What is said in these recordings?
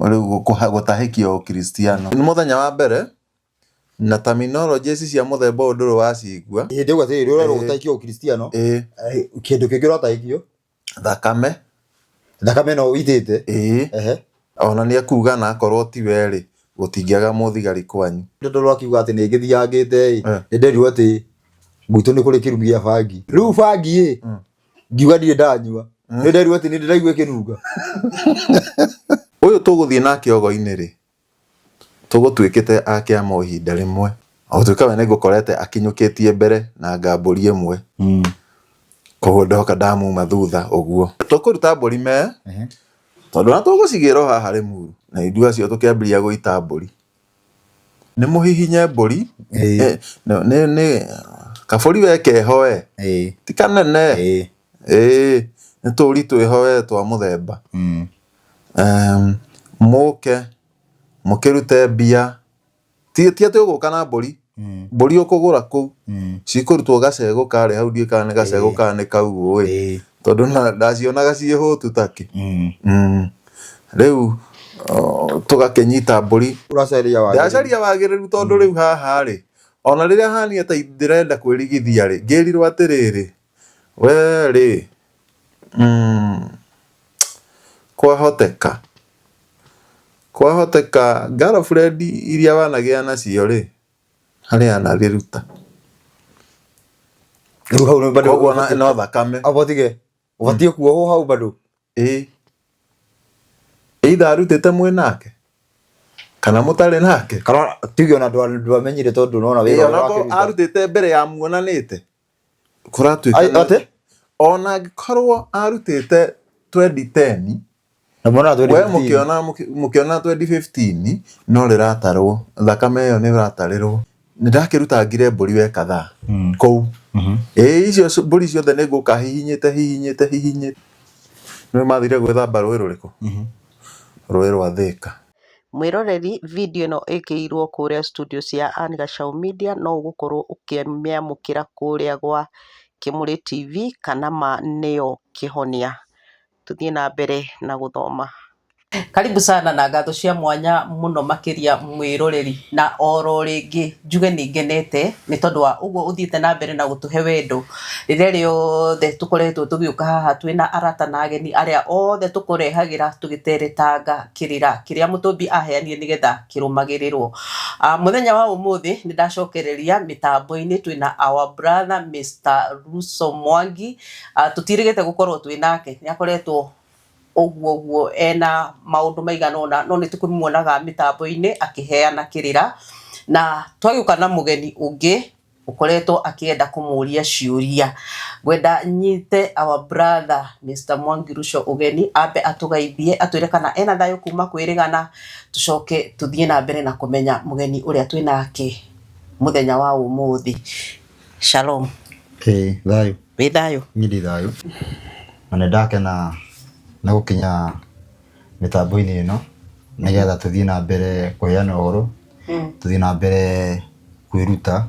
Rĩu gũtahĩkio ũkristiano. Nĩ mũthenya wa mbere na terminology ici cia mũthemba ũyũ ndũrĩ wacigua. Hĩndĩ ĩyo atĩrĩrĩ, ũrerwo gũtahĩkio ũkristiano. Kĩndũ kĩngĩ ũratahĩkio? Thakame. Thakame no ũitĩte? Ĩĩ. Ona nĩ ekuga na akorwo ti we rĩ, gũtingĩaga mũthigari kwanyu. Tondũ rwakiuga atĩ nĩ ngĩthiangĩte ĩ, nĩ nderirwo atĩ gwitũ nĩ kũrĩ kĩrumi gĩa bangi. Rĩu bangi ĩ, ngiuga ndirĩ ndanyua. Nĩ nderirwo atĩ nĩ ndĩraigua ĩkĩnunga. Ũyũ tũgũthiĩ nake ogo-inĩ rĩ, tũgũtuĩkĩte a kĩama o ihinda rĩmwe. O gũtuĩka we nĩngũkorete akinyũkĩtie mbere na ngambũri ĩmwe. Koguo ndoka ndamuma thutha ũguo. Tũkũruta mbũri mee, tondũ ona tũgũcigĩra o haha Rĩmuru. Na ithuĩ acio tũkĩambĩrĩria gũita mbũri. Nĩ mũhihinye mbũri, nĩ nĩ kabũri we keho we, ti kanene, ĩĩ nĩ tũri twĩho we twa mũthemba. Mũke mũkĩrute mbia, ti ti atĩ ũgũka na mbũri, mbũri ũkũgũra kũu, cikũrutwo gacegũ karĩa hau ndiũĩ kana nĩ gacegũ kana nĩ kaugũ ĩ, tondũ ndacionaga ciĩ hũtu takĩ. Rĩu tũgakĩnyita mbũri. Ũracaria wagĩrĩru. Ndĩracaria wagĩrĩru tondũ rĩu haha rĩ, ona rĩrĩa hania ta ndĩrenda kwĩrigithia rĩ, ngĩrirwo atĩrĩrĩ, we rĩ, kwahoteka, kwahoteka girlfriend iria wanagĩa nacio rĩ, harĩ anarĩruta. Rĩu hau bado Koguo no thakame. Aba tige. Ũbatiĩ kuohwo hau bado. Ĩĩ. Either arutĩte mwĩ nake kana mũtarĩ nake. Kana tuge ona ndwamenyire tondũ nona wĩra Ĩĩ ũrĩa onakorwo wakĩruta. arutĩte mbere ya muonanĩte. Kũratuĩka Ai, atĩ? Ona angĩkorwo arutĩte 2010 Na mwona we 2015. mũkĩona mũkĩona 2015 no rĩratarwo thakame ĩyo nĩ ĩratarĩrwo. Nĩ ndakĩrutangire mbũri we kadhaa kũu. Ĩĩ icio mbũri ciothe nĩ ngũka hihinyĩte hihinyĩte hihinyĩte. Nĩ mathire gwĩthamba rũĩ rũrĩkũ? Rũĩ rwa Thĩka. Mwĩroreri video ĩno ĩkĩirwo kũrĩa studio cia Ann Gachau Media no ũgũkorwo ũkĩmĩamũkĩra kũrĩa gwa Kĩmũrĩ TV kana ma nĩyo kĩhonia. Tũthiĩ na mbere na gũthoma. Karibu sana na ngatho cia mwanya mũno makĩria mwĩroreri na oro rĩngĩ njuge nĩ ngenete nĩ tondũ wa ũguo ũthiĩte na mbere na gũtũhe wendo rĩrĩa rĩothe tũkoretwo tũgĩũka haha twĩna arata na ageni arĩa othe tũkũrehagĩra tũgĩteretanga kĩrĩra kĩrĩa mũtũmbi aheanire nĩgetha kĩrũmagĩrĩrwo. Mũthenya wa ũmũthĩ nĩ ndacokereria mĩtambo-inĩ twĩna our brother Mr. Russo Mwangi. Tũtirĩgĩte gũkorwo twĩ nake, nĩ akoretwo ũguo ũguo ena maũndũ maigana ũna, no nĩ tũkĩmuonaga mĩtambo-inĩ akĩheana kĩrĩra. Na twagĩũka na mũgeni ũngĩ ũkoretwo akĩenda kũmũria ciũria. Ngwenda nyite our brother Mr. Mwangi Ruco ũgeni ambe atũgeithie atwĩre kana ena thayũ kuma kwĩrĩgana, tũcoke tũthiĩ na mbere na kũmenya mũgeni ũrĩa twĩ nake mũthenya wa ũmũthĩ. Shalom. Ĩĩ thayũ. Wĩ thayũ? Niĩ ndĩ thayũ. Na nĩ ndakena nĩ gũkinya mĩtambo-inĩ ĩno nĩgetha tũthiĩ na mbere kũheana ũhoro, tũthiĩ na mbere kwĩruta,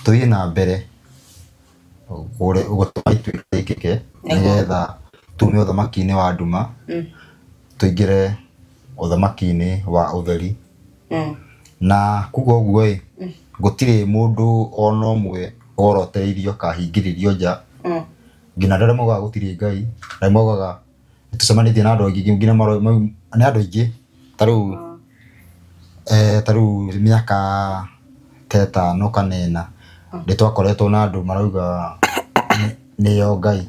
tũthiĩ na mbere gũtũma ituĩka rĩkĩke nĩgetha tume ũthamaki-inĩ wa nduma tũingĩre ũthamaki-inĩ wa ũtheri. Na kuga ũguo ĩ, gũtirĩ mũndũ ona ũmwe worotereirio akahingĩrĩrio nja, nginya andũ arĩa maugaga gũtirĩ Ngai, arĩa maugaga nĩtũcemanĩtie na andũ aingĩ nginya nĩ andũ aingĩ ta rĩu ta rĩu mĩaka ta ĩtano kana ĩna nĩ twakoretwo na andũ marauga nĩo Ngai.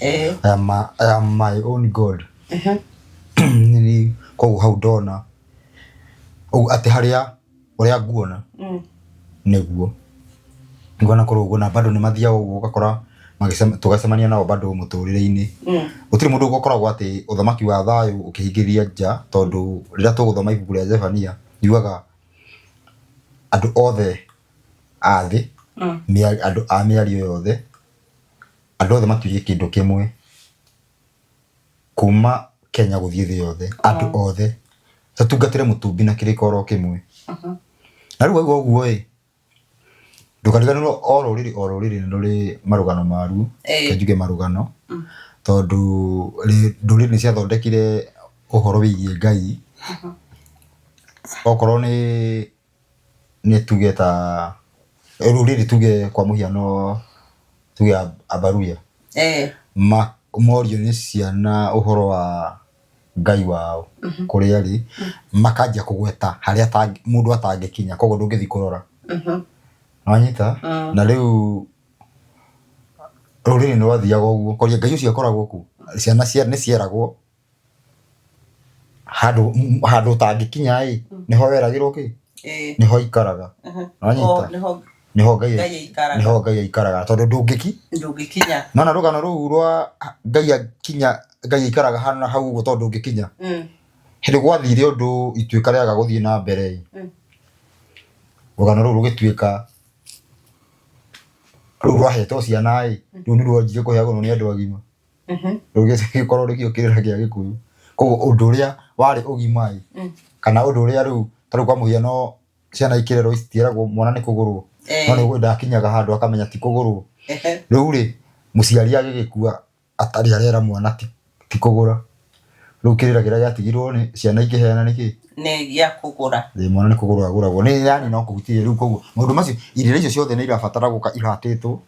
I am my own God. Koguo hau ndona ũguo atĩ harĩa ũrĩa nguona nĩguo. Nguona kũrĩ ũguo na bado nĩ mathiaga ũguo ũgakora tũgacemania nao bado mũtũrĩre-inĩ. Gũtirĩ mũndũ ũkoragwo atĩ ũthamaki wa thayũ ũkĩhingĩria nja tondũ rĩrĩa tũgũthoma ibuku rĩa Zephania riugaga andũ othe a thĩ, andũ a mĩario yothe, andũ othe matuĩke kĩndũ kĩmwe. Kuma Kenya gũthiĩ thĩ yothe, andũ othe tũtungatĩre mũtũmbi na kĩrĩko oro kĩmwe. Na rĩu wauga ũguo ĩ, ndũkariganĩrwo o rũrĩrĩ o rũrĩrĩ nĩ rũrĩ marũgano maruo, reke njuge marũgano, tondũ ndũrĩrĩ nĩ ciathondekire ũhoro wĩgiĩ Ngai. Okorwo nĩ tuge ta rũrĩrĩ, tuge kwa mũhiano, tuge Abaruya, morio nĩ ciana ũhoro wa Ngai wao kũrĩa arĩ, makanjia kũgweta harĩa mũndũ atangĩkinya, koguo ndũngĩthiĩ kũrora. Wanyita? Na rĩu rũrĩrĩ nĩ rwathiaga ũguo koria Ngai ũcio akoragwo kũ. Ciana nĩ cieragwo handũ ũtangĩkinya ĩ, nĩho weragĩrwo kĩ, nĩho aikaraga. Wanyita? Nĩho Nĩho Ngai Ngai aikaraga. Nĩho Ngai aikaraga tondũ ndũngĩki Ndũngĩkinya. Nona rũgano rũu rwa Ngai akinya, Ngai aikaraga hana hau ũguo tondũ ndũngĩkinya. Hĩndĩ gwathire ũndũ ituĩka rĩaga gũthiĩ na mbere ĩ, rũgano rũu rũgĩtuĩka rũu rwahetwo ciana ĩ, rĩu nĩ rwanjire kũheagwo nĩ andũ agima. Rũgĩkorwo nĩkĩo kĩrĩra kĩa Gĩkũyũ. Koguo ũndũ ũrĩa warĩ ũgima ĩ, kana ũndũ ũrĩa rĩu ta rĩu kwa mũhiano ciana ikĩrerwo citiĩragwo mwana nĩ kũgũrwo, no nĩ ndakinyaga handũ akamenya ti kũgũrwo. Rĩu rĩ, mũciari agĩgĩkua atarĩ arera mwana ti kũgũra. Rĩu kĩrĩra kĩrĩa gĩatigirwo nĩ ciana ikĩheana nĩ kĩ? Nĩ gĩa kũgũra. Ĩ, mwana nĩ kũgũrwo agũragwo. Nĩ yani no kũhutie rĩu, koguo maũndũ macio, irĩra icio ciothe nĩ irabatara gũka ihatĩtwo,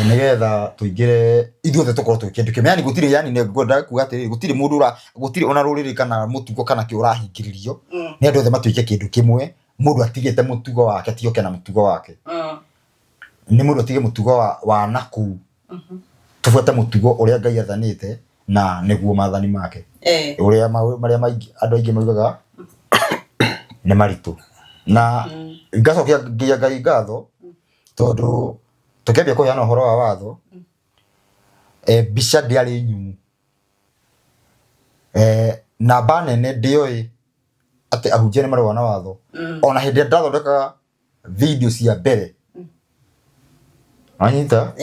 nĩgetha tũingĩre ithuothe tũkorwo twĩ kĩndũ kĩmwe. Yani gũtirĩ, yani nĩ ngwenda kuga atĩrĩrĩ, gũtirĩ mũndũ ũra, gũtirĩ ona rũrĩrĩ kana mũtugo kana kĩ ũrahingĩrĩrio. Nĩ andũ othe matuĩke kĩndũ kĩmwe, mũndũ atigĩte mũtugo wake, ti oke na mũtugo wake. Nĩ mũndũ atige mũtugo wa nakũu, tũbuate mũtugo ũrĩa Ngai athanĩte na nĩguo maathani make. Ũrĩa marĩa maingĩ andũ aingĩ maugaga nĩ maritũ. Na ngacokia Ngai ngatho tondũ tũkĩambia kũheana ũhoro wa watho, mbica ndĩarĩ nyumu. Namba nene ndĩoĩ atĩ ahunjia nĩ marũaga na watho. Ona hĩndĩ ĩrĩa ndathondekaga video cia mbere, wanyita,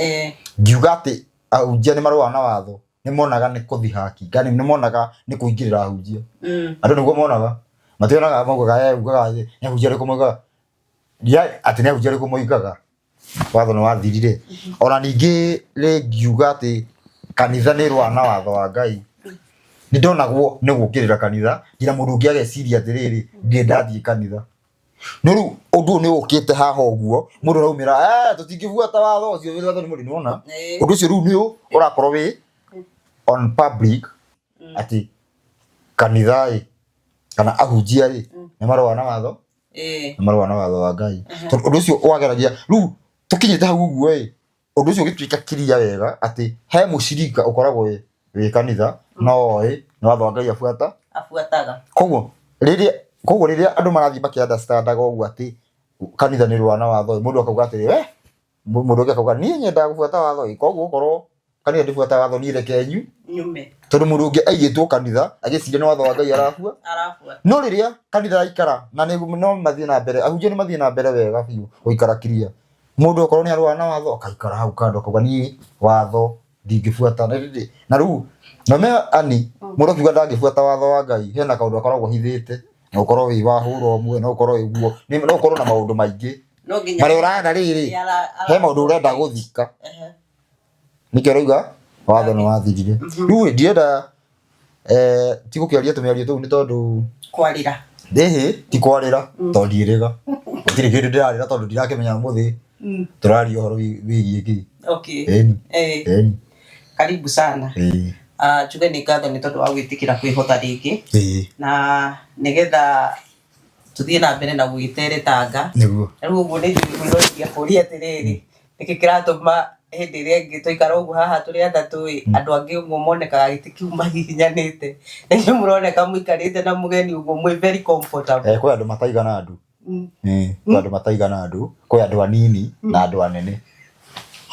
ngiuga atĩ ahunjia nĩ marũaga na watho, nĩ monaga nĩ kũthihaki kana nĩ monaga nĩ kũingĩrĩra ahunjia. Andũ nĩguo monaga, mationaga, maugaga, ugaga nĩ ahunjia arĩkũ maugaga atĩ nĩ ahunjia arĩkũ moigaga watho nĩ wathirire. Ona ningĩ rĩ, ngiuga atĩ kanitha nĩ ĩrũaga na watho wa Ngai, nĩ ndonagwo nĩ gũkĩrĩra kanitha, nginya mũndũ ũngĩ ageciria atĩrĩrĩ, ndirĩ ndathiĩ kanitha. No rĩu ũndũ ũyũ nĩ ũkĩte haha ũguo, mũndũ araumĩra, "Tũtingĩbuata watho ũcio, watho nĩ mũritũ." Nĩwona ũndũ ũcio rĩu nĩ ũrakorwo wĩ on public atĩ kanitha ĩ kana ahunjia rĩ, nĩ marũaga na watho, nĩ marũaga na watho wa Ngai. Tondũ ũndũ ũcio wageragia rĩu tũkinyĩte hau ũguo ĩ, ũndũ ũcio ũgĩtuĩka kiria wega atĩ he mũcirika ũkoragwo wĩ kanitha no oĩ nĩ watho wa Ngai abuata. Abuataga. Koguo rĩrĩa andũ marathiĩ makĩ understandaga ũguo atĩ kanitha nĩ rũa na watho ĩ, mũndũ akauga atĩrĩ, we mũndũ ũngĩ akauga niĩ nyendaga gũbuata watho ĩ, koguo okorwo kanitha ndĩbuataga watho niĩ reke nyume. Tondũ mũndũ ũngĩ aigĩtwo kanitha agĩciria nĩ watho wa Ngai arabua. Arabuata. No rĩrĩa kanitha yaikara na nĩ no mathiĩ na mbere, ahunjia nĩ mathiĩ na mbere wega biũ gũikara kiria, mũndũ okorwo nĩ arũaga na watho akaikara hau kando akauga niĩ watho ndingĩbuata. Na rĩu no me ani mũndũ akiuga ndangĩbuata watho wa Ngai, hena kaũndũ akoragwo ahithĩte, no ũkorwo wĩ wa hũra ũmwe, no ũkorwo wĩ guo, no ũkorwo na maũndũ maingĩ No nginya marĩa ũrenda rĩrĩ, he maũndũ ũrenda gũthika. Nĩkĩo ũrauga watho nĩ wathirire. Rĩu ndirenda, ti gũkĩaria tũmĩario tũu nĩ tondũ Kwarĩra. Ĩhĩ, ti kwarĩra tondũ ndiĩrĩga, gũtirĩ kĩndũ ndĩrarĩra tondũ ndirakĩmenya ũmũthĩ tũraria ũhoro wĩgiĩ kĩ. Ĩni. Ĩni. Karibu sana. Njuge nĩ ngatho nĩ tondũ wa gwĩtĩkĩra kwĩhotha rĩngĩ na nĩgetha tũthiĩ na mbere na gũgĩteretanga. Nĩguo. Rĩu ũguo nĩ njũĩ mwĩroreri akũria atĩrĩrĩ, nĩkĩ kĩratũma hĩndĩ ĩrĩa ĩngĩ twaikara ũguo haha tũrĩ atatũ ĩ, andũ angĩ ũguo monekaga gĩtĩ kĩu mahihinyanĩte, na inyuĩ mũroneka mũikarĩte na mũgeni ũguo mwĩ very comfortable. Kwĩ andũ mataigana andũ. Kwĩ andũ mataigana andũ, kwĩ andũ anini na andũ anene.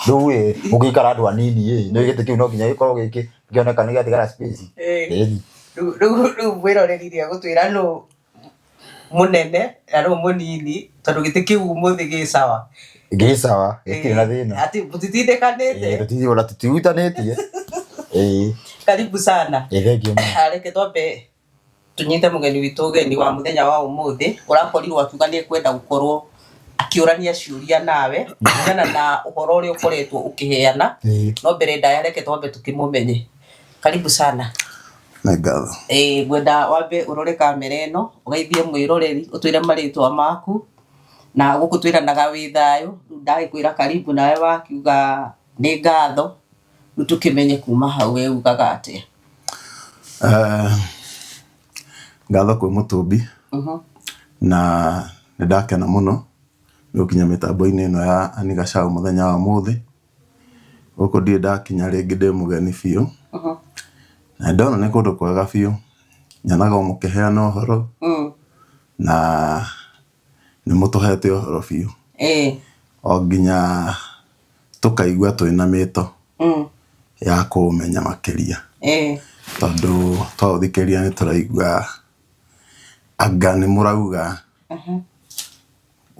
Rĩu ĩ, ũngĩikara andũ anini ĩ, nĩ gĩtĩ kĩu no nginya gĩkorwo gĩkĩ gĩkĩoneka nĩ gĩatigara space. Ĩni. Rĩu mwĩroreri nĩ egũtwĩra nũ mũnene na nũ mũnini tondũ gĩtĩ kĩu ũmũthĩ gĩ sawa. Gĩ sawa, gĩtirĩ na thĩna. Atĩ mũtitindĩkanĩte. Ona tũtihutanĩtie. Ĩĩ. Karibu sana. Ĩĩ, thengiũ mũno. Reke twambe tũnyite mũgeni witũ ũgeni wa mũthenya wa ũmũthĩ, ũrakorirwo akiuga nĩ ekwenda gũkorwo akĩũrania ciũria nawe kũringana na ũhoro ũrĩa ũkoretwo ũkĩheana. No mbere ndaya reke twambe tũkĩmũmenye. Karibu sana. Nĩ ngatho. Ĩĩ ngwenda wambe ũrore kamera ĩno ũgeithie mwĩroreri ũtwĩre marĩtwa maku na gũkũ twĩranaga wĩ thayũ, rĩu ndagĩkwĩra karibu nawe wakiuga nĩ ngatho, rĩu tũkĩmenye kuma hau we ugaga atĩa. Ngatho kwĩ mũtũmbi na nĩ ndakena mũno nĩ gũkinya mĩtambo-inĩ ĩno ya Ann Gachau mũthenya wa ũmũthĩ. Gũkũ ndirĩ ndakinya rĩngĩ ndĩ mũgeni biũ, na nĩndona nĩ kũndũ kwega biũ, nyonaga o mũkĩheana ũhoro, na nĩ mũtũhete ũhoro biũ, o nginya tũkaigua twĩna mĩto ya kũũmenya makĩria, tondũ twaũthikĩrĩria nĩ tũraigua anga nĩ mũrauga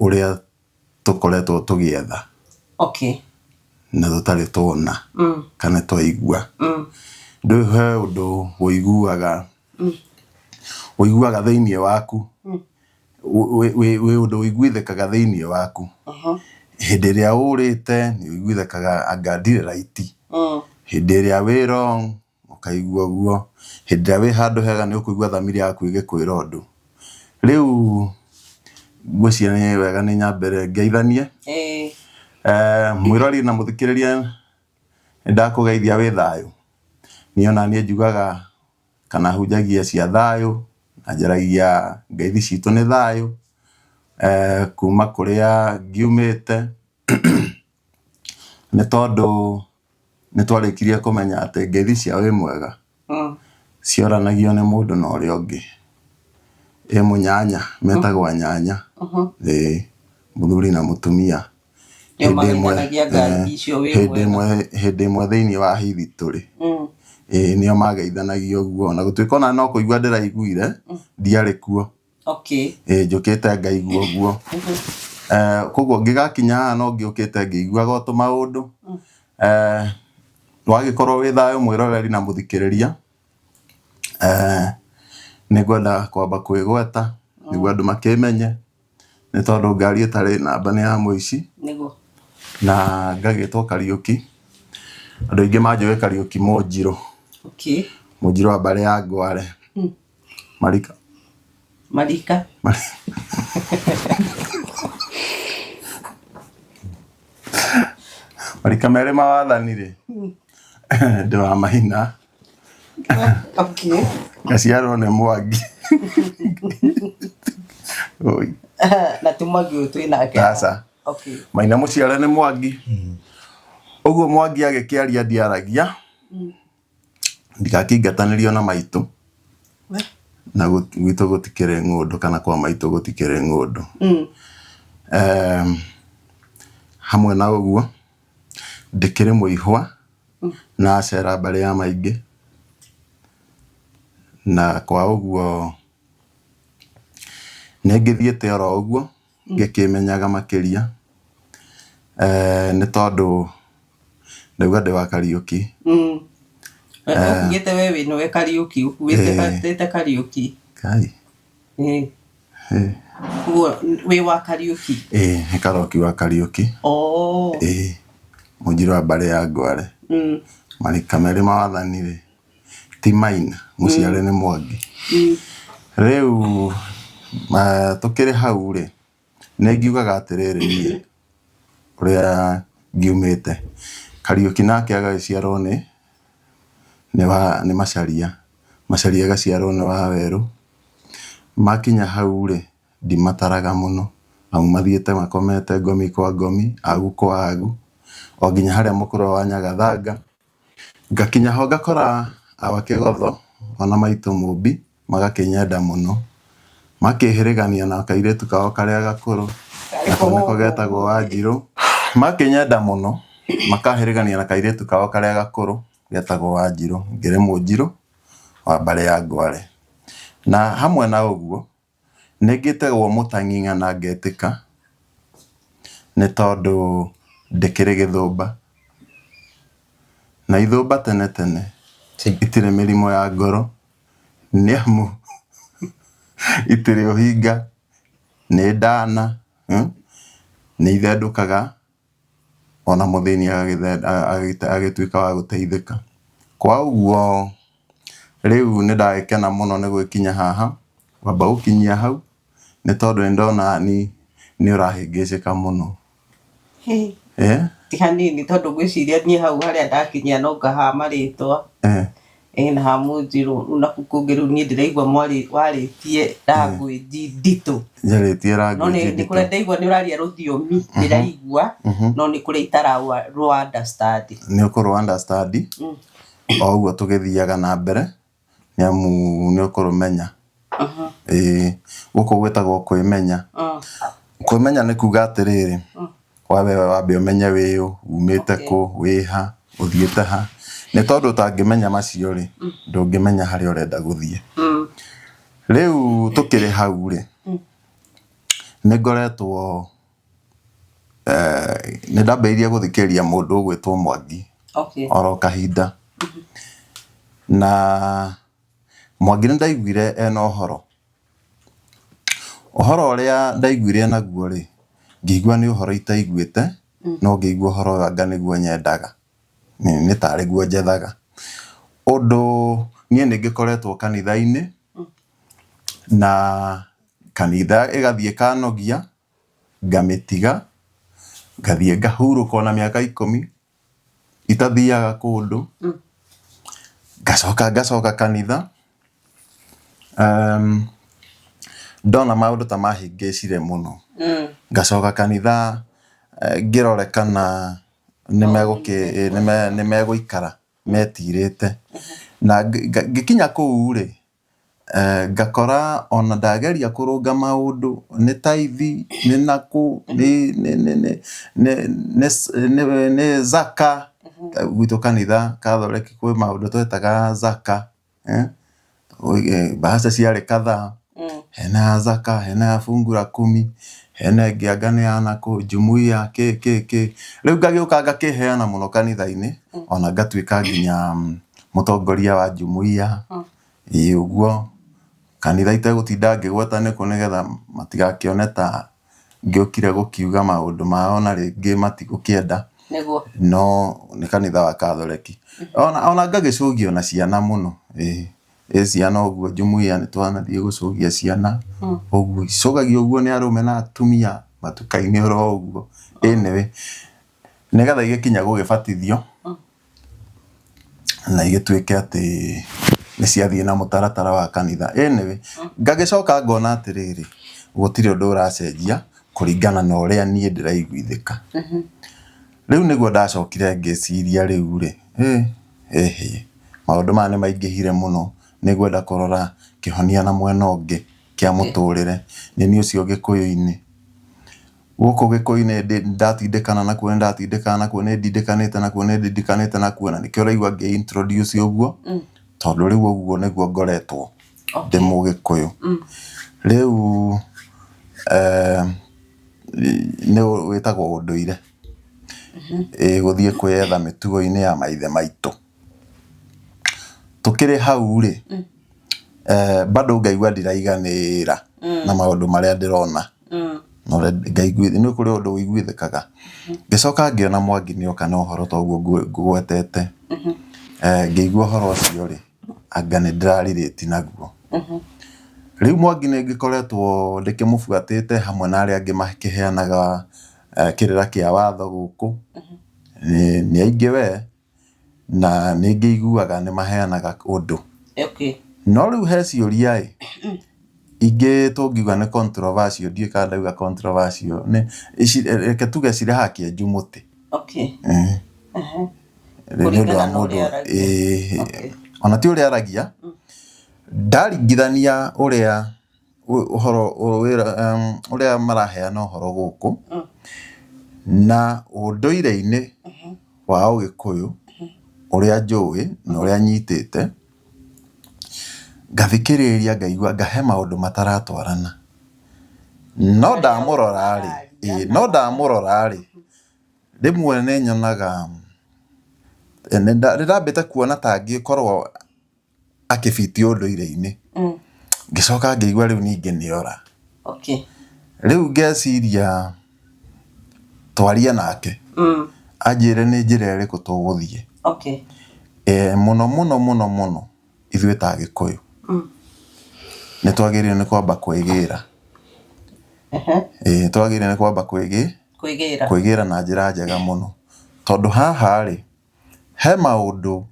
ũrĩa tũkoretwo tũgĩetha Okay. na tũtarĩ tuona kana twaigua. Ndũĩ he ũndũ ũiguaga ũiguaga thĩinĩ waku wĩ ũndũ ũiguithĩkaga thĩinĩ waku hĩndĩ ĩrĩa ũrĩte nĩ ũiguithĩkaga anga ndirĩ right, hĩndĩ ĩrĩa wĩ wrong ũkaigua ũguo, hĩndĩ ĩrĩa wĩ handũ hega nĩ ũkũigua thamiri yaku ĩgĩkwĩra ũndũ. Rĩu ngwĩciria nĩ wega nĩ nyambere ngeithanie. Mwĩrori na mũthikĩrĩria nĩ ndakũgeithia wĩ thayũ. Niĩ ona niĩ njugaga kana hunjagia cia thayũ na njaragia ngeithi citũ nĩ thayũ kuma kũrĩa ngiumĩte nĩ tondũ nĩ twarĩkirie kũmenya atĩ ngeithi cia wĩ mwega cioranagio nĩ mũndũ na ũrĩa ũngĩ. Ĩ mũnyanya, metagwo anyanya, ĩĩ mũthuri na mũtumia. Hĩndĩ ĩmwe hĩndĩ ĩmwe thĩinĩ wa history, ĩĩ nĩo mageithanagia ũguo, ona gũtuĩka ona no kũigua ndĩraiguire, ndiarĩ kuo. Okay. Ĩĩ njũkĩte ngaigua ũguo. Koguo ngĩgakinya haha no ngĩũkĩte ngĩiguaga o tũmaũndũ. Wagĩkorwo wĩ thayũ mwĩroreri na mũthikĩrĩria, nĩ ngwenda kwamba kwĩgweta nĩguo andũ makĩmenye, nĩ tondũ ngari ĩtarĩ namba nĩ ya mũici. Nĩguo. Na ngagĩtwo Kariũki. Andũ aingĩ manjũĩ Kariũki Mũnjirũ. Okay. Mũnjirũ wa mbarĩ ya Ngware. Marika. Marika. Marika merĩ ma wathani rĩ, ndĩ wa Maina. Okay. Ngaciarwo nĩ Mwangi. Oi. Na ti Mwangi ũyũ twĩ nake. Aca. Okay. Maina mũciare nĩ Mwangi. Ũguo Mwangi agĩkĩaria ndiaragia. Ndigakĩingatanĩrio na maitũ. Na gwitũ gũtikĩrĩ ng'ũndũ kana kwa maitũ gũtikĩrĩ ng'ũndũ. Hamwe na ũguo, ndĩkĩrĩ mũihwa na acera mbarĩ ya maingĩ. Na kwa ũguo nĩ ngĩthiĩte oro ũguo ngĩkĩmenyaga makĩria nĩ tondũ ndauga ndĩ wa Kariũki. Ũkugĩte we wĩ nĩwe Kariũki, ũkuĩte Kariũki. Kai. Koguo wĩ wa Kariũki? Ĩĩ nĩ Karoki wa Kariũki. Ĩĩ Mũnjirũ wa mbarĩ ya Ngware. Marika merĩ ma wathani rĩ, ti Maina, mũciare nĩ Mwangi. Rĩu tũkĩrĩ hau rĩ, nĩ ngiugaga atĩrĩrĩ niĩ ũrĩa ngiumĩte, Kariũki nake agagĩciarwo nĩ nĩ Macharia, Macharia agaciarwo nĩ Wawerũ. Makinya hau rĩ, ndimataraga mũno, amu mathiĩte makomete ngomi kwa ngomi, agu kwa agu, o nginya harĩa mũkũrwe wa Nyagathanga. Ngakinya ho ngakora awa Kĩgotho ona maitũ Mũmbi magakĩnyenda mũno, makĩhĩrĩgania na kairĩtu kao karĩa gakũrũ, nako nĩko getagwo Wanjirũ. Makĩnyenda mũno, makahĩrĩgania na kairĩtu kao karĩa gakũrũ getagwo Wanjirũ, ngĩrĩ Mũnjirũ wa mbarĩ ya Ngware. Na hamwe na ũguo, nĩ ngĩtagwo mũtang'ing'a na ngetĩka, nĩ tondũ ndĩkĩrĩ gĩthũmba. Na ithũmba tene tene itirĩ mĩrimũ ya ngoro, nĩ amu itirĩ ũhinga, nĩ ndana, nĩ ithendũkaga ona mũthĩni agĩtuĩka wa gũteithĩka. Kwa ũguo Rĩu nĩ ndagĩkena mũno nĩ gwĩkinya haha, ngwamba gũkinyia hau nĩ tondũ nĩ ndona ni nĩ ũrahĩngĩcĩka mũno. Eh? Ti hanini tondũ ngwĩciria niĩ hau harĩa ndakinyia no ngaha marĩtwa. Eh. Ĩ na ha Mũnjirũ rĩu naku kũngĩ rĩu niĩ ndĩraigua mwarĩ warĩtie language nditũ. Njarĩtie No language nĩ nĩ nditũ. kũrĩa ndaigua nĩ ũraria rũthiomi ndĩraigua no nĩ kũrĩa itara rũ understand. Nĩ ũkũrũ understand o ũguo tũgĩthiaga na mbere nĩ amu nĩ ũkũrũmenya. Ĩĩ gũkũ gwĩtagwo kwĩmenya. Kwĩmenya nĩ kuga atĩrĩrĩ, we wambe ũmenye wĩ ũ, umĩte kũ, wĩ ha, ũthiĩte ha. Nĩ tondũ ũtangĩmenya macio rĩ, ndũngĩmenya harĩa ũrenda gũthiĩ. Rĩu tũkĩrĩ hau rĩ, nĩ ngoretwo nĩ ndambĩrĩirie gũthikĩrĩria mũndũ ũgwĩtwo Mwangi oro kahinda. Na Mwangi nĩ ndaiguire ena ũhoro. Ũhoro ũrĩa ndaiguire enaguo rĩ, ngĩigua nĩ ũhoro itaiguĩte, no ngĩigua ũhoro ũyũ anga nĩguo nyendaga, nĩ tarĩ guo njethaga. Ũndũ niĩ nĩ ngĩkoretwo kanitha-inĩ, na kanitha ĩgathiĩ ĩkanogia, ngamĩtiga, ngathiĩ ngahurũka ona mĩaka 10 itathiaga kũndũ, ngacoka ngacoka kanitha, ndona maũndũ ta mahĩngĩcire mũno, ngacoka kanitha ngĩrore kana nĩmegũikara metirĩte. Na ngĩkinya kũu rĩ, Ngakora ona ndageria kũrũnga maũndũ nĩ taithi, nĩ nakũ, nĩ zaka, gwitũ kanitha Catholic kwĩ maũndũ twetaga zaka, mbahaca ciarĩ kadhaa, hena ya zaka, hena ya fungu la kumi, hena ĩngĩ anga nĩ ya nakũ, jumuiya kĩ kĩ kĩ. Rĩu ngagĩũka ngakĩheana mũno kanitha-inĩ ona ngatuĩka nginya mũtongoria wa jumuiya. Ĩĩ ũguo, kanitha itegũtinda ngĩgweta nĩkũ nĩgetha matigakĩone ta ngĩũkire gũkiuga maũndũ mao na rĩngĩ matigũkĩenda, Nĩguo. no nĩ kanitha wa Katholeki. Ona ngagĩcũgia ona ciana mũno, ĩĩ ĩ ciana ũguo jumuiya nĩ twanathiĩ gũcũgia ciana ũguo, icũgagio ũguo nĩ arũme na atumia matuka-inĩ oro ũguo, anyway, nĩgetha igĩkinya gũgĩbatithio. Na igĩtuĩke atĩ nĩ ciathiĩ na mũtaratara wa kanitha. Anyway, ngagĩcoka ngona atĩrĩrĩ, gũtirĩ ũndũ ũracenjia kũringana na ũrĩa niĩ ndĩraiguithĩka. Rĩu nĩguo ndacokire ngĩciria rĩu rĩ, ĩhĩ, maũndũ maya nĩ maingĩhire mũno, nĩ ngwenda kũrora kĩhonia na mwena ũngĩ kĩa mũtũrĩre. Nĩ niĩ ũcio Gĩkũyũ-inĩ. Gũkũ Gĩkũyũ-inĩ ndatindĩkana nakuo, nĩ ndatindĩkana nakuo, nĩ ndindĩkanĩte nakuo, nĩ ndindĩkanĩte nakuo, na nĩkĩo ũraigua ngĩ introduce ũguo, tondũ rĩu ũguo nĩguo ngoretwo ndĩ Mũgĩkũyũ. Rĩu nĩ wĩtagwo ũndũire, ĩĩ gũthiĩ kwĩyetha mĩtugo-inĩ ya maithe maitũ. Tũkĩrĩ hau rĩ, bado ngaigua ndiraiganĩra na maũndũ marĩa ndĩrona. Na ũrĩa ngaigua nĩ kũrĩ ũndũ ũiguithĩkaga. Ngĩcoka ngĩona Mwangi nĩ oka na ũhoro ta ũguo ngũgwetete, ngĩigua ũhoro ũcio rĩ, anga nĩ ndĩra relate naguo. Rĩu Mwangi nĩ ngĩkoretwo ndĩkĩmũbuatĩte hamwe na arĩa angĩ makĩheanaga kĩrĩra kĩa watho gũkũ, nĩ aingĩ we. Na nĩ ngĩiguaga nĩ maheanaga ũndũ. No rĩu he ciũria ĩ, ingĩ tũngiuga nĩ controversial, ndiũĩ kana ndauga controversial, nĩ reke tuge cirehaga kĩenju mũtĩ. Nĩ ũndũ wa mũndũ, ĩĩ, ona ti ũrĩa aragia, ndaringithania ũrĩa ũhoro ũrĩa maraheana ũhoro gũkũ, na ũndũire-inĩ wa ũgĩkũyũ ũrĩa njũĩ na ũrĩa nyitĩte, ngathikĩrĩria ngaigua ngahe maũndũ mataratwarana. No ndamũrora rĩ, no ndamũrora rĩ, rĩmwe nĩ nyonaga, nĩ ndambĩte kuona ta angĩkorwo akĩbitio ũndũire-inĩ. Ngĩcoka ngĩigua rĩu ningĩ nĩ ora. Rĩu ngeciria twarie nake, anjĩre nĩ njĩra ĩrĩkũ tũgũthiĩ. Mũno mũno mũno mũno Ithuĩ ta Agĩkũyũ nĩ twagĩrĩirwo nĩ kwamba kwĩgĩra. Ĩĩ twagĩrĩirwo nĩ kwamba Kwĩgĩra. Kwĩgĩra na njĩra njega mũno. Tondũ haha rĩ, he maũndũ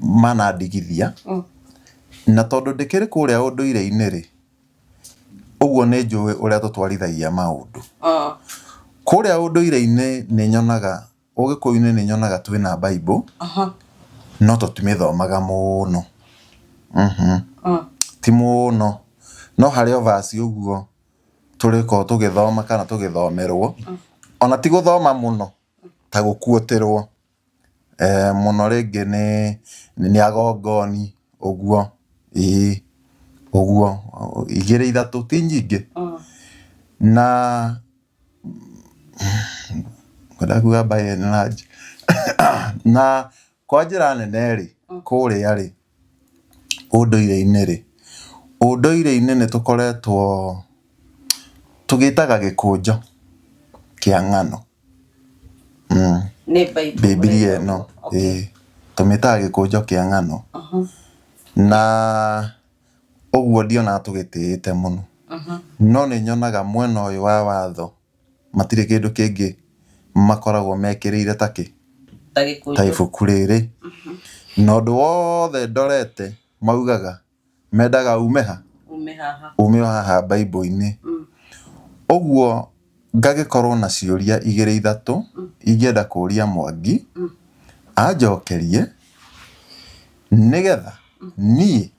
manandigithia, na tondũ ndĩkĩrĩ kũrĩa ũndũire-inĩ rĩ, ũguo nĩ njũĩ ũrĩa tũtwarithagia maũndũ. Kũrĩa ũndũire-inĩ nĩ nyonaga, ũgĩkũyũ-inĩ nĩ nyonaga twĩna Bible, no tũtimĩthomaga mũno. Ti mũno, no harĩ o verse ũguo tũrĩkoragwo tũgĩthoma kana tũgĩthomerwo, ona ti gũthoma mũno, ta gũkuũtĩrwo. Mũno rĩngĩ nĩ agongoni ũguo, ĩĩ ũguo, igĩrĩ ithatũ ti nyingĩ. Na ngwendaga kuga by and large na kwa njĩra nene rĩ, kũrĩa rĩ, ũndũire-inĩ rĩ, ũndũire-inĩ nĩ tũkoretwo tũgĩtaga gĩkũnjo kĩa ng'ano. Nĩ Bible. Bibilia ĩno, ĩĩ, tũmĩtaga gĩkũnjo kĩa ng'ano. Na ũguo ndionaga tũgĩtĩĩte mũno. No nĩ nyonaga mwena ũyũ wa watho matirĩ kĩndũ kĩngĩ makoragwo mekĩrĩire ta kĩ? Ta Ta gĩkũnjo. ibuku rĩrĩ. Na ũndũ wothe ndorete maugaga mendaga ume ha? Ume haha. Ume haha Bible-inĩ. Ũguo ngagĩkorwo na ciũria igĩrĩ ithatũ ingĩenda kũria Mwangi anjokerie nĩgetha niĩ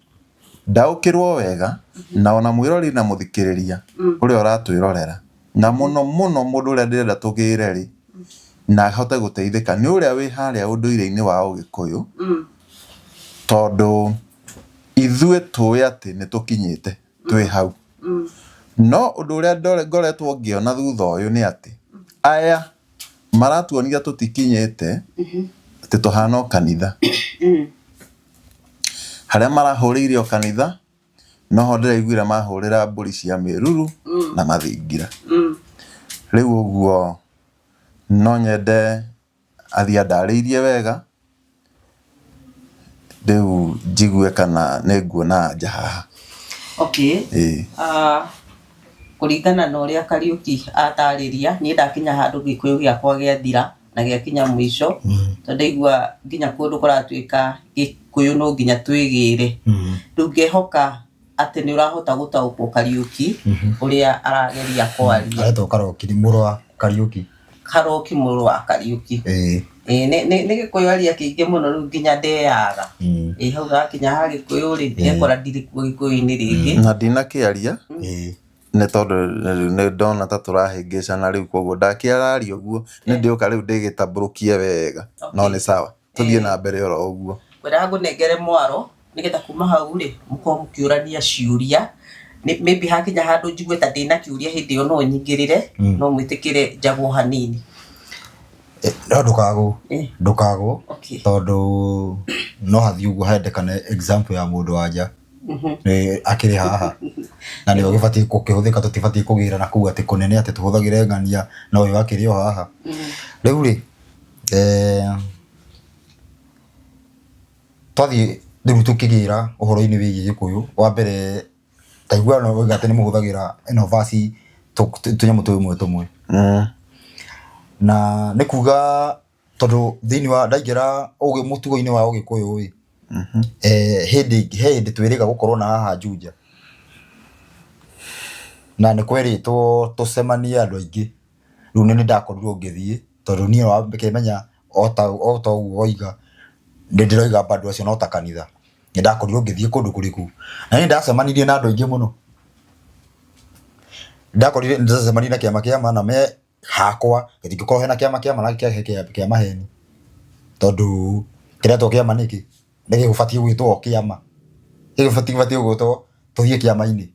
ndaũkĩrwo wega na ona mwĩrori na mũthikĩrĩria ũrĩa ũratwĩrorera na mũno mũno mũndũ ũrĩa ndĩrenda tũgĩre rĩ na ahote gũteithĩka nĩ ũrĩa wĩ harĩa ũndũire-inĩ wa ũgĩkũyũ tondũ ithuĩ tũĩ atĩ nĩ tũkinyĩte twĩ hau. No ũndũ ũrĩa ngoretwo ngĩona thutha ũyũ nĩ atĩ aya maratuonia tũtikinyĩte atĩ tũhana o kanitha. Harĩa marahũrĩire o kanitha noho ndĩraiguire mahũrĩra mbũri cia mĩruru na mathingira. Rĩu ũguo no nyende athiĩ andarĩirie wega, rĩu njigue kana nĩ nguona anja haha. Okay. Ĩĩ. Kũringana na ũrĩa Kariũki atarĩria, niĩ ndakinya handũ Gĩkũyũ gĩakwa gĩathira na gĩakinya mũico, tondũ ndaigua nginya kũndũ kũratuĩka Gĩkũyũ no nginya twĩgĩre. Rĩu ngehoka atĩ nĩ ũrahota gũtaũkwo Kariũki ũrĩa arageria kwaria. Aretwo Karoki, mũrũ wa Kariũki. Karoki mũrũ wa Kariũki. Ĩĩ. Ĩĩ nĩ Gĩkũyũ aria kĩingĩ mũno rĩu nginya ndeyaga. Ĩĩ hau gakinya ha Gĩkũyũ rĩ, ngekora ndirĩ kuo Gĩkũyũ-inĩ rĩngĩ. Na ndinakĩaria nĩ tondũ nĩ ndona ta tũrahĩngĩcana rĩu koguo ndakĩararia ũguo nĩ ndĩũka rĩu ndĩgĩtambũrũkie wega no nĩ sawa tũthiĩ na mbere oro ũguo. Ngwendaga ngũnengere mwaro nĩgetha kuma hau rĩ mũkorwo mũkĩũrania ciũria. Maybe hakinya handũ njigue ta ndĩna kĩũria hĩndĩ ĩyo no nyingĩrĩre, no mwĩtĩkĩre njagwo hanini. No ndũkagwo, ndũkagwo tondũ no hathiĩ ũguo hendekane example ya mũndũ wa nja akĩrĩ haha na nĩwe ũgĩbatiĩ gũkĩhũthĩka, tũtibatiĩ kũgĩra na kũu atĩ kũnene atĩ tũhũthagĩre ng'ania na ũyũ akĩrĩ o haha. Rĩu rĩ, twathiĩ rĩu tũkĩgĩra ũhoro-inĩ wĩgiĩ Gĩkũyũ, wa mbere ta igua no ũiga atĩ nĩ mũhũthagĩra ĩno verse tũnyamũ tũmwe tũmwe. Na nĩ kuga tondũ thĩinĩ wa ndaingĩra ũgĩ mũtugo-inĩ wa ũgĩkũyũ ĩ, hĩndĩ he hĩndĩ twĩrĩga gũkorwo na haha Juja na nĩ kwerĩtwo tũcemanie andũ aingĩ, rĩu nĩ ndakorirwo ngĩthiĩ tondũ niĩ wakĩmenya ota ũguo woiga nĩ ndĩroiga bado acio no ta kanitha, nĩ ndakorirwo ngĩthiĩ kũndũ kũriku na nĩ ndacemanirie na andũ aingĩ mũno, ndakorire ndacemanirie na kĩama kĩa ma na me hakwa gĩtingĩkorwo hena kĩama kĩa ma na kĩa maheni, tondũ kĩretwo kĩama nĩkĩ? Nĩ gĩbatiĩ gwĩtwo kĩama, gĩbatiĩ gwĩtwo tũthiĩ kĩama-inĩ.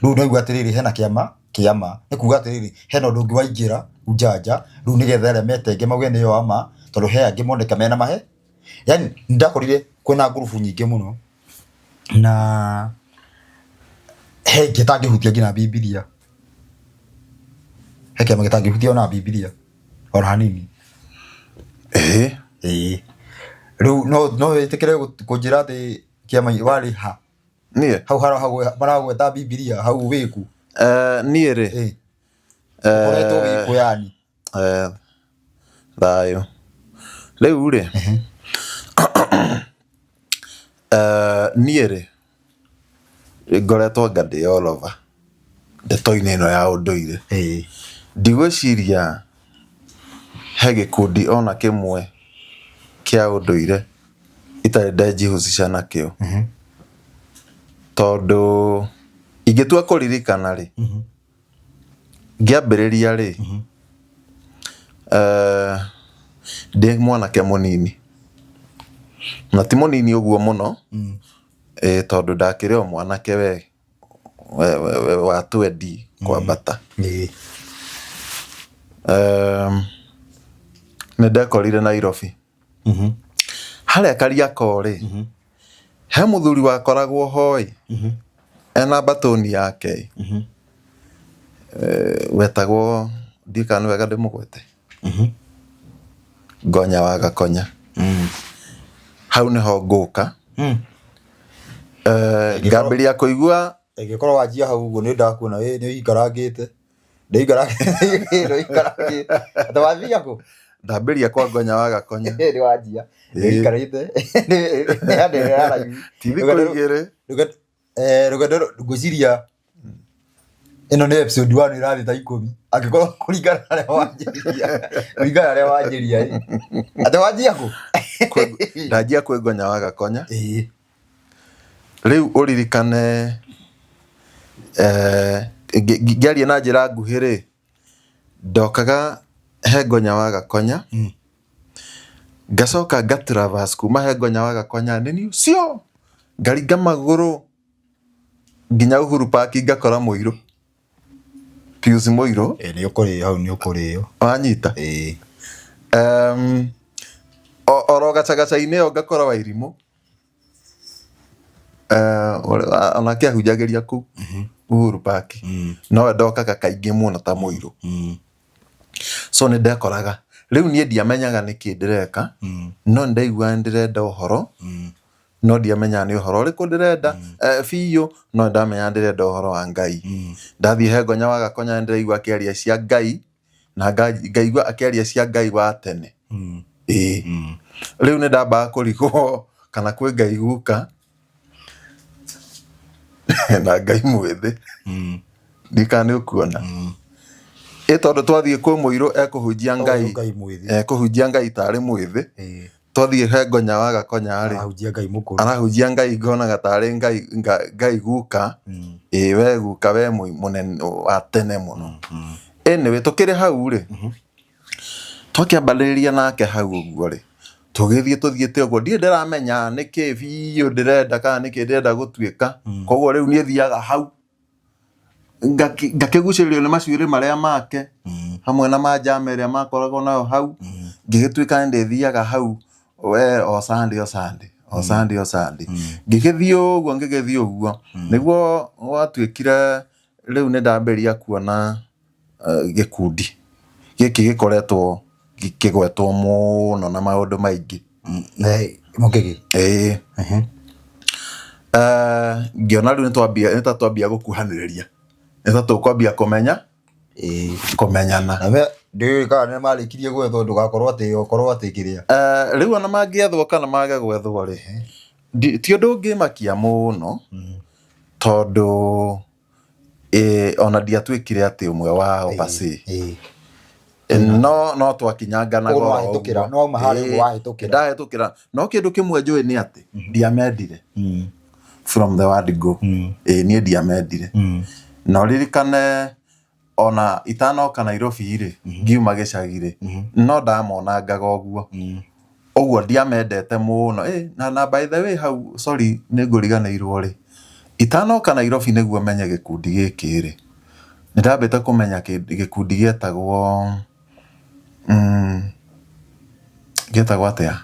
Rĩu ndaigua atĩrĩrĩ hena kĩama kĩa ma, nĩ kuga atĩrĩrĩ hena ũndũ ũngĩ waingĩra ujanja rĩu nĩgetha arĩa metenge mauge nĩo a ma, tondũ he angĩ moneka mena mahe. Yani nĩ ndakorire kwĩna ngurubu nyingĩ mũno na he ĩngĩ ĩtangĩhutia nginya Bibilia, he kĩama gĩtangĩhutia ona Bibilia ona hanini. Ĩĩ. Ĩĩ. Rĩu no wĩtĩkĩre kũnjĩra atĩ kĩama warĩ ha? Niĩ? Hau maragweta Bibilia hau wĩku? Niĩ rĩ? Ũkoretwo wĩkũ yani? Thayũ. Rĩu rĩ, niĩ rĩ, ngoretwo anga ndĩ all over ndeto-inĩ ĩno ya ũndũire. Ndigwĩciria he gĩkundi ona kĩmwe kĩa ũndũire itarĩ ndejihusisha nakĩo. Tondũ ingĩtua kũririkana rĩ, Ngĩambĩrĩria rĩ, ndĩ mwanake mũnini, na ti mũnini ũguo mũno, tondũ ndakĩrĩ o mwanake we wa twendi kwambata. Nĩ ndekorire Nairobi. Harĩa Kariakoo rĩ, he mũthuri wakoragwo ho ĩ, ena mbatũni yake ĩ, wetagwo, ndiũĩ kana nĩ wega ndĩmũgwete, Ngonya wa Gakonya. Hau nĩho ngũka, ngambĩrĩria kũigua. Ĩngĩkorwo wanjia hau ũguo nĩ ndakuona nĩ ũikarangĩte. Ndĩikarangĩte. Wathiia kũ? Ndambĩrĩria kwa Ngonya wa Gakonya. Nĩ wanjia. Nĩũikarĩte. Nĩ handũ haraihu. Ti thikũ igĩrĩ. Rũgendo ngwĩciria ĩno nĩ episode one ĩrathiĩ ta 10 angĩkorwo kũringana na harĩa wanjĩria kũringana na harĩa wanjĩria ĩ. Atĩ wanjia kũ? Ndanjia kwĩ Ngonya wa Gakonya. Rĩu ũririkane ngĩaria na njĩra nguhĩ rĩ, ndokaga he Ngonya wa Gakonya, ngacoka nga traverse kuma he Ngonya wa Gakonya nĩ niĩ ũcio, ngaringa magũrũ nginya Uhuru Park ngakora Mũirũ, Pius Mũirũ. Nĩ ũkũrĩo hau nĩ ũkũrĩo. Wanyita? Oro gacagaca-inĩ ĩyo ngakora Wairimũ. Onake ahunjagĩria kũu Uhuru Park nowe ndokaga kaingĩ mũno ta mũirũ so nĩ ndekoraga rĩu niĩ ndiamenyaga nĩkĩ ndĩreka no nĩ ndaiguaga nĩ ndĩrenda ũhoro no ndiamenyaga nĩ ũhoro ũrĩkũ ndĩrenda biũ no nĩ ndamenyaga ndĩrenda ũhoro wa Ngai. Ndathiĩ he Ngonya wa Gakonya nĩ ndĩraigua akĩaria cia Ngai na ngaigua akĩaria cia Ngai wa tene. Ĩĩ. Rĩu nĩ ndambaga kũrigwo kana kwĩ Ngai guka na Ngai mwĩthĩ. Ndiũĩ kana nĩ ũkuona. Ĩ tondũ twathiĩ kwĩ mũirũ ekũhunjia Ngai, ekũhunjia Ngai tarĩ mwĩthĩ. Twathiĩ he Ngonya wa Gakonya rĩ, Arahunjia Ngai mũkũrũ. Arahunjia Ngai ngonaga tarĩ Ngai, Ngai guka, ĩĩ we guka we mũnene wa tene mũno. Anyway, tũkĩrĩ hau rĩ, twakĩambanĩrĩria nake hau ũguo rĩ, tũgĩthiĩ tũthiĩte ũguo, ndirĩ ndĩramenya nĩkĩ biũ ndĩrenda kana nĩkĩ ndĩrenda gũtuĩka, koguo rĩu niĩ thiaga hau ngakĩgucĩrĩrio nĩ macuĩrĩ marĩa make hamwe na manjama ĩrĩa makoragwo nayo hau, ngĩgĩtuĩka nĩ ndĩthiaga hau we o Sunday o Sunday o Sunday o Sunday, ngĩgĩthiĩ ũguo ngĩgĩthiĩ ũguo, nĩguo gwatuĩkire rĩu nĩ ndambĩrĩria kuona gĩkundi gĩkĩ gĩkoretwo gĩkĩgwetwo mũno na maũndũ maingĩ. Mũkĩgĩ? Ĩĩ. Ngĩona rĩu nĩtwambia nĩ ta twambia gũkuhanĩrĩria, nĩ ta tũkwambia kũmenya kũmenyana. Ndiũĩ kana nĩ marĩkirie gwethwo ndũgakorwo atĩ ũkorwo atĩ kĩrĩa. Rĩu ona mangĩethwo kana mage gwethwo rĩ, ti ũndũ ũngĩmakia mũno tondũ ona ndiatuĩkire atĩ ũmwe wao per se. No no twakinyanganaga Ũguo oro nĩwahĩtũkĩra, ũguo. nĩwauma harĩa ũguo wahĩtũkĩra. Ndahĩtũkĩra. No kĩndũ kĩmwe njũĩ nĩ atĩ ndiamendire from the word go. Ĩĩ niĩ ndiamendire. Na ũririkane ona itanoka Nairobi rĩ, ngiuma gĩcagi rĩ, no ndamonangaga ũguo. Ũguo ndiamendete mũno. Ĩ, na by the way hau sorry nĩ ngũriganĩirwo rĩ, itanoka Nairobi nĩguo menye gĩkundi gĩkĩ rĩ, nĩ ndambĩte kũmenya gĩkundi gĩetagwo gĩetagwo atĩa?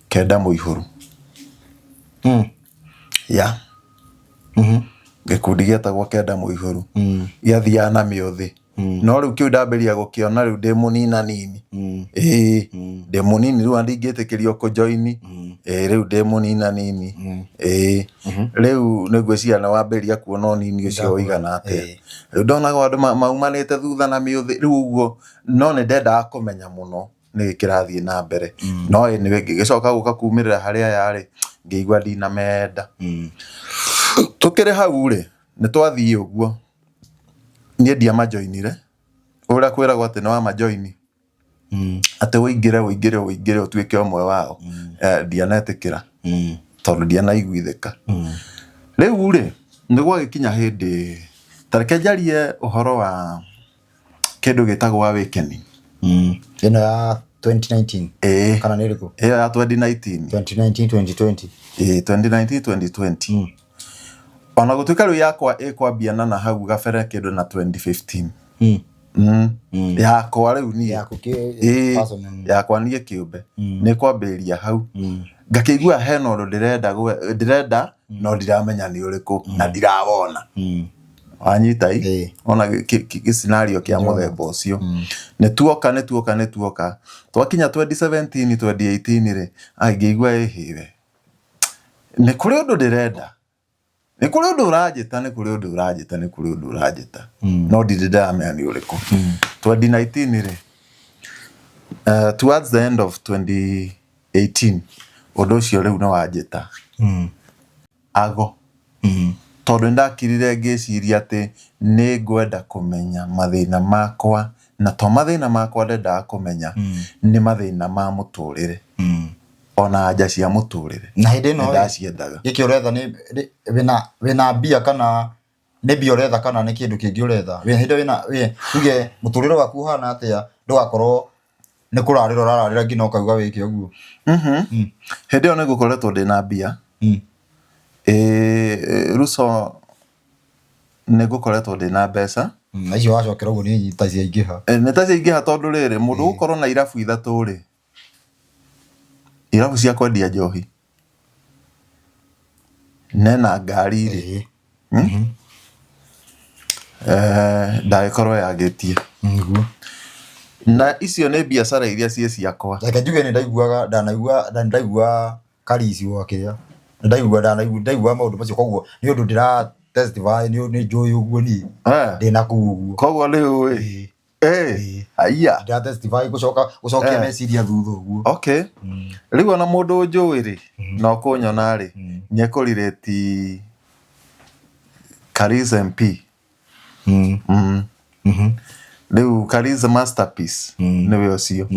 Kenda Mũihũru. Yeah. Gĩkundi gĩetagwo Kenda Mũihũru. Gĩathiaga na mĩũthĩ. No rĩu kĩu ndambĩrĩria gũkĩona rĩu ndĩ mũnina nini. Ĩĩ, ndĩ mũnini rĩu ona ndingĩtĩkĩrio kũjoini. Ĩĩ, rĩu ndĩ mũnina nini. Ĩĩ, rĩu nĩ ngwĩciria nĩ wambĩrĩria kuona ũnini ũcio ũigana atĩa. Rĩu ndonaga andũ maumanĩte thutha na mĩũthĩ rĩu ũguo, no nĩ ndendaga kũmenya mũno nĩkĩ kĩrathiĩ na mbere. No anyway ngĩgĩcoka gũka kumĩrĩra harĩ aya rĩ, ngĩigua ndinamenda. Tũkĩrĩ hau rĩ, nĩ twathiĩ ũguo, niĩ ndiamajoinire, ũrĩa kwĩragwo atĩ nĩ wamajoini, atĩ ũingĩre ũingĩre ũingĩre ũtuĩke ũmwe wao, ndianetĩkĩra tondũ ndianaiguithĩka. Rĩu rĩ, nĩ gwagĩkinya hĩndĩ, ta reke njarie ũhoro wa kĩndũ gĩtagwo awakening. Ĩno ya 2019 Ĩĩ, kana nĩ ĩrĩkũ? ĩyo ya 2019. 2019 2020. Ĩĩ, 2019 2020. Ona gũtuĩka rĩu yakwa ĩkwambia na hau gabere kĩndũ na 2015. Yakwa rĩu niĩ. Yaku kĩ Ĩĩ, personal. yakwa niĩ kĩũmbe. Nĩ kwambĩrĩria hau. Ngakĩigua hena ũndũ ndĩrenda ndĩrenda no ndiramenya nĩ ũrĩkũ na ndirawona. Wanyita i? Ĩĩ. Ona gĩ scenario kĩa mũthemba ũcio. Nĩ tuoka nĩ tuoka nĩ tuoka. Twakinya 2017 2018 rĩ, ai ngĩigua ĩhĩ we. Nĩ kũrĩ ũndũ ndĩrenda. Nĩ kũrĩ ũndũ ũranjĩta, nĩ kũrĩ ũndũ ũranjĩta, nĩ kũrĩ ũndũ ũranjĩta. No ndirĩ ndĩramenya nĩ ũrĩkũ. 2019 rĩ, towards the end of 2018, ũndũ ũcio rĩu nĩ wanjĩta. Ago. Tondũ nĩ ndakirire ngĩciria atĩ nĩ ngwenda kũmenya mathĩna makwa, na to mathĩna makwa ndendaga kũmenya, nĩ mathĩna ma mũtũrĩre. Ona anja cia mũtũrĩre. Na hĩndĩ ĩno Nĩ ndaciendaga. Gĩkĩ ũretha nĩ wĩna mbia kana nĩ mbia ũretha kana nĩ kĩndũ kĩngĩ ũretha? Wĩ hĩndĩ wĩna wĩ tuge mũtũrĩre waku ũhana atĩa ndũgakorwo nĩ kũrarĩra ũrararĩra nginya ũkauga wĩke ũguo. Hĩndĩ ĩyo nĩ ngũkoretwo ndĩna mbia. Ruco nĩ ngũkoretwo ndĩna mbeca. Na icio wacokera ũguo nĩ ta ciaingĩha. Nĩ ta ciaingĩha tondũ rĩrĩ, mũndũ ũgũkorwo na irabu ithatũ rĩ, irabu cia kwendia njohi, nena ngari rĩ, ndagĩkorwo yagĩtie. Nĩguo. Na icio nĩ biacara iria ciĩ ciakwa. Reke njuge nĩ ndaiguaga ndanaigua ndaigua Karici wa kĩrĩa ndaigua ndanaigua ndaigua maũndũ macio koguo nĩ ũndũ ndĩra testify nĩ njũĩ ũguo niĩ ndĩna kũu ũguo. Koguo nĩ ũĩ. Haiya. Ndĩra testify gũcoka gũcokia meciria thutha ũguo. Okay. Rĩu ona mũndũ ũnjũĩ rĩ, na ũkũnyona rĩ, nĩ ekũrirĩti Kariz MP. Rĩu Kariz Masterpiece nĩwe ũcio.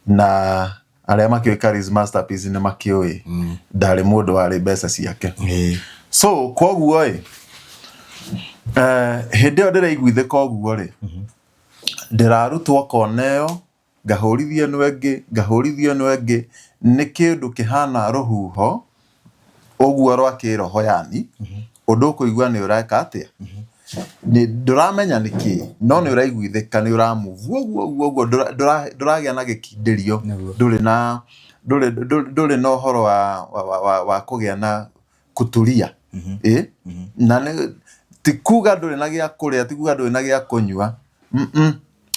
Na arĩa makĩũĩ Kariz Masterpiece nĩ makĩũĩ ndarĩ mũndũ warĩ mbeca ciake. So koguo ĩ, hĩndĩ ĩyo ndĩraiguithĩka ũguo rĩ, ndĩrarutwo kona ĩyo, ngahũrithio ĩno ĩngĩ, ngahũrithio ĩno ĩngĩ, nĩ kĩndũ kĩhana rũhuho ũguo rwa kĩroho yani, ũndũ ũkũigua nĩ ũreka atĩa, ndũramenya nĩ kĩ, no nĩ ũraiguithĩka nĩ ũra move ũguo ũguo ũguo, ndũragĩa na gĩkindĩrio, ndũrĩ na ndũrĩ na ũhoro wa kũgĩa na kutulia. Ĩ na nĩ ti kuga ndũrĩ na gĩa kũrĩa, ti kuga ndũrĩ na gĩa kũnyua.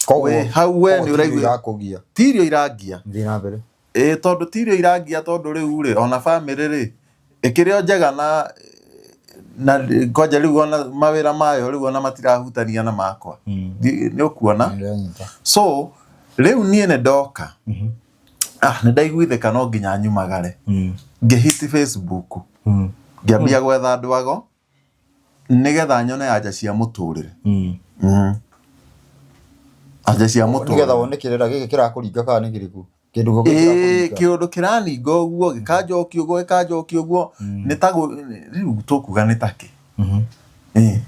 Koguo Wĩ hau we nĩ koguo ti irio ũraigua irakũgia. ti irio irangia. Thiĩ na mbere. Ĩ tondũ ti irio irangia tondũ rĩu rĩ ona bamĩrĩ rĩ ĩkĩrĩ o njega na kwanja rĩu ona mawĩra mayo rĩu ona matirahutania na makwa. Nĩ ũkuona? Nĩndĩranyita. So rĩu niĩ nĩ ndoka nĩ ndaiguithĩka no nginya nyumagare. Ngĩhiti Facebook. Ngĩambia gwetha andũ ago nĩgetha nyone anja cia mũtũrĩre. Anja cia mũtũrĩre. Nĩgetha wone kĩrĩra gĩkĩ kĩrakũringa kana nĩ kĩrĩkũ. Kĩndũ gĩkĩ Ĩĩ kĩrakũringa. kĩũndũ kĩraninga ũguo gĩkanjokia ũguo gĩkanjokia ũguo nĩ ta rĩu tũkuga nĩ takĩ. Ĩĩ.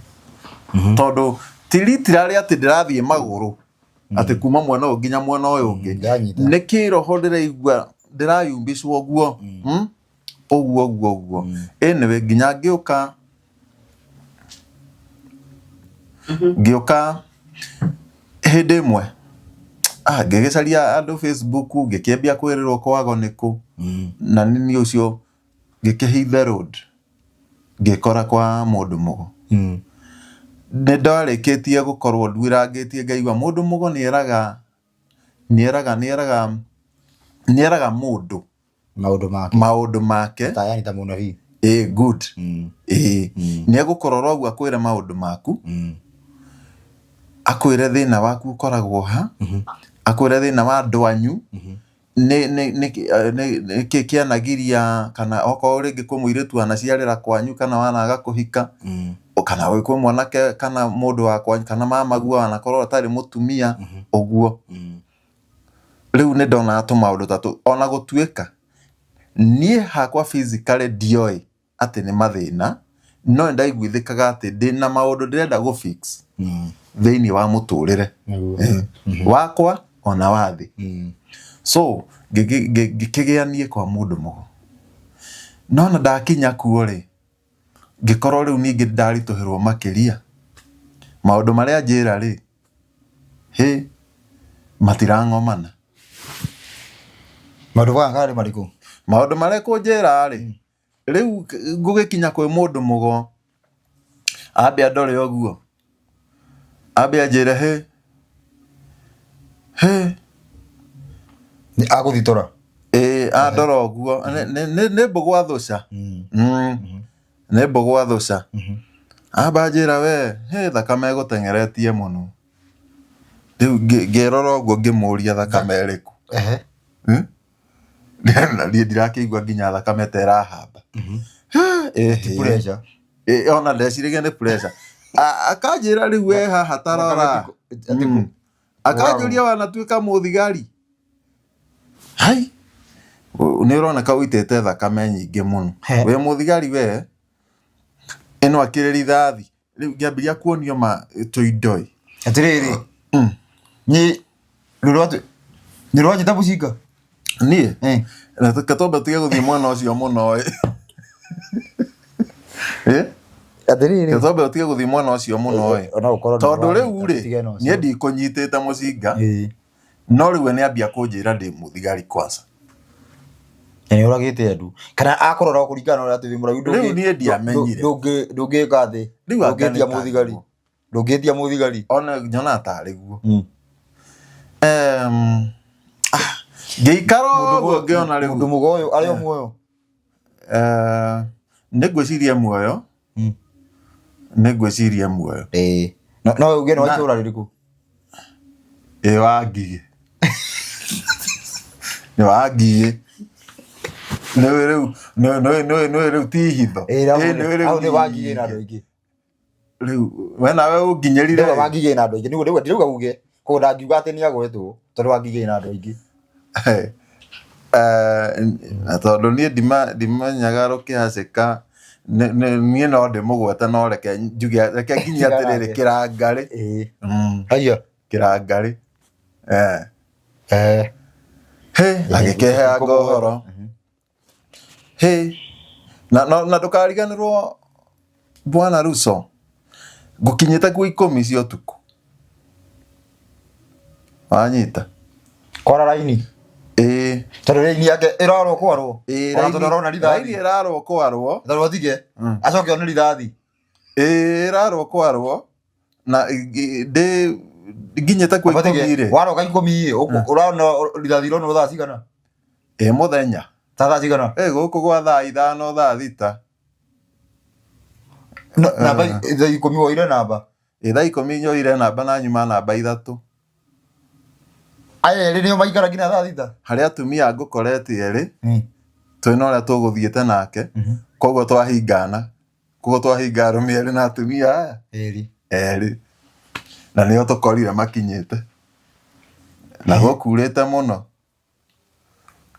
Tondũ ti literally atĩ ndĩrathiĩ magũrũ atĩ kuma mwena ũyũ nginya mwena ũyũ ũngĩ. Ndanyita. Nĩ kĩroho ndĩraigua ndĩrayumbicwo ũguo. Ũguo ũguo ũguo. Anyway nginya ngĩũka ngĩũka hĩndĩ ĩmwe ngĩgĩcaria andũ Facebook ngĩkĩambia kwĩrĩrwo kwago nĩ kũ na nĩ ũcio ngĩkĩ hit the road ngĩkora kwa mũndũ mũgo. Nĩ ndarĩkĩtie gũkorwo nduĩrangĩtie ngaigua mũndũ mũgo nĩeraga nĩeraga nĩeraga nĩeraga mũndũ Maũndũ make. Maũndũ make. Ta yani ta mũnabii. Ĩĩ, good. Ĩĩ. Nĩ egũkũrora ũguo akwĩre maũndũ maku. Akwĩre thĩna waku ũkoragwo ha. Akwĩre thĩna wa andũ anyu. Nĩ nĩ nĩ nĩkĩ kĩanagiria kana okorwo rĩngĩ kwĩ mũirĩtu wanaciarĩra kwanyu kana wanaga kũhika. Kana kwĩ mwanake kana mũndũ wa kwanyu kana mamaguo wanakorwo atarĩ mũtumia ũguo. Rĩu nĩ ndonaga tũmaũndũ ta tũu ona gũtuĩka niĩ hakwa physically ndioĩ atĩ nĩ mathĩna, no nĩ ndaiguithĩkaga atĩ ndĩna maũndũ ndĩrenda gũ fix thĩinĩ wa mũtũrĩre wakwa ona wa thĩ. So ngĩkĩgĩa niĩ kwa mũndũ mũgo. No ona ndakinya kuo rĩ, ngĩkorwo rĩu ningĩ ndaritũhĩrwo makĩria. Maũndũ marĩa anjĩra rĩ, hĩ, matirang'omana. Maũndũ maya karĩ marĩkũ? Maũndũ marĩa ekũnjĩra rĩ, rĩu ngũgĩkinya kwĩ mũndũ mũgo, ambe andore ũguo, ambe anjĩre hĩ, hĩ. Nĩ agũthitora? Ĩĩ andora ũguo, nĩ mbũgũ athũca. Nĩ mbũgũ athũca. Amba anjĩra we, hĩ thakame ĩgũteng'eretie mũno. Rĩu ngĩrora ũguo ngĩmũria thakame ĩrĩkũ. Na niĩ ndirakĩigua nginya thakame ta ĩrahamba. Ti pressure. Ona ndeciragia nĩ pressure. Akanjĩra rĩu we haha ta rora. Akanjũria wanatuĩka mũthigari. Hai! Nĩ ũroneka ũitĩte thakame nyingĩ mũno. Wĩ mũthigari we? Ĩno akĩrĩ rithathi. Rĩu ngĩambĩrĩria kuonio ma tũindo ĩ. Atĩrĩrĩ, nĩ nĩ rwanyita mũcinga? Niĩ? Reke twambe tũtige gũthiĩ mwena ũcio mũno ĩ. Atĩrĩrĩ. Reke twambe tũtige gũthiĩ mwena ũcio mũno ĩ. Ona gũkorwo Tondũ rĩu rĩ, niĩ ndikũnyitĩte mũcinga. No rĩu we nĩambia kũnjĩra ndĩ mũthigari kwanza. Na nĩ ũragĩte andũ. Kana akũrora o kũringana na ũrĩa atĩ wĩ mũraihu. Rĩu niĩ ndiamenyire. Ndũngĩka atĩ. Rĩu anga Ndũngĩtia nĩ mũthigari. tarĩguo. Ndũngĩtia mũthigari. Ona nyonaga tarĩ guo. Ngĩikara ũguo ngĩona rĩu. Mũndũ mũgo ũyũ arĩ o muoyo? Nĩ ngwĩciria muoyo. Nĩ ngwĩciria muoyo. Ĩĩ. No uge nĩ wa itũũra rĩrĩkũ? Ĩĩ wa Ngigĩ. Nĩ wa Ngigĩ. Nĩũĩ rĩu nĩũĩ rĩu ti hitho. Ĩĩ hau nĩ wa Ngigĩ na andũ aingĩ. Rĩu we nawe ũnginyĩrire. Ndauga wa Ngigĩ na andũ aingĩ. Nĩguo ndirauga uge. Koguo ndangiuga atĩ nĩ agwetwo tondũ wa Ngigĩ na andũ aingĩ. Na tondũ niĩ ndimenyaga rũkĩhacĩka niĩ no ndĩmũgwete no reke njuge reke nginye atĩrĩrĩ kĩrangarĩ. Haiya. Kĩrangarĩ. Hĩ agĩkĩheanga ũhoro. Hĩ na na ndũkariganĩrwo Bwana Ruso ngũkinyĩte kuo 10 cia ũtukũ. Wanyita? Kwara raini. Ĩĩ. Tondũ raini yake ĩrarwo kwarwo. Ĩĩ Ona tondũ arona rithathi. Raini ĩrarwo kwarwo. Tondũ atige. Acoke one rithathi. Ĩĩ ĩrarwo kwarwo na ndĩ nginyĩte kuo 10 rĩ. Waroka 10 ĩ, ũrona rithathi ironwo thaa cigana? Ĩ mũthenya. Ta thaa cigana? Ĩ gũkũ gwa thaa 5 thaa 6. Namba thaa 10 woire namba? Ĩ thaa 10 nyoire namba na nyuma namba 3. Aya erĩ nĩo maikara nginya thaa 6? Harĩ atumia ngũkorete erĩ, twĩna ũrĩa tũgũthiĩte nake, koguo twahingana, koguo twahinga arũme erĩ na atumia aya Erĩ. Erĩ. Na nĩo tũkorire makinyĩte. Na gũkurĩte mũno.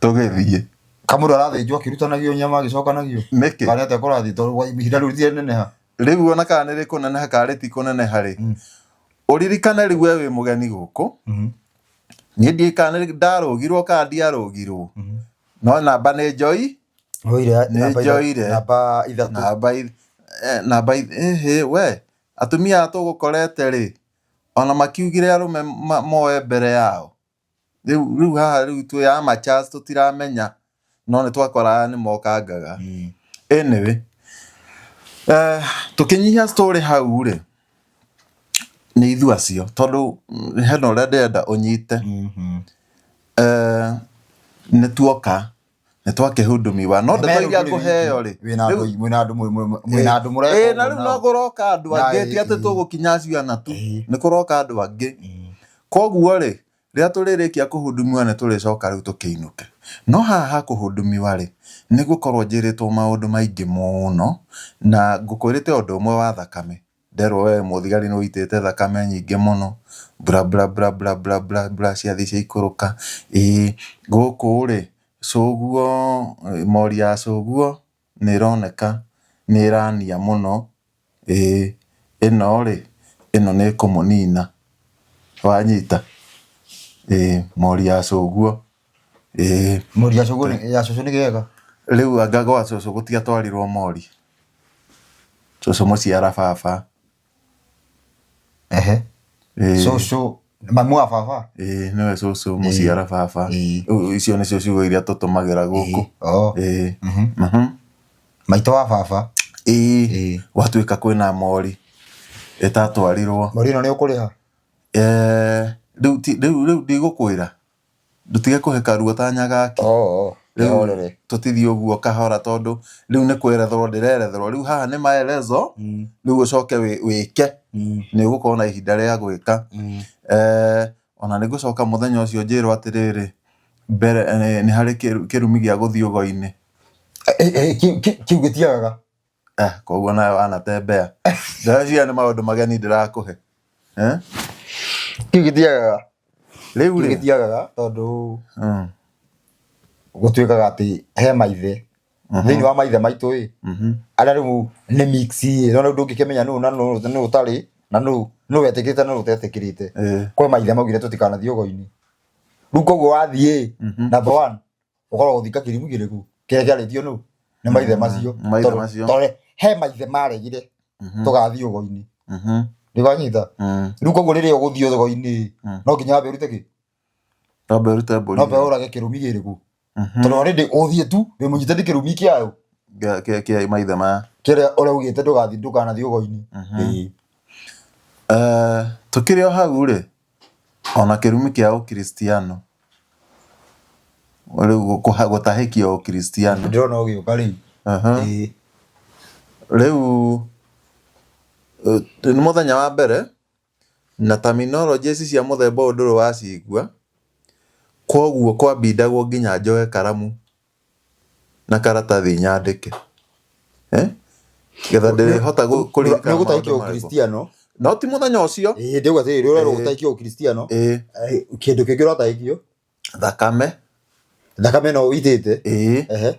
Tũgĩthiĩ. Kamũndũ arathĩnjwo akĩrutanagio nyama agĩcokanagio. Nĩkĩ? Kana atĩa kũrathiĩ tondũ ihinda rĩu rĩtireneneha. Rĩu ona kana nĩ rĩkũneneha kana rĩtikũneneha rĩ, ũririkane rĩu we wĩ mũgeni gũkũ, niĩ ndiũĩ kana nĩ ndarũgirwo kana ndiarũgirwo, no namba nĩ njoi, nĩ njoire. Namba 3. Namba ĩhĩ we, atumia aya tũgũkorete rĩ, ona makiugire arũme moe mbere yao. Rĩu rĩu haha rĩu twĩ amateurs tũtiramenya no nĩ twakoraga nĩ mokangaga. Anyway, tũkĩnyihia story hau rĩ, Nĩ ithuĩ acio tondũ hena ũrĩa ndĩrenda ũnyite. Nĩ tuoka nĩ twakĩhundumiwa no ndeto iria ngũheo rĩ Wĩna andũ mwĩna andũ mwĩna andũ mũreka ĩĩ na rĩu no kũroka andũ angĩ ti atĩ tũgũkinya acio ana tu, nĩ kũroka andũ angĩ. Koguo rĩ, rĩrĩa tũrĩrĩkia kũhundumiwa nĩ tũrĩcoka rĩu tũkĩinũke. No haha ha kũhundumiwa rĩ, nĩ ngũkorwo njĩrĩtwo maũndũ maingĩ mũno na ngũkwĩrĩte ũndũ ũmwe wa thakame. Nderwo we mũthigari nĩ ũitĩte thakame nyingĩ mũno, bla bla bla bla bla bla bla ciathiĩ ciaikũrũka. Ĩĩ gũkũ rĩ, cũguo, mori ya cũguo nĩ ĩroneka nĩ ĩrania mũno. Ĩĩ ĩno rĩ, ĩno nĩ ĩkũmũnina. Wanyita? Ĩĩ mori ya cũguo. Ĩĩ. Mori ya cũguo ya cũcũ nĩ kĩega? Rĩu anga gwa cũcũ gũtiatwarirwo mori? Cũcũ mũciara baba. Ehe. Cũcũ mamu wa baba? Ĩĩ nĩwe cũcũ mũciara baba. Rĩu icio nĩcio ciugo iria tũtũmagĩra gũkũ. Ĩĩ. Maitũ wa baba? Ĩĩ. Gwatuĩka kwĩna mori ĩtatwarirwo. Mori ĩno nĩ ũkũrĩha? Rĩu rĩu ndigũkwĩra. Ndũtige kũhĩka ruo ta Nyagaki. Rĩu Rĩu tũtithiĩ ũguo kahora tondũ rĩu nĩ kweretherwo ndĩreretherwo. Rĩu haha nĩ maelezo, rĩu ũcoke wĩke. Nĩ ũgũkorwo na ihinda rĩa gwĩka. Ona nĩ ngũcoka mũthenya ũcio njĩrwo atĩrĩrĩ, mbere nĩ harĩ kĩrumi gĩa gũthiĩ ũgo-inĩ. Kĩu gĩtiagaga. Koguo nawe wanatembea. Ndĩreciria nĩ maũndũ mageni ndĩrakũhe. Kĩu gĩtiagaga. Rĩu Kĩu rĩ. Gĩtiagaga tondũ gũtuĩkaga atĩ he maithe thĩinĩ wa maithe maitũ ĩ, arĩa rĩu nĩ mix ĩ, no rĩu ndũngĩkĩmenya nũ na nũ nũ ũtarĩ na nũ nũ wetĩkĩrĩte na nũ ũtetĩkĩrĩte. Kwĩ maithe maugire tũtikanathiĩ ũgo-inĩ. Rĩu koguo wathiĩ ĩ, number one ũkoragwo ũgĩthika kĩrimũ kĩrĩkũ kĩrĩa kĩarĩtio nũ nĩ maithe macio. Maithe Tondũ- macio. Tondũ he maithe maregire tũgathiĩ ũgo-inĩ. Nĩwanyita? Rĩu koguo rĩrĩa ũgũthiĩ ũgo-inĩ no nginya wambe ũrute kĩ? Wambe ũrute mbũri. No mbe ũrage kĩrumi kĩrĩkũ? Tondũ already ũthiĩ tu wĩ mũnyite nĩ kĩrumi kĩayo. Kĩa maithe maya. Kĩrĩa ũraugĩte ndũgathiĩ ndũkanathiĩ ũgo-inĩ. Ĩĩ. Tũkĩrĩ o hau rĩ, ona kĩrumi kĩa ũkristiano, rĩu gũtahĩkio ũkristiano. Ndĩrona ũgĩũka rĩu. Ĩĩ. Rĩu nĩ mũthenya wa mbere na terminology ici cia mũthemba ũyũ ndũrĩ wacigua, koguo kwambindagwo nginya njoe karamu na karatathi nyandĩke. Getha ndĩrĩhota kũririkana Nĩ ũgũtahĩkio maũndũ marĩkũ. ũkristiano. No ti mũthenya ũcio. Ĩĩ ndĩuga atĩrĩrĩ, ũrerwo gũtahĩkio ũkristiano. Kĩndũ kĩngĩ ũratahĩkio? Thakame. Thakame no ũitĩte? Ĩĩ.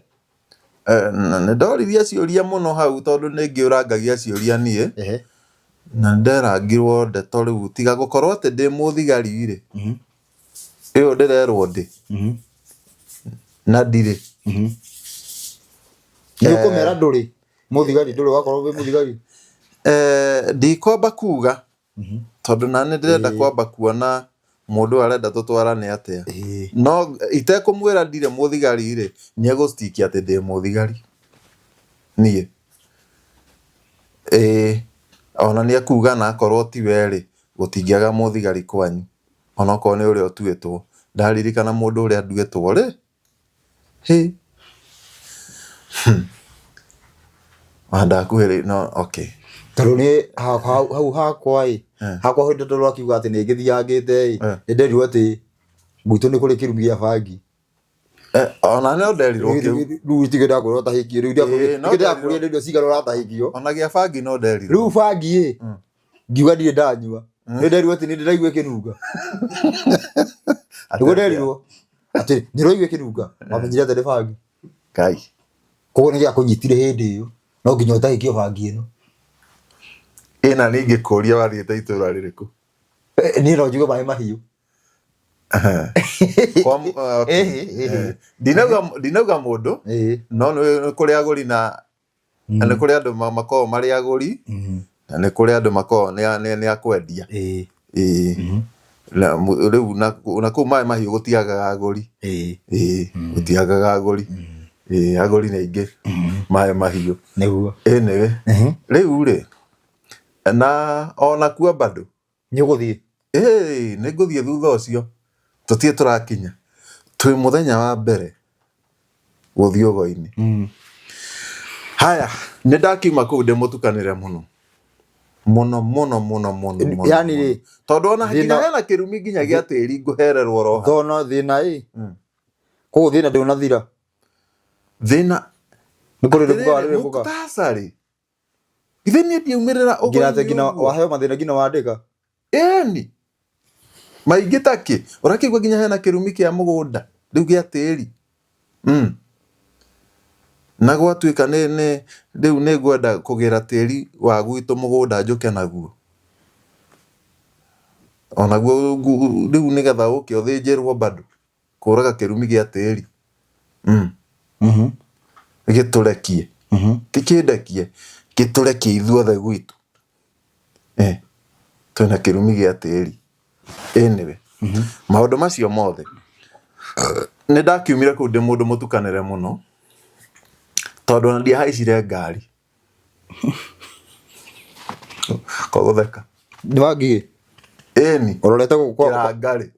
Nĩ ndoririe ciũria mũno hau tondũ nĩ ngĩũrangagia ciũria niĩ. Na nĩ nderangirwo ndeto rĩu tiga gũkorwo atĩ ndĩ mũthigari rĩ. Ĩyo ndĩrerwo ndĩ. Na ndirĩ. Nĩ ũkũmera ndũrĩ mũthigari, ndũrĩ wakorwo wĩ mũthigari? Ndikwamba kuga tondũ na nĩ ndĩrenda kwamba kuona mũndũ ũyũ arenda tũtwarane atĩa. No itekũmwĩra ndirĩ mũthigari rĩ, nĩ egũstikia atĩ ndĩ mũthigari niĩ. Ĩĩ ona nĩ ekuga na akorwo ti we rĩ, gũtingĩaga mũthigari kwanyu onokorwo nĩ ũrĩa ũtuĩtwo. Ndaririkana mũndũ ũrĩa nduĩtwo rĩ, hĩ Wandakuhĩrĩ no okay. Tondũ nĩ hau hakwa ĩ, hakwa hĩndĩ ndorwo akiuga atĩ nĩ ngĩthiangĩte ĩ, nĩ nderirwo atĩ gwitũ nĩ kũrĩ kĩrumi gĩa bangi. Ona no nderirwo kĩu. Rĩu itigĩ ndakwĩra ũtahĩkio, rĩu ndakũria nĩ indo cigana ũratahĩkio. Ona gĩa bangi no nderirwo. Rĩu bangi ĩ, ngiuga ndirĩ ndanyua. Nĩ nderirwo atĩ nĩ ndĩraigua ĩkĩnunga. Nĩguo nderirwo atĩ nĩ ũraigua ĩkĩnunga, wamenyire atĩ nĩ bangi. Ngai. Koguo nĩ gĩakũnyitire hĩndĩ ĩyo, no nginya ũtahĩkio bangi ĩno. Ĩna nĩ ingĩkũria wathiĩte itũra rĩrĩkũ? Niĩ no njuge maĩ mahiũ. Ndinauga mũndũ, no nĩ kũrĩ agũri na nĩ kũrĩ andũ makoragwo marĩ agũri na nĩ kũrĩ andũ makoragwo nĩ akwendia. Ĩĩ. Rĩu na kũu maĩ mahiũ gũtiagaga agũri. Ĩĩ, gũtiagaga agũri. Ĩĩ, agũri nĩ aingĩ maĩ mahiũ. Nĩguo. Anyway, rĩu rĩ, na ona kuo bado Nĩ ũgũthiĩ? Ĩĩ, nĩ ngũthiĩ thutha ũcio. Tũtirĩ tũrakinya. Twĩ mũthenya wa mbere gũthiĩ ũgo-inĩ. Haya, nĩ ndakiuma kũu ndĩmũtukanĩre mũno. Mũno mũno mũno mũno mũno. Yani rĩ, Tondũ ona thĩna- nginya hena kĩrumi nginya gĩa tĩri ngũhererwo oro haha. Thona thĩna ĩ. Koguo thĩna ndũnathira. Thĩna Nĩ kũrĩrĩmbũka Atĩrĩrĩ, warĩrĩmbũka. muktasari. Githĩ niĩ ndiaumĩrĩra Nginya atĩ ũgo-inĩ nginya ũguo? waheo mathĩna nginya wandĩka. Ĩni. Maingĩ ta kĩ? Ũrakĩigua nginya hena kĩrumi kĩa mũgũnda rĩu gĩa tĩri. Na gwatuĩka nĩ nĩ rĩu nĩ ngwenda kũgĩra tĩri wa gwitũ mũgũnda njũke naguo. Onaguo rĩu nĩgetha ũke ũthĩnjĩrwo bado kũraga kĩrumi gĩa tĩri. Gĩtũrekie. Ti kĩndekie, gĩtũrekie ithuothe gwitũ. Eh, twĩna kĩrumi gĩa tĩri. Anyway, maũndũ macio mothe nĩ ndakiumire kũu ndĩ mũndũ mũtukanĩre mũno tondũ ona ndiahaicire ngari kogũtheka Nĩ wa ngigĩ. ĩni Ũrorete kĩrangarĩ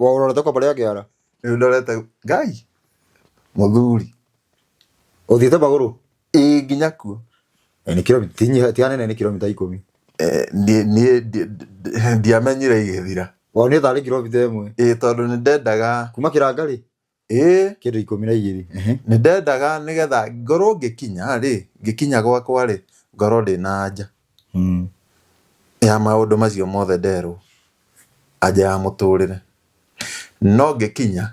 ũrorete kwa barĩa kĩara. rĩu ndorete ngai mũthuri Ũthiĩte magũrũ. ĩĩ nginya kuo Nĩ kilomita ti nyiha ti hanene nĩ kilomita 10. Niĩ ndiamenyire igĩthira. Wonire tarĩ kilomita 1. Ĩĩ tondũ nĩ ndendaga Kuma Kĩrangarĩ ĩĩ kĩndũ 12. Nĩ ndendaga nĩgetha ngorwo ngĩkinya rĩ, ngĩkinya gwakwa rĩ, ngorwo ndĩna anja ya maũndũ macio mothe nderwo, anja ya mũtũrĩre. No ngĩkinya,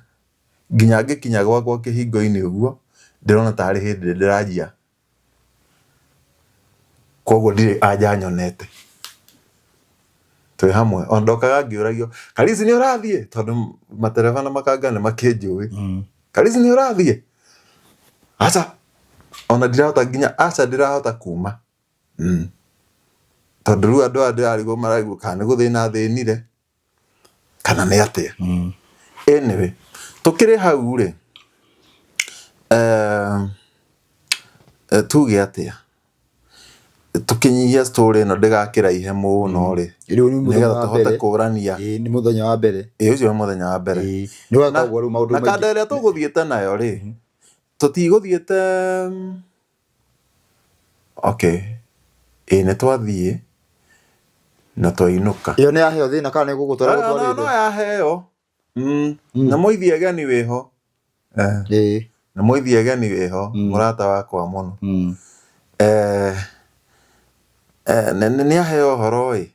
nginya ngĩkinya gwakwa kĩhingo-inĩ ũguo, ndĩrona tarĩ hĩndĩ ndĩranjia Koguo ndirĩ anja nyonete. Twĩ hamwe. Ona ndokaga ngĩũragio, Karisi nĩ ũrathiĩ? Tondũ matereba na makanga nĩ makĩnjũĩ. Karisi nĩ ũrathiĩ? Aca. Ona ndirahota nginya aca ndirahota kuma. Tondũ rĩu andũ aya ndĩrarigwo mararigwo kana nĩ gũthĩna thĩnire kana nĩ atĩa. Anyway, tũkĩrĩ hau rĩ, tuge atĩa, tũkĩnyihia story ĩno ndĩgakĩraihe mũno rĩ, Rĩu nĩ mũthenya nĩgetha wa tũhote mbere. kũrania. Ĩĩ nĩ mũthenya wa mbere. Ĩĩ ũcio nĩ mũthenya wa mbere. Ĩĩ nĩ weka ũguo rĩu maũndũ Na kanda maingĩ. ĩrĩa tũgũthiĩte nayo rĩ, tũtigũthiĩte okay, ĩĩ nĩ twathiĩ na twainũka. Ĩyo nĩ yaheo thĩna kana nĩ gũgũtwara No, no, gũtwarĩte? no yaheo. Na mũithi egeni wĩho. Ĩĩ. Na mũithi egeni wĩho, mũrata wakwa mũno. Nĩ aheo ũhoro ĩ,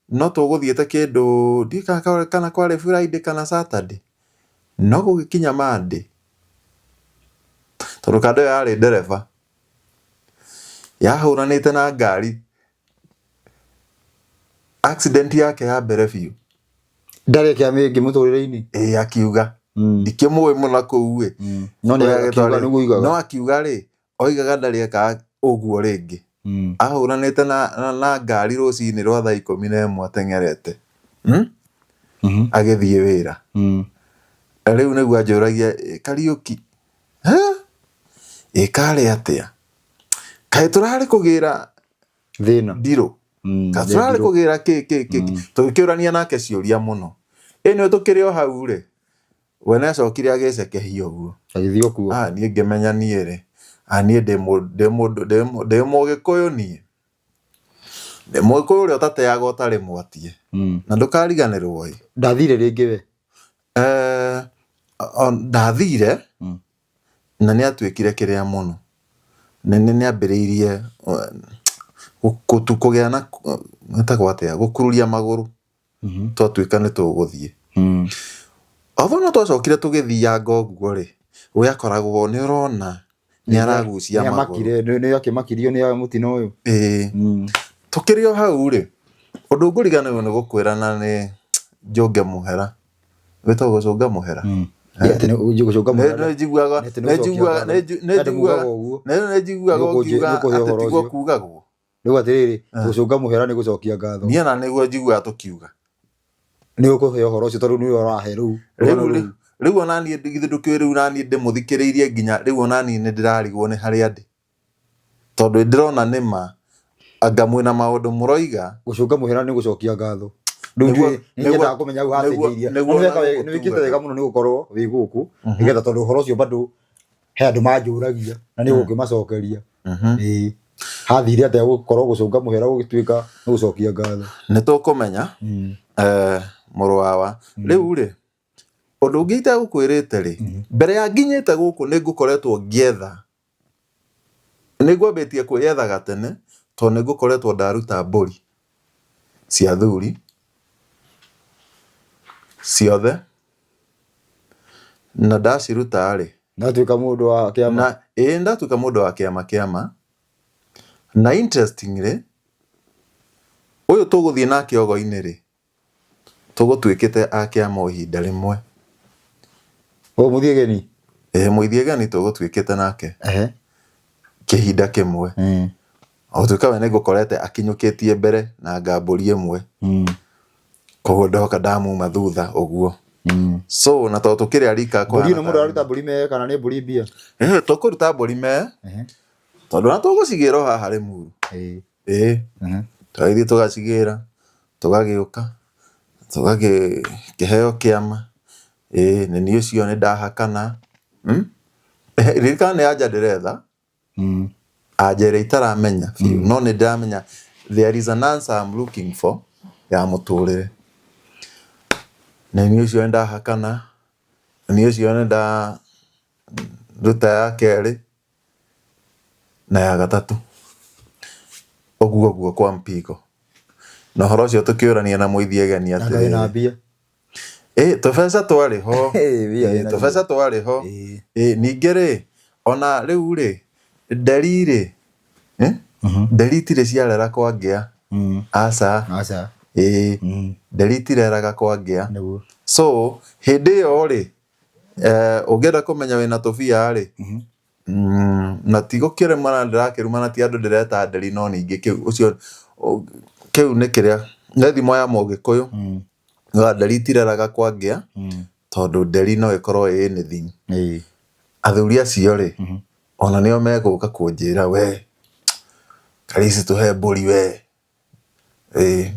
no tũgũthiĩte kĩndũ ndiũĩ kana kwarĩ Friday kana Saturday, no gũgĩkinya Monday, tondũ kanda ĩyo yarĩ ndereba, yahũranĩte na ngari, accident yake ya mbere biũ. Ndarĩ eka mĩngĩ mũtũrĩre-inĩ. Ĩĩ akiuga. Ndikĩmũĩ mũno kũu ĩ. No nĩ Ũrĩa akiuga agĩtwarĩ- nĩguo oigaga. No akiuga rĩ, oigaga ndarĩ eka ũguo rĩngĩ. Ahũranĩte na ngari rũcinĩ rwa thaa 11 ateng'erete. Agĩthiĩ wĩra. Rĩu nĩguo anjũragia, Kariũki, ĩ karĩ atĩa? Kaĩ tũrarĩ kũgĩra Thĩna. ndirũ? Kaĩ tũrarĩ ndirũ. kũgĩra kĩ kĩ kĩ? Tũgĩkĩũrania nake ciũria mũno. Ĩnĩ tũkĩrĩ o hau rĩ, we nĩ acokire agĩcekehia ũguo. Agĩthiĩ o kuo. Ah, niĩ ngĩmenya niĩ rĩ, ah, niĩ ndĩ mũndũ, ndĩ mũgĩkũyũ niĩ. Ndĩ mũgĩkũyũ ũrĩa ũtateaga ũtarĩ mwatie. Na ndũkariganĩrwo ĩ. Ndathire rĩngĩ we? Ndathire, na nĩ atuĩkire kĩrĩa mũno. Nĩ ambĩrĩirie kũgĩa na, ĩtagwo atĩa, gũkururia magũrũ. Twatuĩka nĩ tũgũthiĩ. Although no twacokire tũgĩthianga ũguo rĩ, we akoragwo nĩ ũrona nĩ aragucia Nĩ magũrũ. amakire, nĩ akĩmakirio nĩ mũtino ũyũ. Ĩĩ. Tũkĩrĩ o hau rĩ, ũndũ ngũriganĩrwo nĩ gũkwĩra na nĩ njũnge mũhera. Wĩtagwo gũcũnga mũhera? Atĩ nĩ gũcũnga mũhera. Nĩ njiguaga, Atĩ nĩ nĩ gũcokia njiguaga, ngatho. nĩ Andũ njiguaga, mugaga ũguo. nĩ njiguaga Nĩ ũkiuga ũkũhe atĩ ũhoro tiguo ũcio. kugagwo. Rĩu atĩrĩrĩ, gũcũnga mũhera nĩ gũcokia ngatho. Niĩ ona nĩguo njiguaga tũkiuga. Nĩ ũkũhe ũhoro ũcio tondũ nĩwe ũrahe rĩu. Rĩu rĩu ona niĩ githĩ ndũkĩũĩ rĩu ona niĩ ndĩmũthikĩrĩirie nginya rĩu ona niĩ nĩ ndĩrarigwo nĩ harĩa ndĩ. Tondũ ndĩrona nĩ ma anga mwĩna maũndũ mũroiga. Gũcũnga mũhera nĩ gũcokia ngatho. Rĩu Nĩguo- ndiũĩ, nĩ nyendaga kũmenya hau hacenjeirie. nĩguo Na nĩ weka na nĩ wĩkĩte wega mũno nĩ gũkorwo wĩ gũkũ nĩgetha tondũ ũhoro ũcio bado he andũ manjũragia na nĩ ũgũkĩmacokeria. Ĩĩ. Hathire atĩa gũkorwo gũcũnga mũhera gũgĩtuĩka nĩ gũcokia ngatho? Nĩ tũkũmenya mũrũ wawa. Rĩu rĩ, ũndũ ũngĩ itegũkwĩrĩte rĩ, mbere ya nginyĩte gũkũ nĩ ngũkoretwo ngĩetha, nĩ ngwambĩtie kwĩyethaga tene tondũ nĩ ngũkoretwo ndaruta mbũri cia athuri ciothe, na ndaciruta rĩ, Ndatuĩka mũndũ wa kĩama. Na ĩĩ ndatuĩka mũndũ wa kĩama kĩama, na interestingly, ũyũ tũgũthiĩ nake ogo-inĩ rĩ, Tũgũtuĩkĩte a kĩama o ihinda rĩmwe. Ũyũ mũthiegeni? Ĩĩ mũithiegeni tũgũtuĩkĩte nake kĩhinda kĩmwe. O gũtuĩka we nĩngũkorete akinyũkĩtie mbere na ngambũri ĩmwe. Koguo ndoka ndamuma thutha ũguo. So na tondũ tũkĩrĩ a rika Mbũri kũhana ĩno mũndũ ta araruta mbũri mee kana nĩ mbũri mbia? Tũkũruta mbũri mee tondũ ona tũgũcigĩra o haha Rĩmuru. Ĩĩ. Tũgagĩthiĩ tũgacigĩra, tũgagĩũka, tũgakĩheo kĩama, ĩĩ nĩ niĩ ũcio nĩ ndahakana, Ririkana nĩ anja ndĩretha, anja ĩrĩa itaramenya biũ, no nĩ ndĩramenya there is an answer I'm looking for ya mũtũrĩre. Nĩ niĩ ũcio nĩ ndahakana, nĩ niĩ ũcio nĩ ndaruta ya kerĩ. na ya gatatũ ũguo ũguo kwa mpigo na ũhoro ũcio tũkĩũrania na mũithiegeni Na ndarĩ na atĩrĩrĩ mbia. ĩ tũbeca twarĩ ho Ĩ, mbia Ĩ, ĩna tũbeca twarĩ ho Ĩ. Ĩ, ningĩ rĩ ona rĩu rĩ nderi rĩ nderi itirĩ ciarera kwa ngĩa aca Aca. ĩ nderi itireraga kwa ngĩa Nĩguo. so hĩndĩ ĩyo rĩ ũngĩenda kũmenya wĩna tũbia rĩ na ti gũkĩremana ndĩrakĩrumana ti andũ ndĩreta nderi no ningĩ kĩu ũcio kĩu nĩ kĩrĩa nĩ thimo ya mũgĩkũyũ mm. Nderi itireraga kwa ngĩa tondũ nderi no ĩkorwo ĩ anything. Athuri acio rĩ ona nĩo megũka kũnjĩra we Karisi tũhe mbũri we. Ĩĩ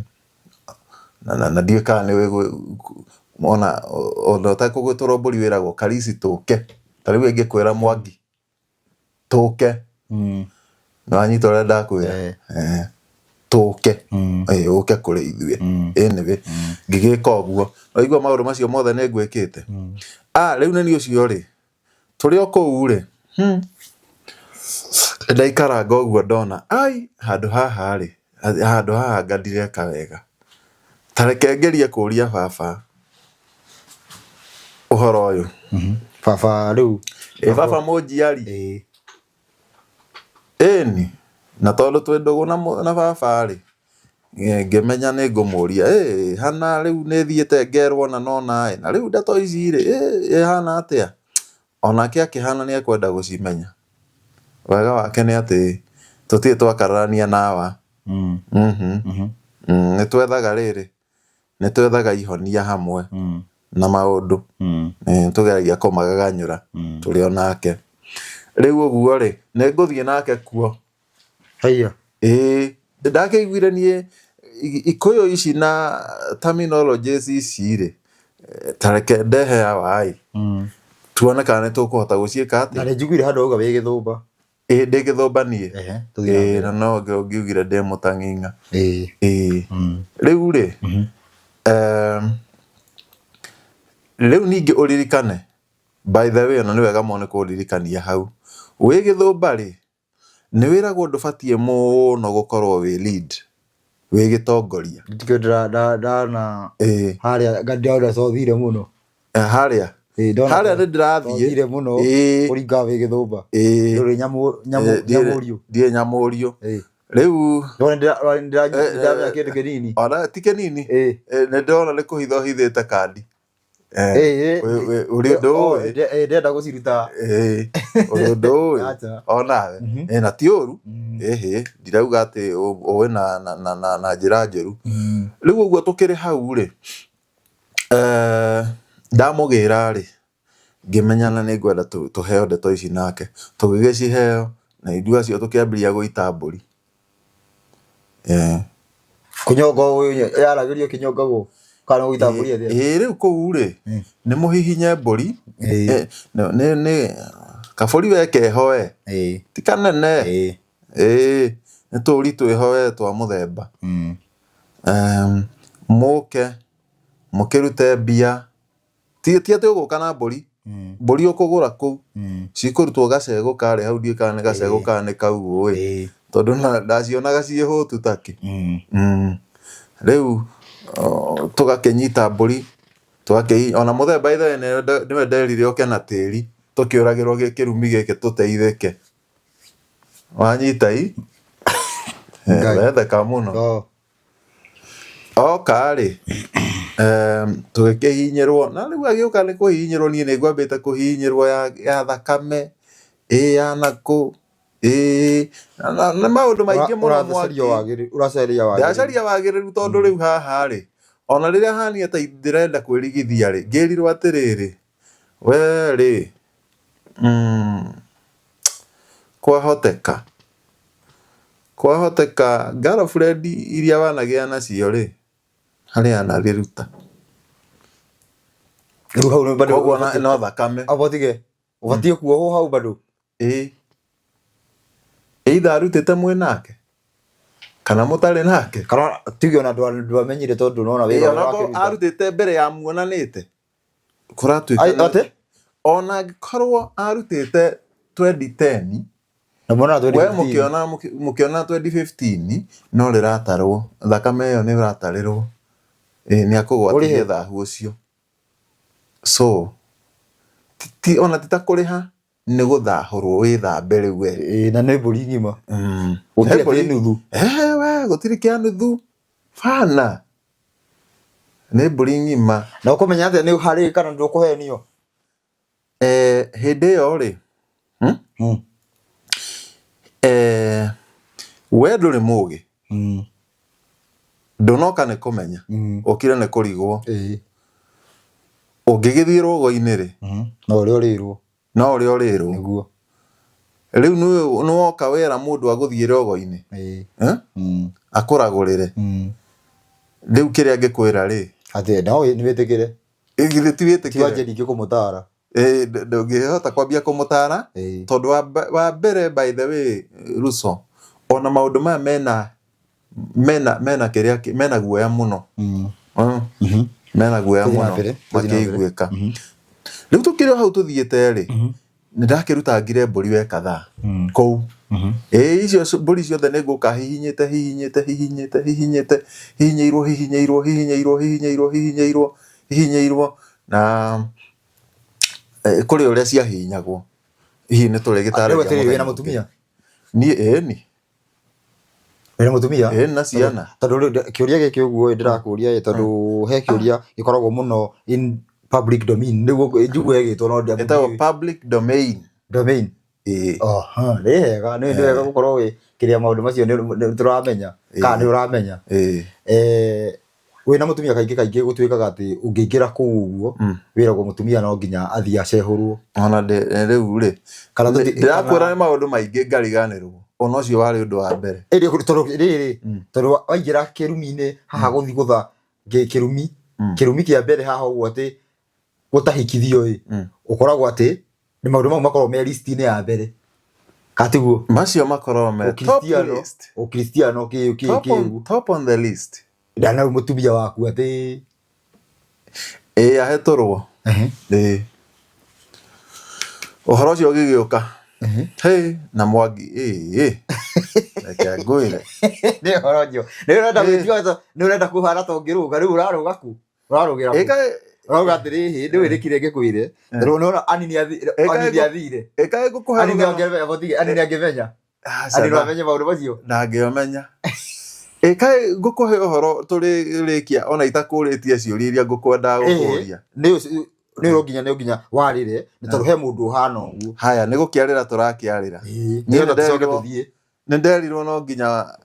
na na ndiũĩ kana nĩ ona ona ũtekũgwĩtũrwo mbũri wĩragwo Karisi tũke. Ta rĩu ĩngĩkwĩra Mwangi tũke, nĩ wanyita ũrĩa ndakwĩra? Tũke, ĩĩ ũke kũrĩ ithuĩ. Anyway, ngĩgĩka ũguo. Waigua maũndũ macio mothe nĩ ngwĩkĩte? Ah rĩu nĩ niĩ ũcio rĩ, Tũrĩ o kũu rĩ, ndaikaranga ũguo ndona ai handũ haha rĩ, handũ haha anga ndireka wega. Ta reke ngerie kũria baba ũhoro ũyũ. Baba rĩu. Ĩ baba mũnjiari. Ĩni, na tondũ twĩ ndũgũ na baba rĩ, ngĩmenya nĩ ngũmũria, ĩ hana rĩu nĩ thiĩte ngerwo na nona ĩ, na rĩu ndeto ici rĩ, ĩhana atĩa? Onake akĩhana nĩ ekwenda gũcimenya. Wega wake nĩ atĩ tũtirĩ twakararania na awa. Nĩ twethaga rĩrĩ, nĩ twethaga ihonia hamwe na maũndũ nĩ tũgeragia kũmagaganyũra tũrĩ o nake. Rĩu ũguo rĩ, nĩ ngũthiĩ nake kuo. Haiya. Ĩĩ ndakĩiguire niĩ ikũyũ ici na terminologies ici rĩ, ta reke ndehe awa ĩ, tuone kana nĩ tũkũhota gũciĩka Na atĩa. nĩ njiguire handũ wauga wĩ gĩthũmba. Ĩĩ ndĩ gĩthũmba niĩ. Ehe, tũthiĩ na Ĩĩ mbere. na no ũngiugire ndĩ mũtang'ing'a. Ĩĩ. Ĩĩ. Rĩu rĩ, rĩu ningĩ ũririkane, by the way ona nĩ wega mũno nĩ kũndirikania hau. Wĩ gĩthũmba rĩ, nĩ wĩragwo ndũbatiĩ mũno gũkorwo wĩ lead, wĩ gĩtongoria. Ndikĩo ndana Ĩĩ. harĩa ndona cothire mũno. Harĩa? Ĩĩ, ndona Harĩa nĩ ndĩrathiĩ. Cothire mũno Ĩĩ. kũringa wĩ gĩthũmba. Ĩĩ. Ndũrĩ nyamũ nyamũ nyamũriũ. Ndirĩ nyamũriũ. Ĩĩ. Rĩu Ndona ndĩramenya kĩndũ kĩnini. Ona ti kĩnini. Ĩĩ. Nĩ ndĩrona nĩ kũhitha ũhithĩte kandi. Ĩĩ. Ũrĩ ũndũ ũĩ. Ndĩrenda gũciruta. Ĩĩ. Ũrĩ ũndũ ũĩ. Acha. Onawe. Ĩĩ na ti ũru. Ĩhĩ, ndirauga atĩ ũĩ na njĩra njũru. Rĩu ũguo tũkĩrĩ hau rĩ, ndamũgĩra rĩ, ngĩmenya na nĩ ngwenda tũheo ndeto ici nake. Tũgĩgĩciheo na ithuĩ acio tũkĩambĩrĩria gũita mbũri. Kũnyonga yaragĩrio kĩnyongagwo kana gũita mbũri ĩthĩ. Ĩĩ rĩu kũu rĩ nĩ mũhihinye mbũri. Ĩĩ. Nĩ kabũri we keho we. Ti kanene. Ĩĩ nĩ tũri twĩho we twa mũthemba. Mũke mũkĩrute mbia. Ti ti atĩ ũgũka na mbũri. Mbũri ũkũgũra kũu. Cikũrutwo gacegũ karĩa hau ndiũĩ kana nĩ gacegũ kana nĩ kaugũ ĩ. Tondũ ndacionaga ciĩ hũtu takĩ. Rĩu tũgakĩnyita mbũri tũgakĩ ona mũthee by the way nĩwe nderire oke na tĩri tũkĩũragĩrwo kĩrumi gĩkĩ tũteithĩke. Wanyita i? Ngai. Wetheka mũno. Oh. Oka rĩ, tũgĩkĩhihinyĩrwo na rĩu agĩũka nĩ kũhihinyĩrwo niĩ nĩ ngwambĩte kũhihinyĩrwo ya thakame, ĩ ya nakũ, ĩ na maũndũ maingĩ mũno mwaki. Ũracaria wagĩrĩru, ũracaria wagĩrĩru. Ndĩracaria wagĩrĩru tondũ rĩu haha rĩ, ona rĩrĩa hania ta ndĩrenda kwĩrigithia rĩ, ngĩrirwo atĩrĩrĩ, we rĩ, kwahoteka, kwahoteka girlfriend iria wanagĩa nacio rĩ, harĩ anarĩruta. Rĩu hau nĩ bado Koguo no thakame. Abotige. Ũbatiĩ kuohwo hau bado. Ĩĩ. Either arutĩte mwĩ nake kana mũtarĩ nake. Kana tuge ona ndwamenyire tondũ nona wĩra Ĩĩ, ũrĩa onakorwo wakĩruta. arutĩte mbere ya muonanĩte. Kũratuĩka Ai, nĩ- atĩ? Ona angĩkorwo arutĩte 2010, Na mwona we 2015. mũkĩona 2015 no rĩratarwo, thakame ĩyo nĩ ĩratarĩrwo. Ĩĩ, nĩ akũgwatirie Ũrĩhe. thahu ũcio. So, ti, ona ti ta kũrĩha, nĩ gũthahũrwo wĩthambe rĩu we. Ĩĩ, na nĩ mbũri ng'ima. Gũtirĩ Nĩ mbũri. atĩ nuthu. We, gũtirĩ kĩa nuthu. Bana. Nĩ mbũri ng'ima. Na ũkũmenya atĩa nĩ harĩ kana ndũkũhenio? Hĩndĩ ĩyo rĩ, we ndũrĩ mũgĩ. Ndũnoka nĩ kũmenya. Ũkire nĩ kũrigwo. Ũngĩgĩthiĩ rũgo-inĩ rĩ, No ũrĩa ũrĩrwo. No ũrĩa ũrĩrwo. Nĩguo. Rĩu nĩwoka wera mũndũ agũthiĩ rũgo-inĩ. Akũragũrĩre. Rĩu kĩrĩa angĩkwĩra rĩ. Atĩ no nĩ wĩtĩkĩre. Githĩ ti wĩtĩkĩre? Ti wanjie ningĩ kũmũtara. Ndũngĩhota kwambia kũmũtara. Tondũ wa mbere by the way Ruto, ona maũndũ maya mena kĩrĩa mena guoya mũno. Mena guoya mũno makĩiguĩka. Rĩu tũkĩrĩ o hau tũthiĩte rĩ, nĩ ndakĩrutangire mbũri we kadhaa kũu. Ĩĩ icio mbũri ciothe nĩ ngũka hihinyĩte hihinyĩte hihinyĩte hihinyĩte hihinyĩirwo hihinyĩirwo hihinyĩirwo hihinyĩirwo hihinyĩirwo hihinyĩirwo na kũrĩ ũrĩa ciahihinyagwo. Hihi nĩ tũrĩgĩtarĩria Rĩu atĩrĩrĩ, wĩna mũthenya ũngĩ. mũtumia? Niĩ ĩni. Wĩna mũtumia? Ĩĩ na ciana. Tondũ rĩu kĩũria gĩkĩ ũguo ĩ ndĩrakũria ĩ tondũ he kĩũria gĩkoragwo mũno in public domain nĩguo njugue ĩgĩtwo no Ĩtagwo public domain. Domain. Ĩĩ. Aha, nĩ hega, nĩ wega gũkorwo wĩ kĩrĩa maũndũ macio nĩ tũramenya kana nĩ ũramenya. Ĩĩ. Wĩna mũtumia kaingĩ kaingĩ gũtuĩkaga atĩ ũngĩingĩra kũu ũguo wĩragwo mũtumia no nginya athiĩ acehũrwo. Ona rĩu rĩ, Kana tũti- ndĩrakwĩra nĩ maũndũ maingĩ ngariganĩrwo. Ona ũcio warĩ ũndũ wa mbere. Ĩndĩ tondũ rĩrĩ, tondũ waingĩra kĩrumi-inĩ haha gũthiĩ gũtha kĩrumi, kĩrumi kĩa mbere haha ũguo atĩ gũtahikithio ĩ, ũkoragwo atĩ nĩ maũndũ mau makoragwo me list-inĩ ya mbere. Kana tiguo? Macio makoragwo me top Ũkristiano, list. Ũkristiano kĩ kĩ Top kĩ on, top on the list. Ndana mũtumia waku atĩ Ĩĩ ahetũrwo. Ĩĩ. Ũhoro ũcio ũgĩgĩũka. Hĩ, na Mwangi ĩĩ. Reke ngwĩre. Nĩ ũhoro ũcio. Nĩ ũrenda gwĩtua nĩ ũrenda kũhana ta ũngĩrũga rĩu ũrarũga kũ? Ũrarũgĩra kũ? Ũrauga atĩrĩrĩ, nĩ wĩrĩkire ngĩkwĩre. Tondũ nĩwona Anini athire. Ĩkaĩ ngũkũhe Anini angĩmenya, Anini angĩmenya. Anini no amenye maũndũ macio. Ndangĩomenya. Ĩkaĩ ngũkũhe ũhoro tũrĩrĩkia ona itakũrĩtie ciũria iria ngũkwendaga gũkũria. Nĩ nĩ nginya warĩre nĩ tondũ he mũndũ ũhana ũguo. Haya, nĩ gũkĩarĩra tũrakĩarĩra. Nĩgetha tũcoke tũthiĩ. Nĩ nderirwo no nginya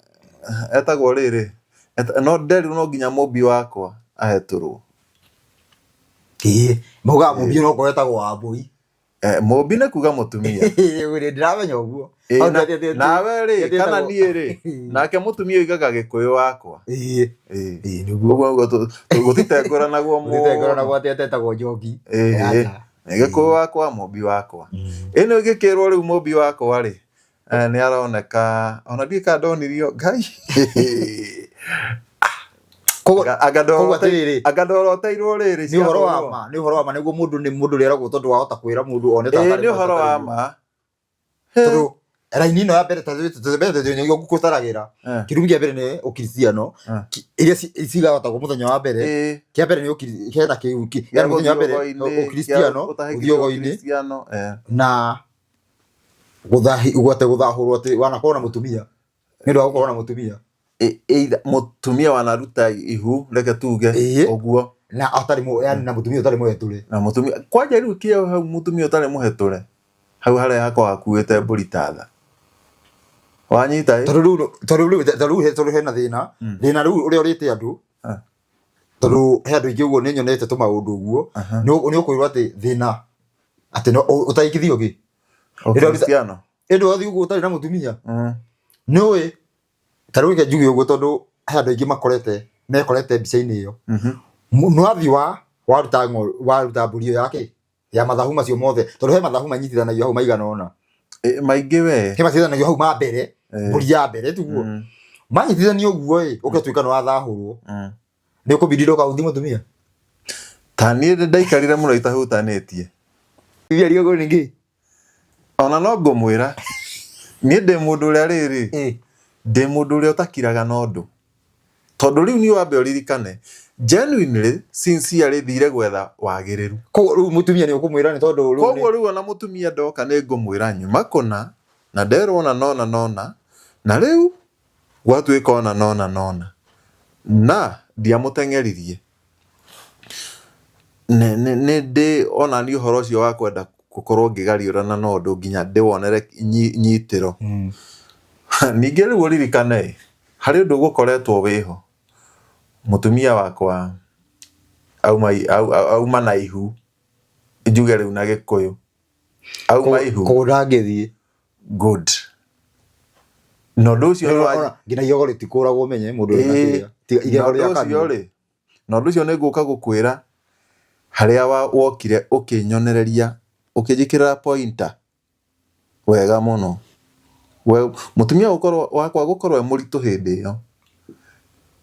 etagwo rĩrĩ, no nderirwo no nginya mũmbi wakwa ahetũrwo. Ĩĩ, maugaga mũmbi no okorwo etagwo Wambũi. Eh, mũmbi nĩ kuga mũtumia. Ndĩramenya ũguo. Ĩ, Hau nawe rĩ atĩ kana etagwo- niĩ rĩ, nake mũtumia oigaga gĩkũyũ wakwa. Ĩĩ. Ĩ. Ĩĩ, nĩguo. Ũguo nĩguo gũtitengũranagwo Gũtitengũranagwo mũno. atĩ atetagwo njoki. Ĩ, ĩ. Aca. Nĩ gĩkũyũ wakwa, mũmbi wakwa. Ĩno ĩgĩkĩrwo rĩu mũmbi wakwa rĩ, eh, nĩ aroneka ona ndiũĩ kana ndonirio Ngai. Koguo Anga koguo atĩrĩrĩ, anga ndoroteirwo rĩrĩ nĩ ũhoro wa ciahũrwo. ma, nĩ ũhoro wa ma nĩguo mũndũ nĩ mũndũ ũrĩa eragwo tondũ wahota kwĩra mũndũ one ta Ĩĩ atarĩ nĩ ũhoro wa mũndũ. ma. Tondũ raini ĩno ya mbere ta nĩguo ngũtaragĩra. Eh. Kĩrumi kĩa mbere nĩ ũkristiano. Eh. Iria cigatagwo mũthenya wa mbere. Ĩĩ. Kĩa mbere nĩ hena kĩu Gĩa yani mũthenya wa mbere gũthiĩ ũgo-inĩ, ũkristiano, gĩa ũtahĩkire gũthiĩ ũgo-inĩ ũkristiano, eh. na gũthahi gwate gũthahũrwo atĩ wanakorwo na mũtumia nĩ ũndũ wa gũkorwo na mũtumia. Either mũtumia wanaruta ihu reke tuge Ĩĩ. ũguo na atarĩ yani na mũtumia ũtarĩ mũhetũre. Na mũtumia kwanja rĩu kĩo hau mũtumia ũtarĩ mũhetũre hau harĩa hakwa hakuĩte mbũri ta tha wanyita ĩ? Tondũ rĩu tondũ rĩu tondũ rĩu tondũ hena thĩna thĩna rĩu ũrĩa ũrĩte andũ tondũ he andũ aingĩ ũguo nĩ nyonete tũmaũndũ ũguo nĩ ũkwĩrwo atĩ thĩna atĩ no ũtaikithio kĩ Ũkristiano. Ĩndĩ wathiĩ ũguo ũtarĩ na mũtumia nĩ ũĩ ta rĩu reke njuge ũguo tondũ he andũ aingĩ makorete mekorete mbica-inĩ ĩyo. Nĩ wathiĩ wa waruta waruta mbũri ĩyo yake ya mathabu macio mothe tondũ he mathabu manyitithanagio hau maigana ũna. Ĩ, maingĩ we. He manyitithanagio hau ma mbere mbũri ya mbere tiguo manyitithanio ũguo ĩ ũgatuĩka nĩ wathahũrwo nĩ ũkũbindira ũkahutia mũtumia. Ta niĩ ndaikarire mũno itahutanĩtie. Iria riũgũ ningĩ. Ona no ngũmwĩra niĩ ndĩ mũndũ ũrĩa rĩrĩ ndĩ mũndũ ũrĩa ũtakiraga na ũndũ tondũ rĩu niĩ wambe ũririkane genuinely sincerely thire gwetha wagĩrĩru. Koguo rĩu mũtumia nĩ ũkũmwĩra nĩ tondũ rĩu Koguo rĩu ona mũtumia ndoka nĩ ngũmwĩra nyuma kũna na nderwo ona nona nona na rĩu gwatuĩka ona nona nona na ndiamũteng'eririe. Nĩ ndĩ ona niĩ ũhoro ũcio wa kwenda gũkorwo ngĩgariũrana na ũndũ nginya ndĩwonere nyitĩro. Ningĩ rĩu ũririkane harĩ ũndũ ũgũkoretwo wĩho mũtumia wakwa auma na ihu njuge rĩu na gĩkũyũ auma ihu Koguo ndangĩthiĩ. Good. Na ũndũ ũcio nĩ wa Nginya igego rĩtikũragwo ũmenye mũndũ wĩna kĩrĩa. Tiga Na igego ũndũ rĩa ũcio kanua. rĩ, na ũndũ ũcio nĩ ngũka gũkwĩra harĩa wokire ũkĩnyonereria ũkĩnjĩkĩrĩra pointer wega mũno. We mũtumia gũkorwo wakwa gũkorwo e mũritũ hĩndĩ ĩyo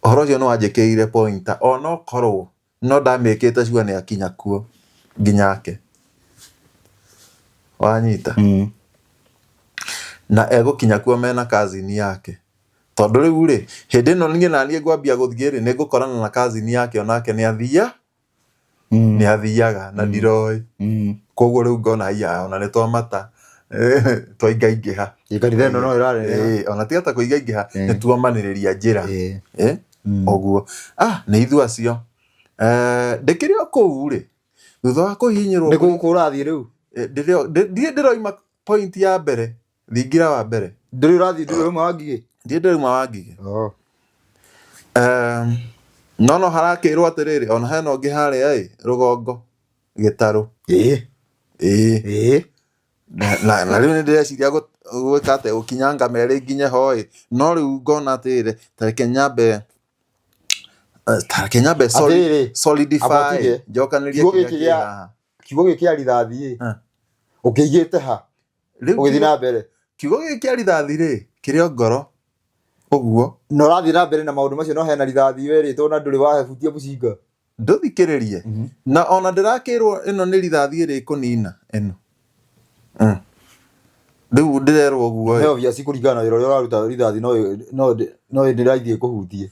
ũhoro ũcio nĩ wanjĩkĩrĩire pointer onokorwo no ndamĩkĩte sure nĩ akinya kuo nginyake wanyita. Na egũkinya kuo mena cousin yake tondũ rĩu rĩ hĩndĩ ĩno niĩ naniĩ ngwambia gũthiĩ rĩ nĩ ngũkorana na cousin yake onake nĩ athia nĩ athiaga na ndiroĩ koguo rĩu ngona haiya ona nĩ twamata twaingaingĩha. Ĩ kanitha ĩno no ĩrarereha. Ĩ, ona tiga ta kũingaingĩha nĩ tuomanĩrĩria njĩra. Ĩ, ũguo nĩ ithuĩ acio. Ndĩkĩrĩ o kũu rĩ thutha wa kũhihinyĩrwo Nĩ kũ ũrathiĩ rĩu? Ndirĩ ndĩroima point ya mbere thingira wa mbere. Ndũrĩ ũrathiĩ ndũrĩ ũrauma wa Ngigĩ? Ndirĩ ndĩrauma wa Ngigĩ. No harakĩrwo atĩrĩrĩ ona hena ũngĩ harĩa ĩ rũgongo gĩtarũ. Ĩ. Ĩ. Ĩ. Na rĩu nĩ ndĩreciria gwĩka atĩa gũkinyanga merĩ nginye ho ĩ no rĩu ngona atĩrĩrĩ ta reke nyambe ta reke nyambe Atĩrĩrĩ, solidify amba ũtige. njokanĩrie Kiugo kĩrĩa gĩkĩ kĩ gĩa haha. Kiugo gĩkĩ kĩa rithathi ĩ ũkĩigĩte ha? Rĩu Ũgĩthiĩ na mbere. Kiugo gĩkĩ kĩa rithathi rĩ kĩrĩ o ngoro ũguo. Na ũrathiĩ na mbere na maũndũ macio no hena rithathi werĩtwo na ndũrĩ wahebutia mũcinga. Ndũthikĩrĩrie. Na ona ndĩrakĩrwo ĩno nĩ rithathi ĩrĩ ĩkũnina ĩno. Rĩu ndĩrerwo ũguo ĩ. Nĩ obvious kũringana na wĩra ũrĩa ũraruta rithathi no ndĩrathiĩ ĩkũhutie.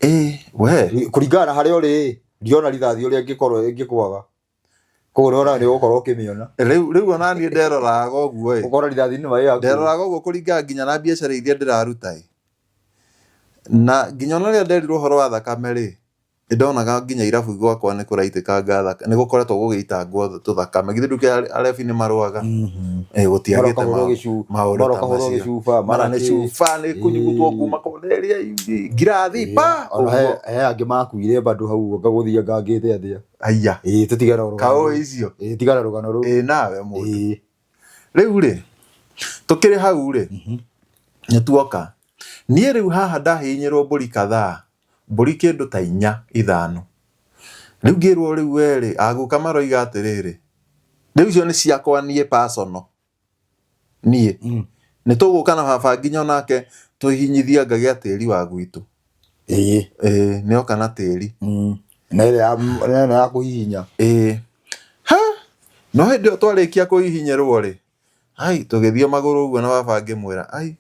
Ĩ we. Kũringana na harĩa ũrĩ ĩ ndiona rithathi ũrĩa ĩngĩkorwo ĩngĩkwaga. Koguo nĩ ũrona nĩ ũgũkorwo ũkĩmĩona. Rĩu ona niĩ nderoraga ũguo ĩ. Ũkona rithathi nĩ maĩ yaku. Nderoraga ũguo kũringana nginya na biacara iria ndĩraruta ĩ. Na nginya ona rĩrĩa nderirwo ũhoro wa thakame rĩ. Nĩndonaga nginya irabu gwakwa nĩ kũraitĩkanga thakame, nĩ gũkoretwo gũgĩitangwo tũthakame. Githĩ ndũkĩũĩ arebi nĩ marũaga? Ĩ gũtiagĩte Maroka hũrwo maũndũ ta maroka hũrwo macio. gĩcuba, Mara nĩ mara kĩ. cuba, nĩ kũnyugutwo kuma kona ĩrĩa ĩngĩ, ngirathi pa, Ona ũguo. he angĩ makuire bado hau anga gũthiĩ ngangĩte atĩa. Aya. Ĩĩ tũtigane na rũgano Kaũĩ rũu. icio? Ĩĩ tigana rũgano rũu. Ĩ nawe mũndũ. Ĩĩ. Rĩu rĩ, tũkĩrĩ hau rĩ, nĩ tuoka. Niĩ rĩu haha ndahihinyĩrwo mbũri kadhaa, mbũri kĩndũ ta inya ithano. Rĩu ngĩrwo rĩu we rĩ, aguka maroiga atĩrĩrĩ, rĩu icio nĩ ciakwa niĩ personal. Niĩ. Nĩ tũgũka na baba nginya onake tũhihinyithie anga gĩa tĩri wa gwitũ. Ĩĩ. Ĩĩ, nĩ oka na tĩri. Na ĩrĩa ya na ĩno ya kũhihinya. Ĩĩ. Ha! No hĩndĩ ĩyo twarĩkia kũhihinyĩrwo rĩ, ai tũgĩthiĩ magũrũ ũguo na baba ngĩmwĩra, ai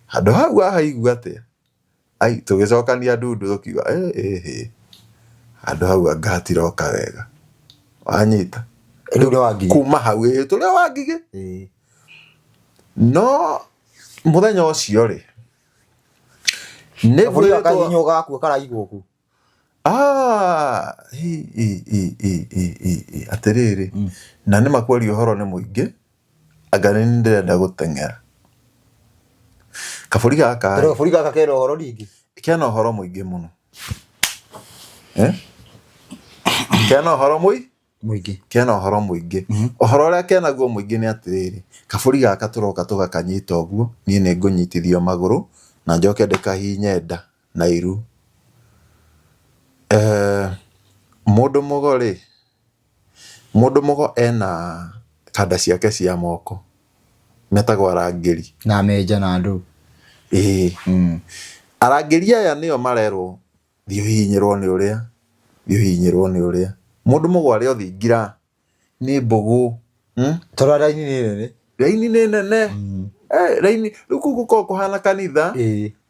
handũ hau wahaigua atĩa? Ai tũgĩcokania ndundu tũkiuga ĩ ĩ hĩ handũ hau anga hatiroka wega. Wanyita? Rĩu nĩ wa ngigĩ. Kuma hau ĩ tũrĩ o wa ngigĩ. Ĩĩ. No mũthenya ũcio rĩ, nĩ Kabũri ngwĩrĩtwo gakahihinywo gakua karaigwo kũ? Ah, hi, hi, hi, hi, hi, hi, hi. Atĩrĩrĩ, na nĩ makwaria ũhoro nĩ mũingĩ, anga nĩ niĩ ndĩrenda gũteng'era. Kabũri gaka Tondũ kabũri gaka kena ũhoro ningĩ. Kena ũhoro mũingĩ mũno. Eh? Kena ũhoro mũi? Mũingĩ. Kena ũhoro mũingĩ. Ũhoro ũrĩa kenaguo mũingĩ nĩ atĩrĩrĩ, kabũri gaka tũroka tũgakanyita ũguo, niĩ nĩ ngũnyitithio magũrũ na njoke ndĩkahihinye nda na iru. Eh, mũndũ mũgo rĩ, mũndũ mũgo ena kanda ciake cia moko, metagwo arangĩri. Na menja na andũ. Ĩĩ. Arangĩri aya nĩo marerwo thiĩ ũhihinyĩrwo nĩ ũrĩa, thiĩ ũhihinyĩrwo nĩ ũrĩa. Mũndũ mũgo arĩ o thingira, nĩ mbũgũ. Tondũ raini nĩ nene. Raini nĩ nene. Raini, rĩu kũu gũkoragwo kũhana kanitha,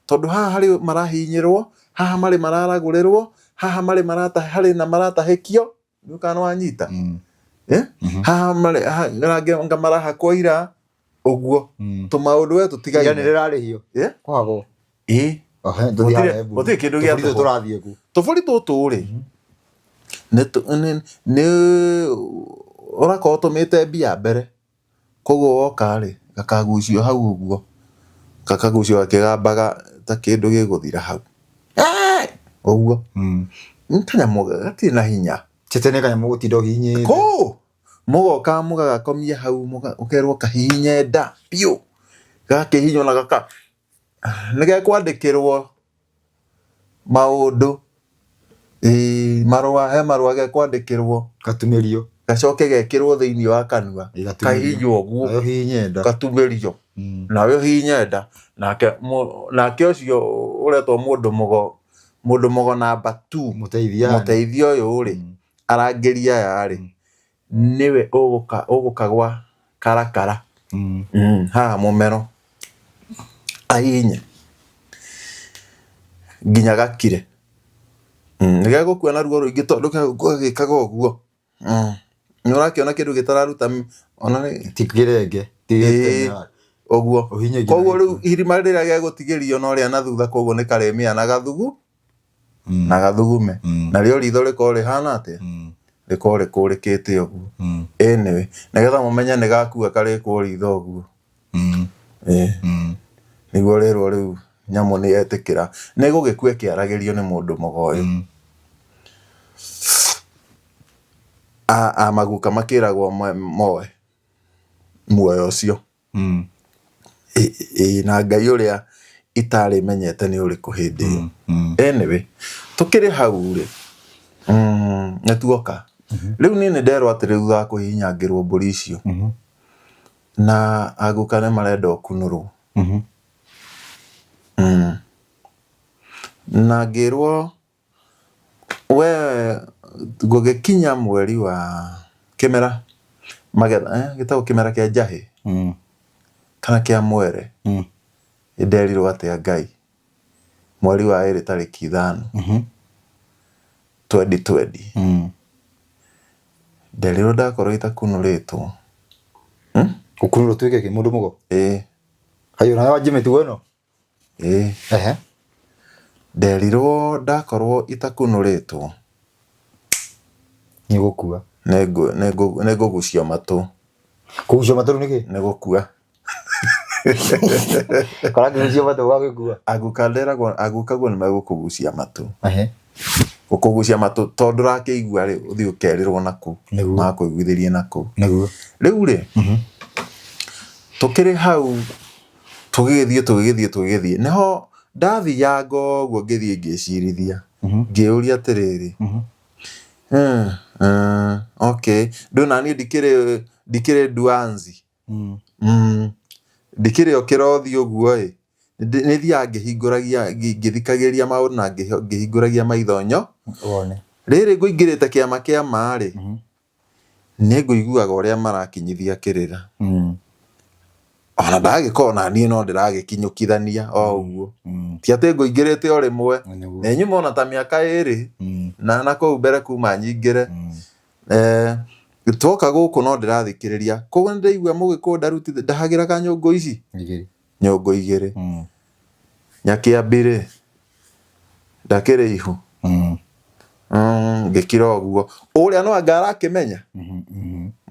tondũ haha harĩ marahihinyĩrwo, haha marĩ mararagũrĩrwo, haha marĩ marata, harĩ na maratahĩkio, Ndiũĩ kana nĩwanyita. Eh? Haha marĩ haha anga marahakwo ira, ũguo. Tũmaũndũ we tũtigaine. Ira nĩrĩrarĩhio? Eh? Kũhagwo? Ĩĩ. Ohe, tũthiĩ harĩa Embu. Gũtirĩ kĩndũ gĩa Tũbũri tũtũ tũhũ. tũrathiĩ kũ? Tũbũri tũtũ rĩ, nĩ ũrakorwo ũtũmĩte mbia mbere, koguo woka rĩ, gakagucio hau ũguo, gakagucio gakĩgambaga ta kĩndũ gĩgũthira hau. Ũguo. Nĩ kanyamũ gatirĩ na hinya. Tete nĩ kanyamũ gũtinda ũhihinyĩte. Kũ! Mũgoka mũgagakomia hau ũkerwo kahihinye nda biũ. Gakĩhihinywo na gaka, nĩ gekwandĩkĩrwo maũndũ, ĩĩ marũa, he marũa gekwandĩkĩrwo. Gatumĩrio. Gacoke gekĩrwo thĩinĩ wa kanua. Ĩ, gatumĩrio. Kahihinywo ũguo. Nawe ũhihinye nda. Gatumĩrio. Nawe ũhihinye nda. Nake, nake ũcio ũretwo mũndũ mũgo, mũndũ mũgo namba two. Mũteithia. Mũteithia ũyũ rĩ, arangĩri aya rĩ, nĩwe ũgũka ũgũka gwa karakara. Haha mũmero. Ahihinye. Nginya gakire. Nĩ gegũkua na ruo rũingĩ tondũ gagĩkaga ũguo. Nĩ ũrakĩona kĩndũ gĩtararuta ona nĩ Ti kĩrenge. Ti Ĩĩ, gĩteng'era. ũguo. Ũhinye nginya Koguo rĩu gĩkue. irima rĩrĩa gegũtigĩrio no rĩa na thutha koguo nĩ karĩmĩa na gathugu na gathugume. Narĩo ritho rĩkorwo rĩhana atĩa? Rĩkorwo rĩkũrĩkĩte ũguo. Anyway, nĩgetha mũmenye nĩ gakua karĩkwo ritho ũguo. Ĩĩ. Nĩguo rĩrwo rĩu nyamũ nĩ yetĩkĩra. Nĩ gũgĩkua ĩkĩaragĩrio nĩ mũndũ mũgo ũyũ. A maguka makĩragwo moe muoyo ũcio. Ĩĩ na Ngai ũrĩa itarĩ menyete nĩ ũrĩkũ hĩndĩ ĩyo. Anyway, tũkĩrĩ hau rĩ, nĩ tuoka. Rĩu niĩ nĩ nderwo atĩrĩ thutha wa kũhihinyangĩrwo mbũri icio, na aguka nĩ marenda ũkunũrwo. Na ngĩrwo we gũgĩkinya mweri wa kĩmera magetha gĩtagwo kĩmera kĩa njahĩ kana kĩa mwere, nĩnderirwo atĩa Ngai mweri wa ĩrĩ tarĩki ithano twendi twendi nderirwo ndakorwo itakunũrĩtwo. Gũkunũrwo tuĩke kĩ mũndũ mũgo? Ĩĩ. Kaĩ onawe wanjia mĩtugo ĩno? Ĩĩ. Ehe. Nderirwo ndakorwo itakunũrĩtwo Nĩ gũkua. Nĩ ngũgucio matũ. Kũgucio matũ rĩu nĩ kĩ? Nĩ gũkua. Kora ngĩgucio matũ gũgagĩkua. Aguka nderagwo aguka guo nĩ megũkũgucia matũ. Gũkũgucia matũ tondũ ndũrakĩigua rĩ ũthiĩ ũkerĩrwo nakũu. Nĩguo. Magakũiguithĩrie nakũu. Nĩguo. Rĩu rĩ tũkĩrĩ hau tũgĩgĩthiĩ tũgĩgĩthiĩ tũgĩgĩthiĩ nĩho ndathianga ũguo ngĩthiĩ ngĩcirithia ngĩũria atĩrĩrĩ okay ndũ naniĩ ndikĩrĩ ndikĩrĩ nduanzi ndikĩrĩ o kĩrothi ũguo ĩ nĩ thiaga ngĩhingũragia ngĩthikagĩrĩria maũndũ na ngĩhingũragia maitho nyo Wone. Rĩrĩ ngũingĩrĩte kĩama kĩa ma rĩ nĩ ngũiguaga ũrĩa marakinyithia kĩrĩra ona ndagĩkorwo na niĩ no ndĩragĩkinyũkithania o ũguo ti atĩ ngũingĩrĩte o rĩmwe nĩ nyuma ona ta mĩaka ĩrĩ na nakũu mbere kuma nyingĩre eh, twoka gũkũ no ndĩrathikĩrĩria koguo nĩ ndĩraigua mũgĩkũyũ ndarutithia ndahagĩraga nyũngũ ici Igĩrĩ. nyũngũ igĩrĩ Nyakĩambi rĩ ndakĩrĩ ihu ngĩkira ũguo ũrĩa no anga arakĩmenya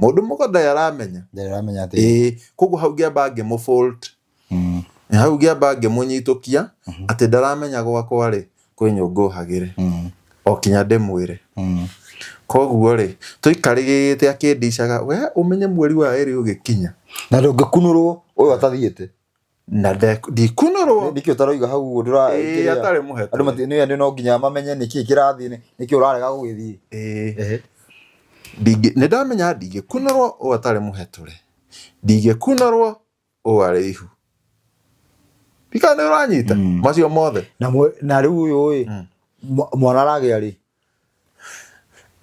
mũndũ mũgo ndarĩ aramenya Ndarĩ aramenya atĩ. Ĩĩ koguo hau ngĩamba ngĩmũ fold hau ngĩamba ngĩmũnyitũkia atĩ ndaramenya gwakwa rĩ kwĩ nyũngũ hagĩre o kinya ndĩmwĩre koguo rĩ tũikarĩte akĩndicaga we ũmenye mweri wa ĩrĩ ũgĩkinya Na ndũngĩkunũrwo ũyũ atathiĩte. na ndikunũrwo Nĩkĩ ũtaroiga hau ũguo ndũra Ĩĩ, kĩrĩa? atarĩ Andũ mũhetũre mati nĩ andũ no nginya mamenye nĩkĩ kĩrathiĩ nĩ- nĩkĩ ũrarega gũgĩthiĩ. Ĩĩ. Ehe. Nĩ ndamenya ndingĩkunũrwo ũũ atarĩ mũhetũre ndingĩkunũrwo ũũ arĩ ihu ndikana nĩ ũranyita macio mothe Na mwe, na rĩu ũyũ ĩ mwana aragĩa rĩ?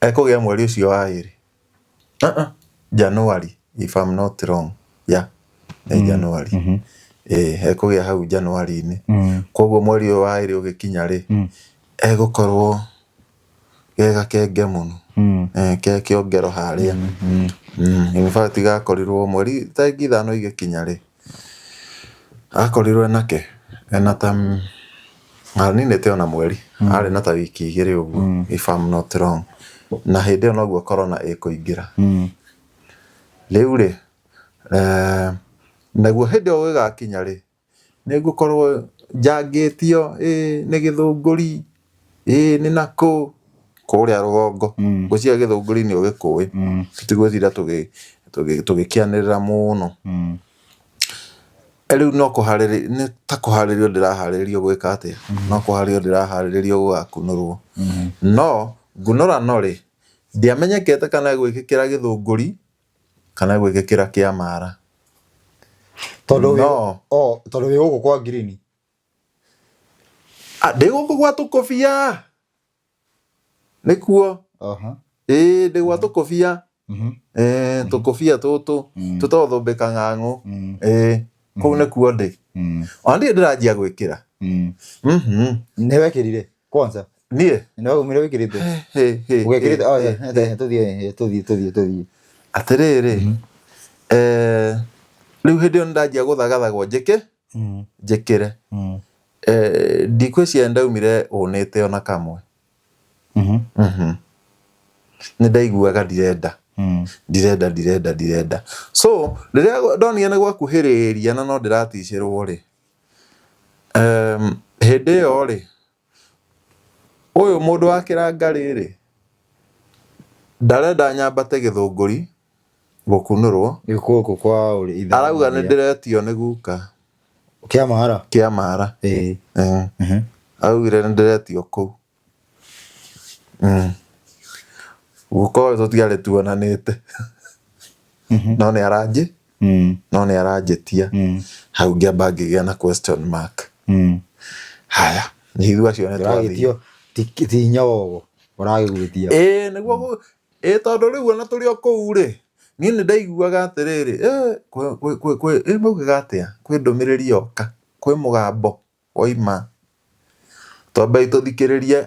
Ekũgĩa mweri ũcio wa ĩrĩ uh-uh. January if I'm not wrong yeah nĩ January ĩĩ ekũgĩa hau January-inĩ koguo mweri ũyũ wa ĩrĩ ũgĩkinya rĩ egũkorwo ge gakenge mũno eh, ke kĩongero harĩa in fact gakorirwo mweri tarĩki ithano igĩkinya rĩ akorirwo enake ena ta aninĩte ona mweri arĩ na ta wiki igĩrĩ ũguo if I'm not wrong na hĩndĩ ĩyo noguo corona ĩkũingĩra rĩu rĩ eh, naguo hĩndĩ ĩyo gũgĩgakinya rĩ nĩ ngũkorwo njangĩtio ĩ nĩ gĩthũngũri ĩ nĩ nakũ kũrĩa rũgongo ngwĩciria gĩthũngũri nĩ ũgĩkũĩ tũtigwĩciria tũgĩkĩanĩrĩra mũno rĩu no kũharĩrĩ nĩ ta kũharĩrio ndĩraharĩrĩrio gwĩka atĩa no kũharĩrio ndĩraharĩrĩrio gũgakunũrwo no ngunũrano rĩ ndiamenyekete kana ĩgwĩkĩkĩra gĩthũngũri kana ĩgwĩkĩkĩra kĩamara Tondũ wĩ no o tondũ wĩ gũkũ kwa ngirini. Ah, ndĩ gũkũ gwa tũkũbia nĩkuo Aha. ĩĩ ndĩ gwa tũkũbia eh, tũkũbia tũtũ tũtagwo thũmbĩ kang'ang'ũ ĩĩ kũu nĩkuo ndĩ ona ndirĩ ndĩranjia gwĩkĩra Nĩ wekĩrire kwanza. Niĩ Nĩ waumire wĩkĩrĩte. Hĩ, hĩ, Ũgekĩrĩte hĩ, oh, hĩ. eh, tũthiĩ tũthiĩ tũthiĩ tũthiĩ. Atĩrĩrĩ eh, rĩu hĩndĩ ĩyo nĩndanjia gũthagathagwo njĩke njĩkĩre eh, ndikwĩciria ndaumire ũnĩte ona kamwe Nĩ ndaiguaga ndirenda ndirenda ndirenda ndirenda so rĩrĩa ndonire nĩ gwakuhĩrĩria na no ndĩraticĩrwo rĩ hĩndĩ ĩyo rĩ ũyũ mũndũ wa kĩranga rĩ ndarenda nyambate gĩthũngũri gũkunũrwo Gũkũ kwa ũrĩ ithe. arauga nĩ ndĩretio nĩ guka Kĩamara. Kĩamara. Ĩĩ. Augire nĩ ndĩretio kũu guka ũyũ tũtiarĩ tuonanĩte no nĩ aranjĩ no nĩ aranjĩtia hau ngĩamba ngĩgĩa na question mark haya nĩ ithuĩ acio nĩ twathiĩ Ũragĩtio ti hinya wogo ũragĩgwĩtia. Ĩĩ nĩguo ĩĩ tondũ rĩu ona tũrĩ o kũu rĩ niĩ nĩ ndaiguaga atĩrĩrĩ ĩ maugaga atĩa kwĩ ndũmĩrĩri yoka kwĩ mũgambo woima twambei tũthikĩrĩrie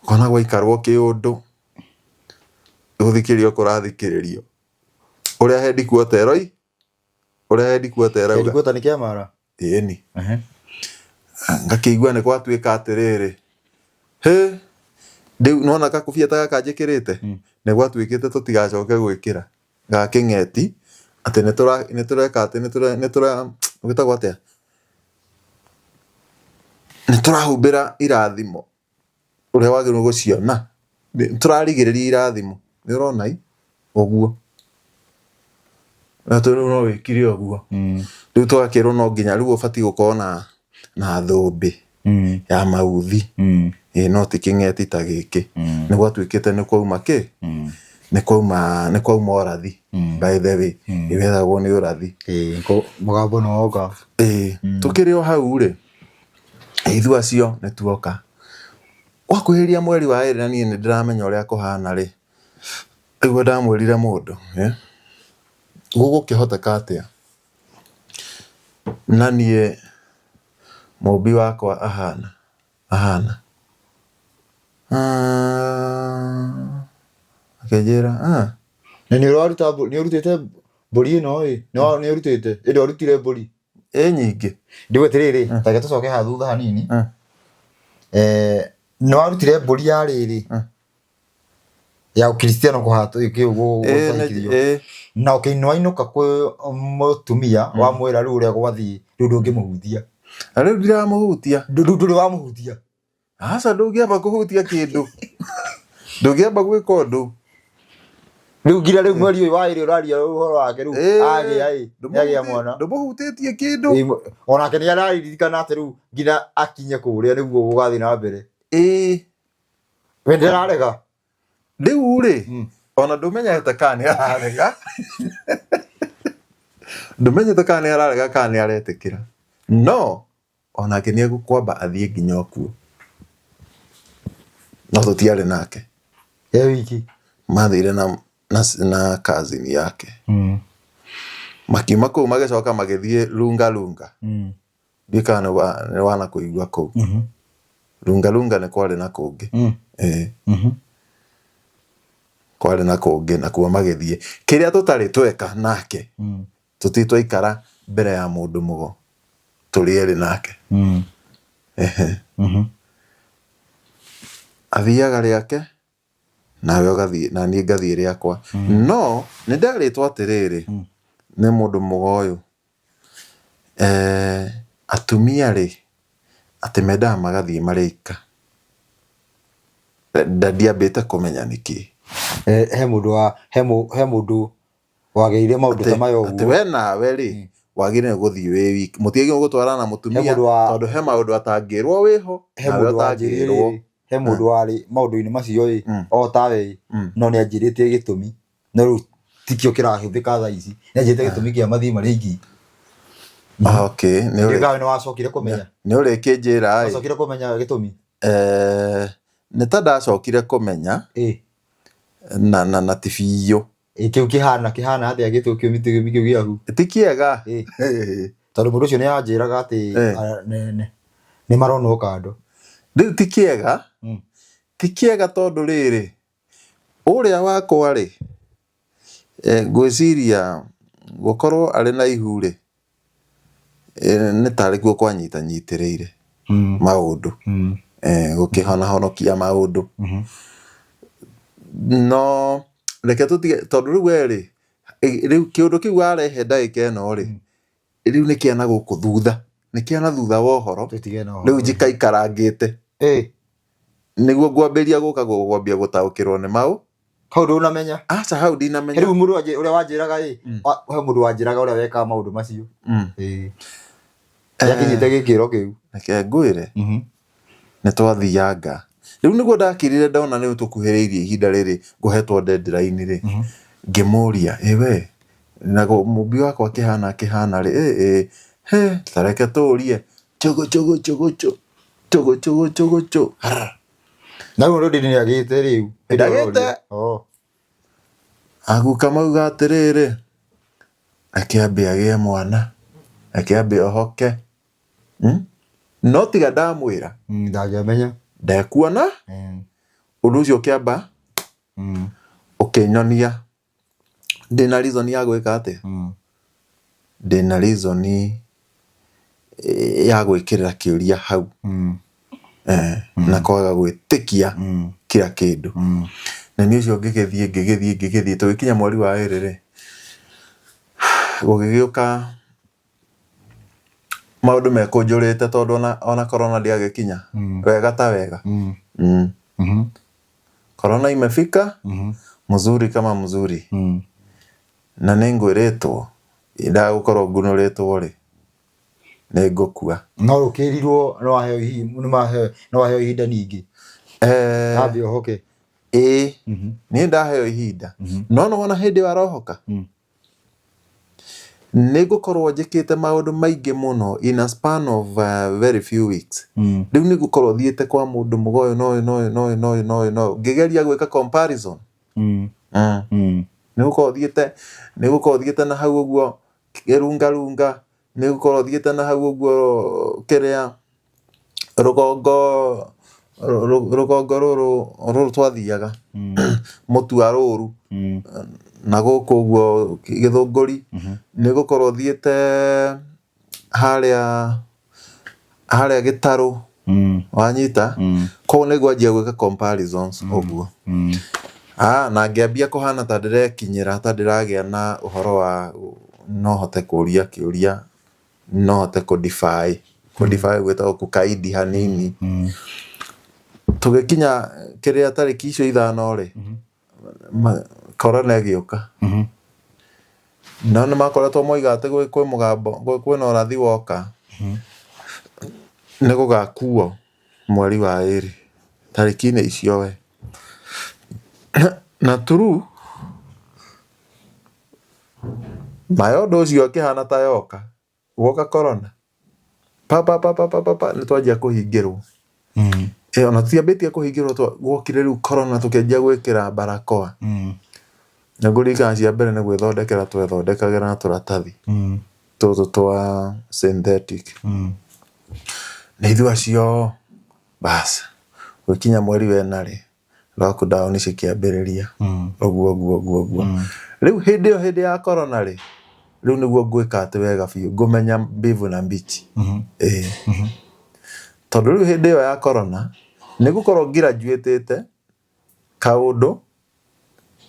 kona gwaikarwo kĩũndũ gũthikĩrĩrio kũrathikĩrĩrio ũrĩa headquarter ĩroi ũrĩa headquarter ĩrauga Headquarter nĩ Kĩamara. Ĩni. Ngakĩigua nĩ gwatuĩka atĩrĩrĩ, hĩ, rĩu nĩwona gakobia ta gaka njĩkĩrĩte, nĩ gwatuĩkĩte tũtigacoke gwĩkĩra ga kĩng'eti, atĩ nĩ tũreka atĩ nĩ tũra, gwĩtagwo atĩa, nĩ tũrahumbĩra irathimo ũrĩa wagĩrĩirwo gũciona, tũrarigĩrĩria irathimo, nĩ ũrona ĩ, ũguo. Na tondũ no wĩkire ũguo. Rĩu tũgakĩrwo no nginya rĩu ũbatiĩ gũkorwo na thũmbĩ ya mauthi. Ĩĩ no ti kĩng'eti ta gĩkĩ. Nĩ gwatuĩkĩte nĩ kwauma kĩ? Nĩ kwauma nĩ kwauma ũrathi by the way. Ĩwethagwo nĩ ũrathi. Ĩĩ mũgambo nĩ woka. Ĩĩ tũkĩrĩ o hau rĩ, ithuĩ acio nĩ tuoka. Gwakuhĩrĩria mweri wa ĩrĩ na niĩ nĩ ndĩramenya ũrĩa kũhana rĩ, Nĩguo ndamwĩrire mũndũ, gũgũkĩhoteka atĩa na niĩ mũmbi wakwa ahana ahana? Akĩnjĩra Na nĩ ũraruta nĩ ũrutĩte mbũri ĩno ĩ, nĩ ũrutĩte ĩ ndwarutire mbũri? Ĩ nyingĩ. Rĩu atĩrĩrĩ, ta reke tũcoke haha thutha hanini. Nĩ warutire mbũri ya rĩrĩ, ya ũkristiano kũhatwo kũhikithio na ũkĩinũainũka kwĩ mũtumia wamwĩra rĩu ũrĩa gwathiĩ rĩu ndũngĩmũhutia. Na rĩu ndiramũhutia. Ndũrĩ wamũhutia. Aca, ndũngĩamba kũhutia kĩndũ, ndũngĩamba gwĩka ũndũ. Rĩu nginya rĩu mweri ũyũ wa ĩrĩ ũraria ũhoro wake rĩu agĩa ĩ nĩagĩa mwana. Ndũmũhutĩtie kĩndũ. Onake nĩ araririkana atĩ rĩu nginya akinye kũrĩa nĩguo gũgathiĩ na mbere. Ĩĩ. We ndĩrarega. Rĩu rĩ, ona ndũmenyete kana nĩ ararega, ndũmenyete kana nĩ ararega kana nĩ aretĩkĩra, no onake nĩ egũkwamba athiĩ nginya okuo, no tũtiarĩ nake. E wiki. Mathire na cousin yake. Makiuma kũu magĩcoka magĩthiĩ Lunga Lunga. Ndiũĩ kana nĩ wanakũigua kũu. Lunga Lunga nĩ kwarĩ na kũngĩ. Ĩĩ. Kwarĩ na kũngĩ nakuo magĩthiĩ. Kĩrĩa tũtarĩ tweka nake, tũtirĩ twaikara mbere ya mũndũ mũgo tũrĩ erĩ nake. Ehe. Athiaga rĩake, nawe ũgathiĩ, na niĩ ngathiĩ rĩakwa. No nĩ nderĩtwo atĩrĩrĩ, nĩ mũndũ mũgo ũyũ, Atumia rĩ, atĩ mendaga magathiĩ marĩ aika. Na ndiambĩte kũmenya nĩkĩ. He mũndũ wa, he mũndũ wagereire maũndũ ta maya ũguo. Atĩ we nawe rĩ, wagĩrĩire gũthiĩ wĩ wiki. Mũtiagĩrĩirwo gũtwarana na mũtumia tondũ he maũndũ atangĩrwo wĩho, nawe ũtangĩrwo. He mũndũ warĩ maũndũ-inĩ macio ĩ, o tawe ĩ, no nĩ anjĩrĩte gĩtũmi. No rĩu tikĩo kĩrahũthĩka thaa ici. Nĩanjĩrĩte gĩtũmi kĩa mathiĩ marĩ aingĩ. Okay, nĩ ũrĩ Ndiũĩ nĩ wacokire kũmenya. Nĩ ũrĩkĩnjĩra ĩ. Wacokire kũmenya gĩtũmi? Eh, nĩ ta ndacokire kũmenya. Ĩ. Na ti biũ. Ĩ kĩu kĩhana kĩhana atĩa gĩtũmi kĩu gĩaku? Ti kĩega. Ĩ. Tondũ mũndũ ũcio nĩ anjĩraga atĩ nĩ maronwo kando. Rĩu ti kĩega. Ti kĩega tondũ rĩrĩ, Ũrĩa wakwa-rĩ, ngwĩciria gũkorwo arĩ na ihu-rĩ, nĩ tarĩ kuo kwanyitanyitĩrĩire maũndũ, gũkĩhonahonokia maũndũ. No reke tũtige tondũ rĩu we-rĩ, rĩu kĩũndũ kĩu warehe ndagĩka ĩno-rĩ, rĩu nĩ kĩa na gũkũ thutha, nĩ kĩa na thutha wa ũhoro, Tũtige na ũhoro rĩu njikaikarangĩte. Nĩguo ngwambĩrĩria gũka gwambia gũtaũkĩrwo nĩ maũ. Hau ndũnamenya? Aca, hau ndinamenya. Rĩu mũndũ ũrĩa wanjĩraga ĩ, he mũndũ wanjĩraga ũrĩa wekaga maũndũ macio. Ĩĩ. Nĩakinyĩte gĩkĩro kĩu. Reke ngwĩre, nĩ twathianga. Rĩu nĩguo ndakirire ndona rĩu tũkuhĩrĩirie ihinda rĩrĩ ngũhetwo deadline rĩ, ngĩmũria, ĩ we, na mũmbi wakwa akĩhana akĩhana rĩ, ĩ ĩ, he, ta reke tũrie, chũgũ chũgũ chũgũ chũ. Chũgũ chũgũ chũgũ chũ. Na rĩu already nĩ agĩte rĩu. Ndagĩte. Oh. Aguka mauga atĩrĩrĩ, reke ambe agĩe mwana, reke ambe ohoke. No tiga ndamwĩra. Ndangĩamenya. Ndekuona. Ũndũ ũcio ũkĩamba ũkĩnyonia ndĩna reason ya gwĩka atĩa? Ndĩna reason ya gwĩkĩrĩra kĩũria hau na kwaga gwĩtĩkia kila kĩndũ. Na niĩ ũcio ngĩgĩthiĩ ngĩgĩthiĩ ngĩgĩthiĩ, tũgĩkinya mweri wa ĩrĩ rĩ, gũgĩgĩũka maũndũ mekũnjũrĩte tondũ ona corona ndĩagĩkinya wega ta wega. Corona imefika mzuri kama mzuri. Na nĩ ngwĩrĩtwo ndagũkorwo ngunũrĩtwo rĩ, nĩ ngũkua. No ũkĩrirwo no waheo ihinda, no waheo ihinda ningĩ. Ambe ohoke. Ĩĩ, niĩ ndaheo ihinda. No nĩwona hĩndĩ ĩyo arohoka? Nĩ ngũkorwo njĩkĩte maũndũ maingĩ mũno in a span of very few weeks. Rĩu nĩ ngũkorwo thiĩte kwa mũndũ mũga ũyũ na ũyũ na ũyũ na ũyũ na ũyũ na ũyũ na ũyũ, ngĩgeria gwĩka comparison. Nĩ gũkorwo thiĩte, nĩ gũkorwo thiĩte na hau ũguo kĩrungarunga, nĩ gũkorwo thiĩte na hau ũguo kĩrĩa rũgongo, rũgongo rũrũ rũrũ twathiaga mũtua rũru na gũkũ ũguo Gĩthũngũri, nĩ gũkorwo thiĩte harĩa harĩa Gĩtarũ, wanyita, koguo nĩ ngwanjia gwĩka comparisons ũguo. Na ngĩambia kũhana ta ndĩrekinyĩra, ta ndĩragĩa na ũhoro wa no hote kũria kĩũria, no hote kũ defy, kũ defy gwĩtagwo kũkaidi hanini. Tũgĩkinya kĩrĩa tarĩki icio 5 rĩ, corona ĩgĩũka. No nĩ makoretwo moiga atĩ kwĩ mũgambo, kwĩna ũrathi woka, nĩ gũgakuo mweri wa 2 tarĩki-inĩ icio we. Na true nayo ũndũ ũcio ĩkĩhana ta yoka, gwoka corona pa pa pa pa pa pa pa, nĩ twanjia kũhingĩrwo. Ona tũtiambĩtie kũhingĩrwo, gwokire rĩu corona tũkĩanjia gwĩkĩra barakoa. Na ngũririkana cia mbere nĩ gwĩthondekera twethondekagĩra na tũratathi tũtũ twa synthetic. Na ithuĩ acio bas, gũkinya mweri wa 4 rĩ, lockdown cikĩambĩrĩria ũguo ũguo ũguo ũguo. Rĩu hĩndĩ ĩyo, hĩndĩ ya corona rĩ, rĩu nĩguo ngwĩka atĩ wega biũ, ngũmenya mbivu na mbichi. Ĩĩ. Tondũ rĩu hĩndĩ ĩyo ya corona nĩ gũkorwo ngraduate kaũndũ,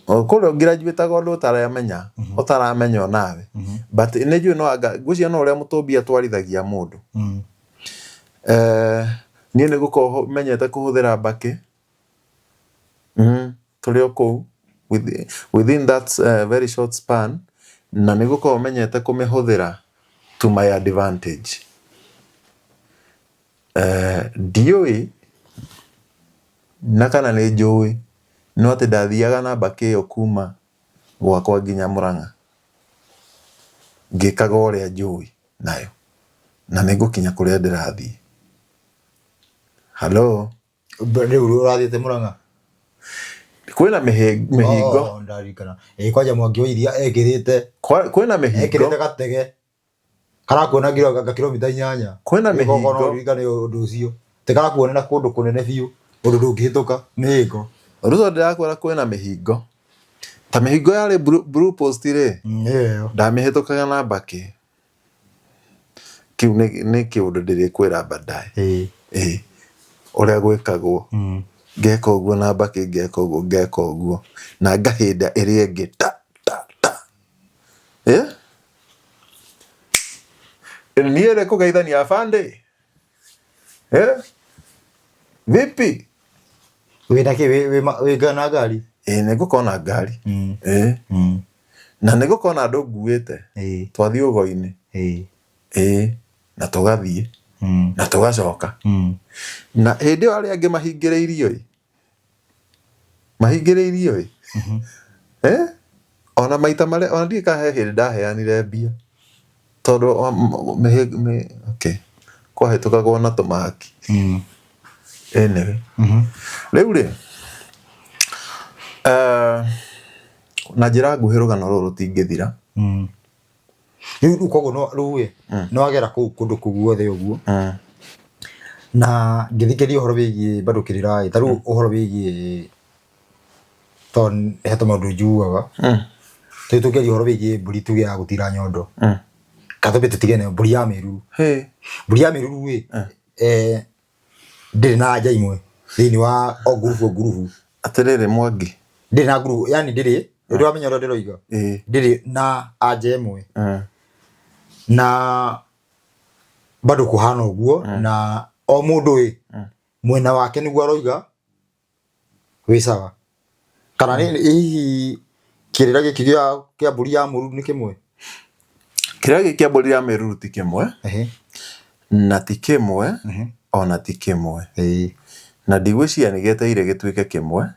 kũrĩa ngraduate-aga ũndũ ũtaramenya, ũtaramenya onawe. But nĩ njũĩ no anga, ngwĩciria no ũrĩa mũtũmbi atwarithagia mũndũ. Niĩ nĩ gũkorwo menyete kũhũthĩra mbakĩ, tũrĩ o kũu within that very short span, na nĩ gũkorwo menyete kũmĩhũthĩra to my advantage. Ndiũĩ na kana nĩ njũĩ, no atĩ ndathiaga na mbakĩ ĩyo kuma gwakwa nginya Mũrang'a, ngĩkaga ũrĩa njũĩ nayo, na nĩ ngũkinya kũrĩa ndĩrathiĩ. Hello? Rĩu ũrathiĩte Mũrang'a? Kwĩna mĩhingo. Oh, ndarikana. Ĩ kwanja Mwangi wa Iria ekĩrĩte. Kwĩna mĩhingo. Ekĩrĩte gatege. Karakuona nginya kilomita 8. Kwĩna mĩhingo. No ũririkane ũndũ ũcio. Atĩ karakuona na kũndũ kũnene biũ, ũndũ ndũngĩhĩtũka mĩhĩngo. Ruto ndĩrakwĩra kwĩna mĩhingo. Ta mĩhingo yarĩ Blue Post rĩ, Ĩyo. ndamĩhĩtũkaga na mbakĩ. Kĩu nĩ kĩũndũ ndĩrĩkwĩra baadaye. Ĩĩ. Ũrĩa gwĩkagwo. Ngeka ũguo na mbakĩ, ngeka ũguo, ngeka ũguo. Na ngahĩnda ĩrĩa ĩngĩ ta ta ta. Ĩĩ? Niĩ rĩ kũgeithania afande. Vipi? Wĩna kĩ wĩ na ngari? Ĩĩ nĩ ngũkorwo na ngari. Ĩĩ. Na nĩ ngũkorwo na andũ nguĩte. Twathiĩ ũgo-inĩ. Ĩĩ. Na tũgathiĩ. Na tũgacoka. Na hĩndĩ ĩyo arĩa angĩ mahingĩrĩirio ĩ. Mahingĩrĩirio ĩ. Ona maita marĩa, ona ndiũĩ kana he hĩndĩ ndaheanire mbia. Tondũ okay. Kwahĩtũkagwo na tũmahaki. Anyway. Rĩu rĩ, na njĩra nguhĩ rũgano rũrũ rũtingĩthira. Rĩu koguo no rĩu ĩ, nĩ wagera kũu kũndũ kũu guothe ũguo. Na ngĩthikĩrĩria ũhoro wĩgiĩ bado kĩrĩra ĩ, ta rĩu ũhoro wĩgiĩ tondũ he tũmaũndũ njugaga. Rĩu tũngĩaria ũhoro wĩgiĩ mbũri tuge ya gũtira nyondo. Katũmbe tũtige nayo mbũri ya mĩruru. Hĩ. Mbũri ya mĩruru ĩ eh, ndĩrĩ na anja imwe thĩinĩ wa o ngurubu o ngurubu. Atĩrĩrĩ Mwangi. Ndĩrĩ na ngurubu, yani ndĩrĩ, ndĩramenya ũrĩa ndĩroiga. Ĩĩ. Ndĩrĩ na anja ĩmwe. Na bado kũhana ũguo na o mũndũ ĩ mwena wake nĩguo aroiga wĩ sawa. Kana nĩ hihi kĩrĩra gĩkĩ gĩa kĩa mbũri ya mũruru nĩ kĩmwe? Kĩrĩra gĩkĩ kĩa mbũri ya mĩruru ti kĩmwe. Na ti kĩmwe ona ti kĩmwe. Na ndigwĩciria nĩ gĩetereire gĩtuĩke kĩmwe.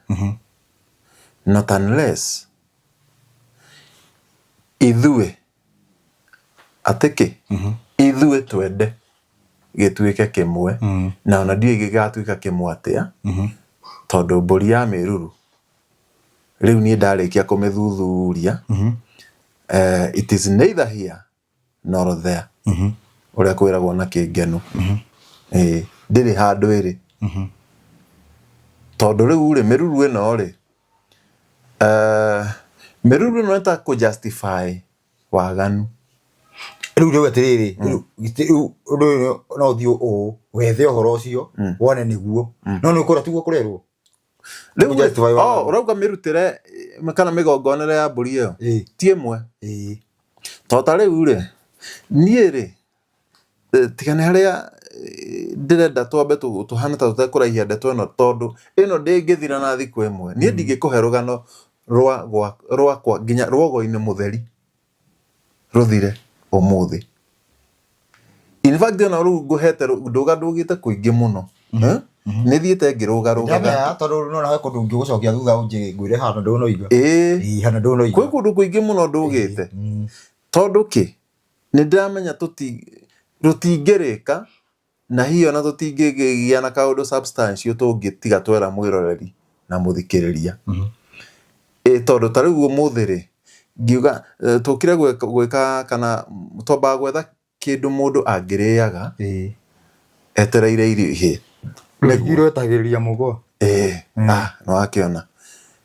Not unless ithuĩ atĩ kĩ ithuĩ twende gĩtuĩke kĩmwe. Na ona ndiũĩ gĩgatuĩka kĩmwe atĩa tondũ mbũri ya mĩruru rĩu niĩ ndarĩkia kũmĩthuthuria it is neither here nor there ũrĩa kwĩragwo na kĩngenu. Ĩĩ ndĩrĩ handũ ĩrĩ. Tondũ rĩu rĩ mĩruru ĩno rĩ mĩruru ĩno nĩ ta kũ justify waganu. Rĩu rĩu atĩrĩrĩ, rĩu rĩu ũndũ ũyũ no ũthiĩ ũũ wethe ũhoro ũcio wone nĩguo no nĩ ũkũra tiguo kũrerwo. Rĩu Kũ justify waganu. oh, ũrauga mĩrutĩre kana mĩgongonere ya mbũri ĩyo ti ĩmwe. To ta rĩu rĩ niĩ rĩ tiga nĩ harĩa ndĩrenda twambe tũhane ta tũtekũraihia ndeto ĩno tondũ ĩno ndĩngĩthira na thikũ ĩmwe. Niĩ ndingĩkũhe rũgano rwa rwakwa nginya rwogo-inĩ mũtheri rũthire ũmũthĩ. In fact ona rĩu ngũhete ndũga ndũgĩte kũingĩ mũno. Nĩ thiĩte ngĩrũgarũgaga. Ndamenya tondũ no nawe kũndũ ngĩgũcokia thutha ũnjĩ ngwĩre handũ ndũnoiga. Ĩĩ. Handũ ndũnoiga. Kwĩ kũndũ kũingĩ mũno ndũgĩte. Tondũ kĩ? Nĩ ndĩramenya tũtingĩrĩka na hihi ona tũtingĩgĩa na kaũndũ substantial tũngĩtiga twera mwĩroreri na mũthikĩrĩria. Ĩ tondũ ta rĩu ũmũthĩ rĩ, ngiuga tũkire gwĩka kana twambaga gwetha kĩndũ mũndũ angĩrĩaga etereire irio ihĩe. Rũhigi rwetagĩrĩria mũgwa. Ĩĩ, ah, nĩwakĩona.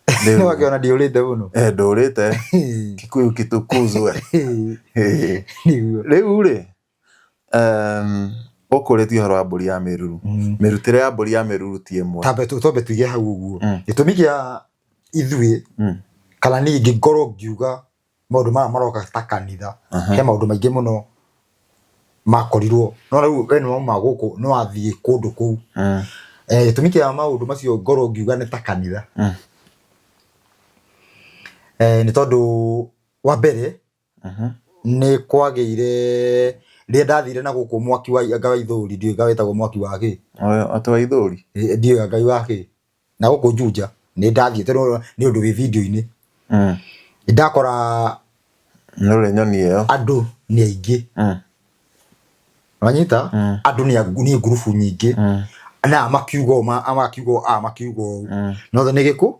Nĩwakĩona ndiũrĩte mũno. Ndũrĩte. Kikuyu kitukuzwe. Rĩu rĩ, ũkũrĩtie ũhoro wa mbũri ya mĩruru. Mĩrutĩre ya mbũri ya mĩruru ti ĩmwe. Tambe twambe tuige hau ũguo. Gĩtũmi kĩa ithuĩ kana niĩ ngĩkorwo ngiuga maũndũ maya maroka ta kanitha, he maũndũ maingĩ mũno makorirwo. No rĩu we nĩ wauma gũkũ nĩ wathiĩ kũndũ kũu. Gĩtũmi kĩa maũndũ macio ngorwo ngiuga nĩ ta kanitha, nĩ tondũ wa mbere nĩ kwagĩire rĩrĩa ndathire na gũkũ mwaki wa anga wa ithũri ndiũĩ anga wĩtagwo mwaki wa kĩ. Atĩ wa ithũri? Ndiũĩ anga wa kĩ. Na gũkũ Juja nĩ ndathiĩte nĩ ũndũ wĩ video-inĩ. Nĩ ndakora Nĩ ũrĩ nyoni ĩyo. Andũ nĩ aingĩ. Wanyita? Andũ nĩ ngurubu nyingĩ. Na aya makiuga ũũ, aya makiuga ũũ, aya makiuga ũũ. Na othe nĩ gĩkũ?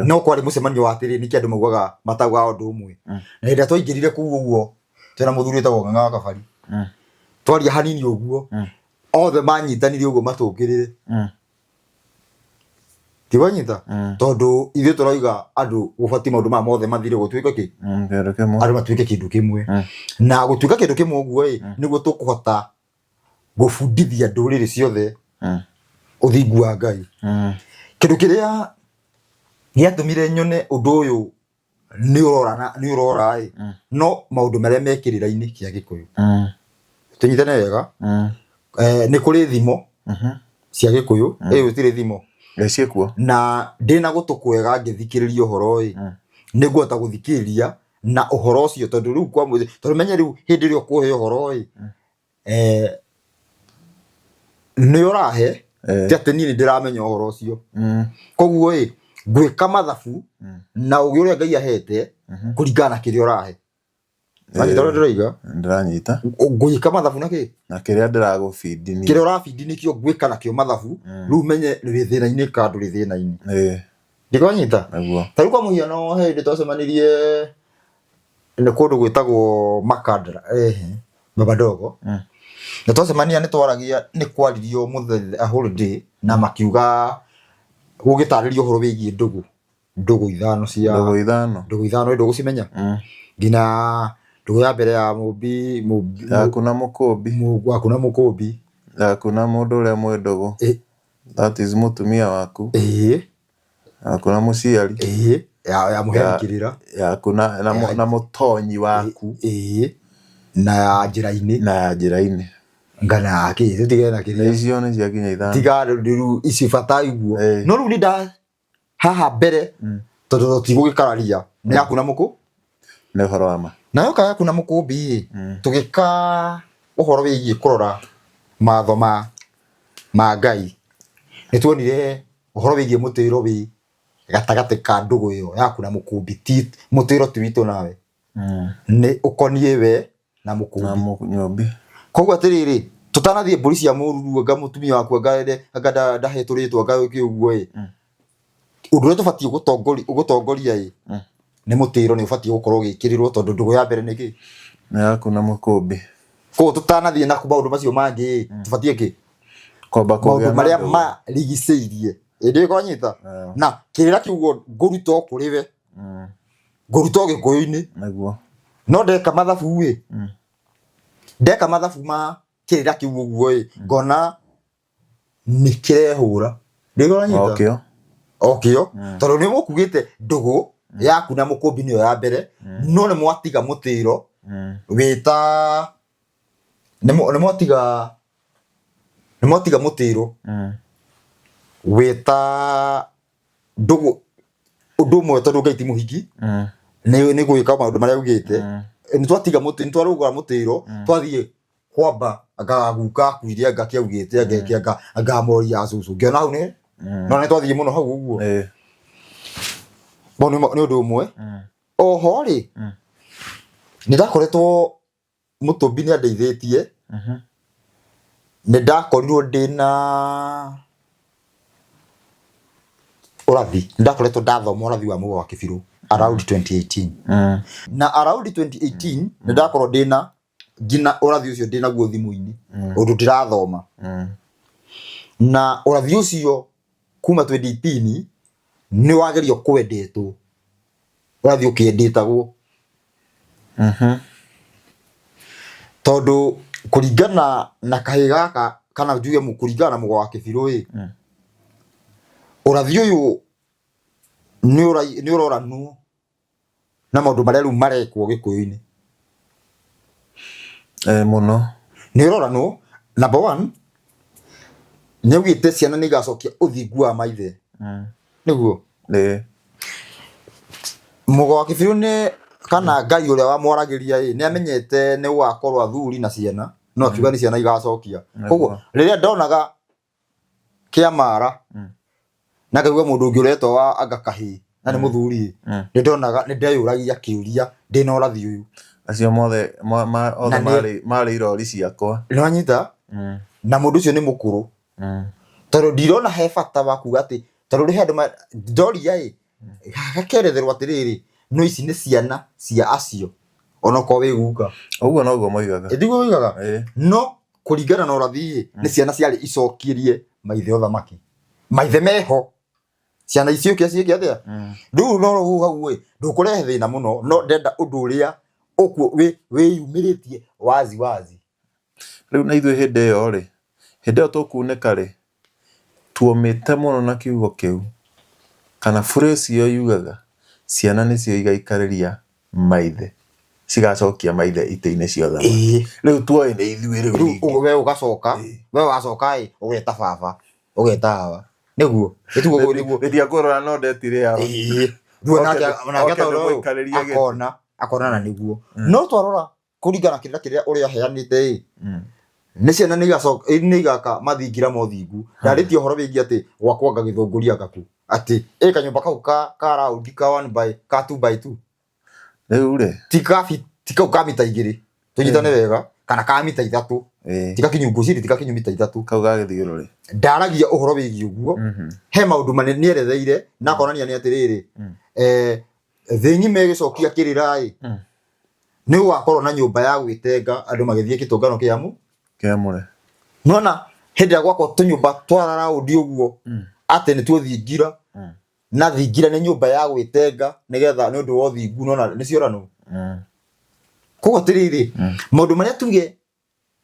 No kwarĩ mũcemanio wa atĩrĩrĩ nĩkĩ andũ maugaga mataugaga ũndũ ũmwe. Na hĩndĩ ĩrĩa twaingĩrire kũu ũguo twĩna mũthuri wĩtagwo Ng'ang'a wa Kabari. Twaria hanini ũguo, othe manyitanire ũguo matũkĩrĩre. Tiwanyita? Tondũ ithuĩ tũrauga andũ gũbatiĩ maũndũ maya mothe mathire gũtuĩke kĩ? Kĩndũ kĩmwe. Andũ matuĩke kĩndũ kĩmwe. Na gũtuĩka kĩndũ kĩmwe ũguo ĩ, nĩguo tũkũhota gũbundithia ndũrĩrĩ ciothe ũthingu wa Ngai. Kĩndũ kĩrĩa gĩatũmire nyone ũndũ ũyũ nĩ ũrora nĩ ũrora ĩ, no maũndũ marĩa me kĩrĩra-inĩ kĩa Gĩkũyũ. Tũnyitane wega. Nĩ kũrĩ thimo cia Gĩkũyũ, ĩ gũtirĩ thimo. Ĩ ciĩkuo. Na ndĩna gũtũ kwega ngĩthikĩrĩria ũhoro ĩ, nĩ ngũhota gũthikĩrĩria na ũhoro ũcio tondũ rĩu kwa tondũ menye rĩu hĩndĩ ĩrĩa ũkũhe ũhoro ĩ, nĩ ũrahe ti atĩ niĩ nĩ ndĩramenya ũhoro ũcio. Koguo ĩ, ngwĩka mathabu na ũgĩ ũrĩa Ngai ahete kũringana na kĩrĩa ũrahe. Wanyita ũrĩa ndĩroiga? Ndĩranyita. Ngwĩka mathabu na kĩ? Na kĩrĩa ndĩragũbindi niĩ. Kĩrĩa ũrabindi nĩkĩo ngwĩka nakĩo mathabu, rĩu menye wĩ thĩna-inĩ kana ndũrĩ thĩna-inĩ. Ndikwanyita? Nĩguo. Ta rĩu kwa mũhiano he hĩndĩ twacemanirie nĩ kũndũ gwĩtagwo Makandara, Baba Ndogo. Na twacemania nĩ twaragia nĩ kwaririo mũthenya a whole day na makiuga gũgĩtarĩrio ũhoro wĩgiĩ ndũgũ. Ndũgũ ithano cia Ndũgũ ithano. Ndũgũ ithano ndũgũcimenya? Nginya Ndũgũ ya mbere ya mũmbi mũmbi Yaku na mũkũmbi. Waku na mũkũmbi. Yaku na mũndũ ũrĩa mwĩ ndũgũ. That is mũtumia waku. Yaku na mũciari. Ĩĩ, ya mũheani kĩrĩra. Yaku na mũtonyi waku. Ĩĩ, na ya njĩra-inĩ. Na ya njĩra-inĩ. Ngana ya kĩ, tũtigane na kĩrĩa. Icio nĩ ciakinya 5. Tiga rĩu ici bata iguo. No rĩu nĩ nda haha mbere tondũ tũtigũgĩkararia nĩ yaku na mũkũ. Nĩ ũhoro wa ma. Na yoka yaku na mũkũmbi ĩ, tũgĩka ũhoro wĩgiĩ kũrora matho ma Ngai. Nĩ tuonire ũhoro wĩgiĩ mũtĩro wĩ gatagatĩ ka ndũgũ ĩyo yaku na mũkũmbi. Ti mũtĩro ti witũ nawe. Nĩ ũkoniĩ we na Na mũkũmbi. mũnyũmbi. Koguo atĩrĩrĩ, tũtanathiĩ mbũri cia mũruru anga mũtumia waku anga anga ndahetwo rĩtwa anga kĩ ũguo ĩ. Ũndũ ũrĩa tũbatiĩ gũtongoria ĩ, nĩ mũtĩro nĩ ũbatiĩ gũkorwo ũgĩkĩrĩrwo tondũ ndũgũ ya mbere nĩ kĩ? Nĩ yaku na mũkũmbi. Koguo tũtanathiĩ na maũndũ macio mangĩ ĩ, tũbatiĩ kĩ? Kwamba Maũndũ kũgĩa na marĩa ndũgũ. marigicĩirie. Ĩndĩ ĩkonyita? Na kĩrĩra kĩu ũguo ngũruta o kũrĩ we. Ngũruta o Gĩkũyũ-inĩ. Nĩguo. No ndeka mathabu ĩ, ndeka mathabu ma kĩrĩra kĩu ũguo ĩ, ngona nĩ kĩrehũra. Ndĩranyita? Okĩo. Okĩo. Tondũ nĩ mũkugĩte ndũgũ yaku na mũkũmbi nĩyo ya mbere, no nĩ mwatiga mũtĩro wĩta nĩ mwatiga nĩ mwatiga mũtĩro wĩta ndũgũ ũndũ ũmwe tondũ Ngai ti mũhiki nĩ gwĩka maũndũ marĩa augĩte. Nĩ twatiga mũtĩ nĩ twarũgũra mũtĩro twathiĩ kwamba anga guka akuire anga kĩaugĩte anga eke anga anga mori ya cũcũ ngĩona hau nĩ no nĩ twathiĩ mũno hau ũguo. Mau nĩ ũndũ ũmwe. Oho rĩ, nĩ ndakoretwo mũtũmbi nĩ andeithĩtie. Nĩ ndakorirwo ndĩna ũrathi, nĩ ndakoretwo ndathoma ũrathi wa Mũgo wa Kĩbirũ around 2018. Na around 2018 nĩ ndakorwo ndĩna nginya ũrathi ũcio ndĩnaguo thimũ-inĩ, ũndũ ndĩrathoma. Na ũrathi ũcio kuma 2018 nĩ wagerio kwendetwo, ũrathi ũkĩendetagwo. Tondũ kũringana na kahĩĩ gaka kana njuge kũringana na Mũgo wa Kĩbirũ ĩ, ũrathi ũyũ nĩ ũroranwo na maũndũ marĩa rĩu marekwo Gĩkũyũ-inĩ. Mũno. Nĩ ũroranwo, number one, nĩ augĩte ciana nĩ igacokia ũthingu wa maithe. Nĩguo? Ĩĩ. Mũgo wa Kĩbirũ nĩ kana Ngai ũrĩa wamwaragĩria ĩ, nĩ amenyete nĩ gũgakorwo athuri na ciana, no akiuga nĩ ciana igacokia. Koguo rĩrĩa ndonaga kĩamara na ngaigua mũndũ ũngĩ ũretwo wa anga kahĩĩ na nĩ mũthuri ĩ, nĩ ndonaga nĩ ndeyũragia kĩũria ndĩna ũrathi ũyũ. Acio mothe othe Na nĩ- marĩ irori ciakwa. Nĩ wanyita? Na mũndũ ũcio nĩ mũkũrũ. Tondũ ndirona he bata wa kuga atĩ tondũ rĩ he andũ ndoria ĩ, gakeretherwo atĩrĩrĩ, no ici nĩ ciana cia acio onokorwo wĩ guka. Ũguo noguo moigaga. Ĩ tiguo moigaga? Ĩĩ. No kũringana na ũrathi ĩ, nĩ ciana ciarĩ icokirie maithe ũthamaki. Maithe meho. Ciana icio ciũke ciĩke atĩa? Rĩu no hau hau ĩ, ndũkũrehe thĩna mũno, no ndenda ũndũ ũrĩa ũkuo wĩyumĩrĩtie wazi wazi. Rĩu na ithuĩ hĩndĩ ĩyo rĩ, hĩndĩ ĩyo tũkunĩka rĩ, tuomĩte mũno na kiugo kĩu, kana phrase ĩyo yugaga ciana nĩcio igaikarĩria maithe, cigacokia maithe itĩ-inĩ cia ũthamaki. Rĩu tuoĩ nĩ ithuĩ rĩu Rĩu ningĩ. we ũgacoka, we wacoka ĩ, ũgeta baba, ũgeta awa. Nĩguo, nĩguo, nĩguo. Rĩrĩa ngũrora no ndetire awa. Rĩu onake onake Oke taũra ũyũ, ndĩmũikarĩrie gĩtĩ. akona, akona na nĩguo. No twarora kũringana kĩrĩra kĩrĩa ũrĩa aheanĩte ĩ, nĩ ciana nĩ igacoka nĩ igaka mathingira ma ũthingu. Ndarĩtie ũhoro wĩgiĩ atĩ gwakwa ngagĩthũngũria ngaku atĩ ĩ kanyũmba kau ka round ka 1 by ka 2 by 2 Rĩu rĩ, ti ka ti kau ka mita 2 tũnyitane wega kana ka mita 3 ti gakinyu ngwĩciria ti gakinyu mita 3 kau ga gĩthiũrũrĩ. Ndaragia ũhoro wĩgiĩ ũguo, he maũndũ manene nĩeretheire na akonania nĩ atĩrĩrĩ, thĩ ng'ima ĩgĩcokia kĩrĩra ĩ, nĩ gũgakorwo na nyũmba ya gwĩtenga andũ magĩthiĩ kĩtũngano kĩamu Kĩamũre. Nona hĩndĩ ĩrĩa gwakwo tũnyũmba twa raũndi ũguo atĩ nĩ tuo thingira, na thingira nĩ nyũmba ya gwĩtenga nĩgetha nĩ ũndũ wa ũthingu, nona nĩ cioranwo. Koguo atiriri, maundu maria tuge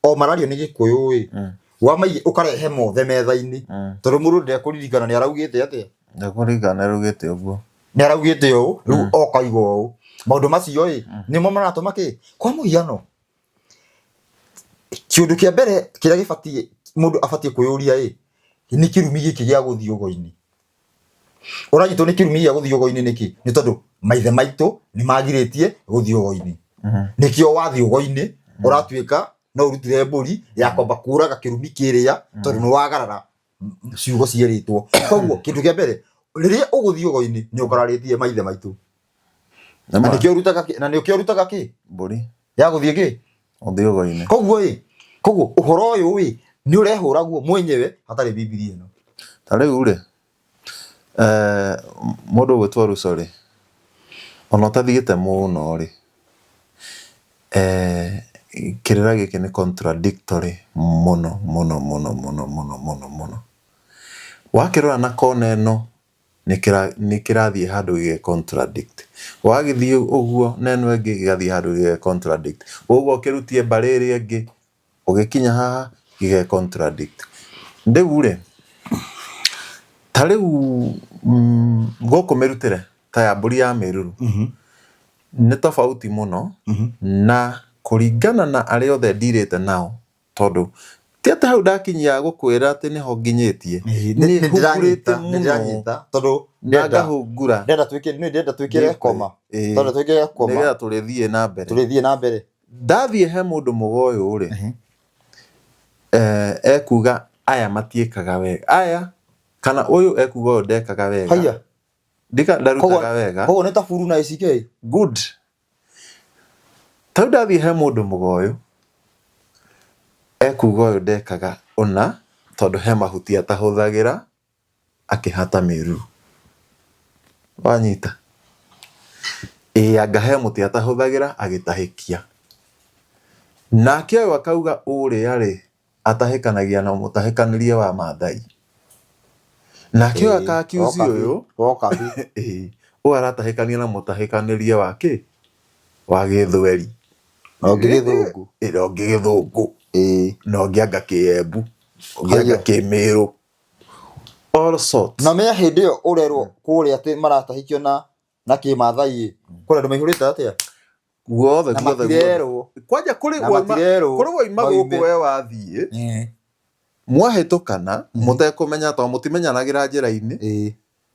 o marario ni Gikuyu ĩ, wamaiye ukarehe mothe metha-inĩ, tondu mundu ndekũririkana nĩ araugĩte atia. Ndekũririkana nĩ ũguo. Nĩ araugĩte ũũ, rĩu okaiga ũũ. Maũndũ macio ĩ, nĩmo maratũma kĩ? Kwa mũhiano, kĩũndũ kĩa mbere kĩrĩa gĩbatiĩ mũndũ abatiĩ kwĩyũria ĩ, nĩ kĩrumi gĩkĩ gĩa gũthiĩ ũgo-inĩ. Ũranyitwo nĩ kĩrumi gĩa gũthiĩ ũgo-inĩ nĩkĩ? Nĩ tondũ maithe maitũ nĩ magirĩtie gũthiĩ ũgo-inĩ. Nĩkĩo wathiĩ ũgo-inĩ ũratuĩka no ũrutire mbũri ya kwamba kũraga kĩrumi kĩrĩa, tondũ nĩ wagarara ciugo cierĩtwo. Koguo kĩndũ kĩa mbere rĩrĩa ũgũthiĩ ũgo-inĩ nĩ ũkararĩtie maithe maitũ. Na nĩkĩo ũrutaga kĩ? Na nĩkĩo ũrutaga kĩ? Mbũri. Ya gũthiĩ kĩ? Gũthiĩ ũgo-inĩ. Koguo ĩ, koguo ũhoro ũyũ ĩ nĩ ũrehũra guo mwenyewe hatarĩ Bibilia ĩno. Ta rĩu rĩ, mũndũ ũgwĩtwo Ruco rĩ, ona ũtathiĩte mũno rĩ, kĩrĩra gĩkĩ nĩ contradictory mũno mũno mũno mũno mũno mũno mũno. Wakĩrora na kona ĩno nĩ kĩrathiĩ handũ gĩge contradict. Wagĩthiĩ ũguo na ĩno ĩngĩ gĩgathiĩ handũ gĩge contradict. Ũguo ũkĩrutie mbarĩ ĩrĩa ĩngĩ ũgĩkinya haha gĩge contradict. Rĩu rĩ, ta rĩu gũkũ mĩrutĩre ta ya mbũri ya mĩruru nĩ tofauti mũno na kũringana na arĩa othe ndirĩte nao, tondũ ti atĩ hau ndakinyia gũkwĩra atĩ nĩho nginyĩtie, nĩ hungurĩte mũno. Nĩndĩranyita tondũ na ngahungura. Ndĩrenda twĩkĩre, nĩ ndĩrenda twĩkĩre koma. Tondũ twĩkĩre koma. Nĩgetha tũrĩthiĩ na mbere. Tũrĩthiĩ na mbere. Ndathiĩ he mũndũ mũgo ũyũ rĩ, ekuga aya matiĩkaga wega, aya kana ũyũ ekuga ũyũ ndekaga wega. Haiya. Ndika ndarutaga wega. Koguo nĩ ta buru na ACK. Good. Tarĩu ndathiĩ he mũndũ mũgo ũyũ, ekuga ũyũ ndekaga ũna tondũ he mahuti atahũthagĩra akĩhata mĩruru. Wanyita? Ĩĩ anga he mũtĩ atahũthagĩra agĩtahĩkia. Nake ũyũ akauga ũrĩa rĩ, atahĩkanagia na mũtahĩkanĩrie wa Maathai. Nake ũyũ aka accuse ũyũ, ĩĩ, ũyũ aratahĩkania na mũtahĩkanĩrie wa kĩ? Wa gĩthweri. Na ũngĩ gĩthũngũ. Ĩĩ, na ũngĩ gĩthũngũ. Ĩĩ. Na ũngĩ anga kĩembu. Ũngĩ anga kĩmĩrũ. All sorts. Na menya hĩndĩ ĩyo ũrerwo kũrĩa atĩ maratahĩkio na kĩmathai ĩ, kũrĩ andũ maihũrĩte atĩa? Guothe Na guothe guothe. matirerwo. Kwanja kũrĩ Na waima matirerwo kũrĩ waima gũkũ moime. we wathiĩ mwahĩtũkana mũtekũmenya tondũ mũtimenyanagĩra njĩra-inĩ,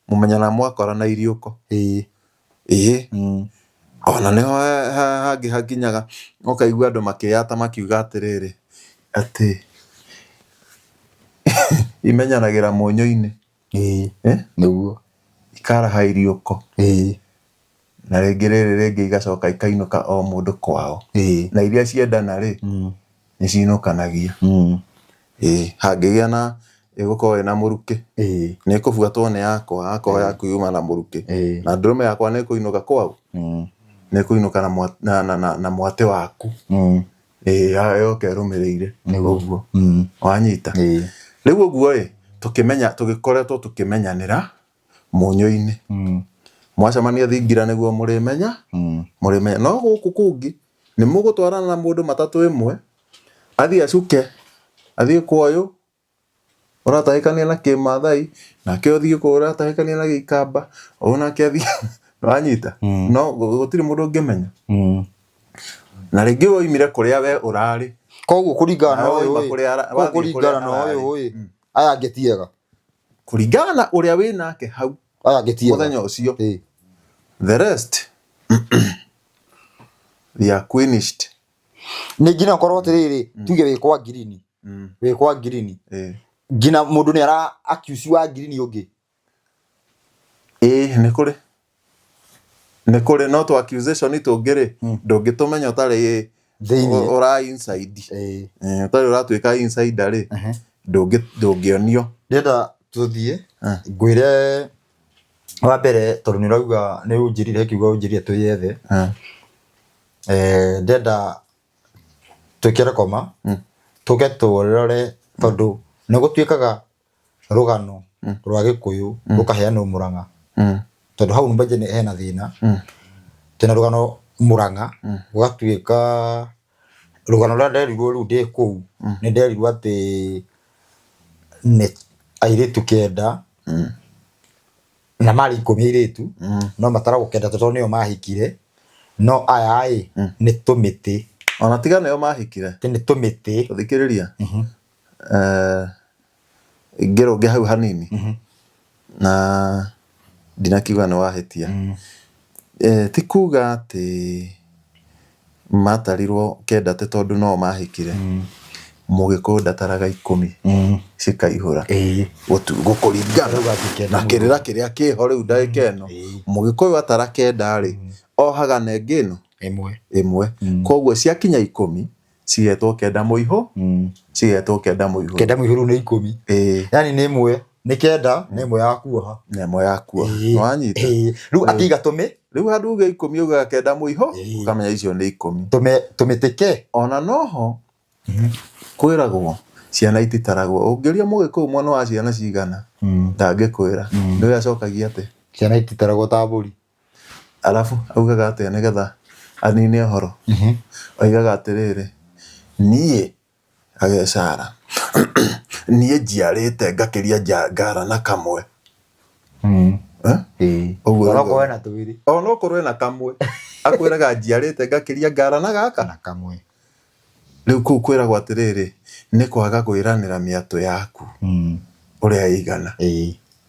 mũmenyana mwakorana iriũko. Ĩĩ. Ona nĩho hangĩ hakinyaga ũkaigua andũ makĩyata makiuga atĩrĩrĩ, atĩ imenyanagĩra mũnyũ-inĩ. Nĩguo. Ikaraha iriũko. Na rĩngĩ rĩrĩ rĩngĩ igacoka ikainũka o mũndũ kwao. Na iria ciendana rĩ, nĩ cinũkanagia. Ĩĩ, hangĩgĩa na ĩgũkorwo ĩna mũrukĩ, nĩ ĩkũbuatwo nĩ yakwa, akorwo yaku yuma na mũrukĩ. Na ndũrũme yakwa nĩ ĩkũinũka kwao, nĩ ĩkũinũka na mwatĩ waku. Ĩĩ, yoke ĩrũmĩrĩire ũguo. Wanyita? Rĩu ũguo ĩ, tũkĩmenya, tũgĩkoretwo tũkĩmenyanĩra mũnyũ-inĩ. Mwacemania thingira nĩguo mũrĩmenya, mũrĩmenya. No gũkũ kũngĩ, nĩ mũgũtwarana na mũndũ matatũ ĩmwe, athiĩ acuke, athiĩ kwa ũyũ, ũratahĩkania na kĩmathai, nake ũthiĩ kũu ũratahĩkania na gĩikamba, ũyũ nake athiĩ, wanyita? No gũtirĩ mũndũ ũngĩmenya. Na rĩngĩ woimire kũrĩa we ũrarĩ. Koguo kũringana na Nawe ũyũ wauma ĩ, kũrĩa koguo wathiĩ kũrĩa kũringana na ararĩ. ũyũ ĩ, aya angĩ ti ega. Kũringana na ũrĩa wĩ nake hau Aya angĩ ti ega. mũthenya ũcio. Ĩ. The rest they are finished. Nĩ nginya ũkorwo atĩrĩrĩ, tuge wĩ kwa ngirini. Wĩ kwa ngirini. Ĩ. Nginya mũndũ nĩ ara accuse wa ngirini ũngĩ. Ĩ, nĩ kũrĩ. Nĩ kũrĩ no tũ accusation tũngĩ rĩ, ndũngĩtũmenya ũtarĩ Thĩinĩ. ũra inside. Ĩ. Ũtarĩ ũratuĩka insider rĩ, ndũngĩonio. Ndĩrenda tũthiĩ ngwĩre wa mbere tondũ nĩ ũrauga nĩ ũnjĩrire he kiugo ũnjĩrire twĩyethe. Ndĩrenda twĩkĩre koma tũke tũrore tondũ nĩ gũtuĩkaga rũgano rwa Gĩkũyũ rũkaheanwo Mũrang'a. Tondũ hau mbenje hena thĩna. Twĩna rũgano Murang'a gũgatuĩka rũgano rũrĩa nderirwo rĩu ndĩ kũu, nĩ nderirwo atĩ nĩ airĩtu 9 na marĩ 10 airĩtu, no mataragwo 9 tondũ nĩo mahikire, no aya ĩ nĩ tũmĩtĩ. Ona tiga nĩo mahikire. Atĩ nĩ tũmĩtĩ. Thikĩrĩria. Ngĩrũnge hau hanini na ndinakiuga nĩ wahĩtia. Ti kuga atĩ matarirwo 9 atĩ tondũ no mahikire. Mũgĩkũyũ ndataraga 10 cikaihũra. Gũkũringana na kĩrĩra kĩrĩa kĩho rĩu ndagĩka ĩno. Mũgĩkũyũ atara 9 rĩ, ohaga na ĩngĩ ĩno ĩmwe. Ĩmwe. Koguo ciakinya 10 cigetwo 9 mũihũ, cigetwo 9 mũihũ. 9 mũihũru nĩ 10. Yani nĩ ĩmwe, nĩ 9 na ĩmwe ya kuoha. Na ĩmwe ya kuoha. Nĩwanyita? Rĩu akĩiga tũmĩ. Rĩu handũ uge 10 ugaga 9 mũihũ, ũkamenya icio nĩ 10. Tũmĩtĩke. Ona noho kwĩragwo ciana ititaragwo. Ũngĩũria mũgĩkũyũ mwana wa ciana cigana, ndangĩkwĩra. Nĩwe acokagia atĩ ciana ititaragwo ta mbũri. Arabu augaga atĩa nĩgetha anine ũhoro? Oigaga atĩrĩrĩ, niĩ agecara niĩ njiarĩte ngakĩria ngara na kamwe. Ũguo Onokorwo ena twĩrĩ. Onokorwo ena kamwe akwĩraga njiarĩte ngakĩria ngara na gaka na kamwe. Rĩu kũu kwĩragwo atĩrĩrĩ, nĩ kwaga kwĩranĩra mĩatũ yaku ũrĩa ĩigana.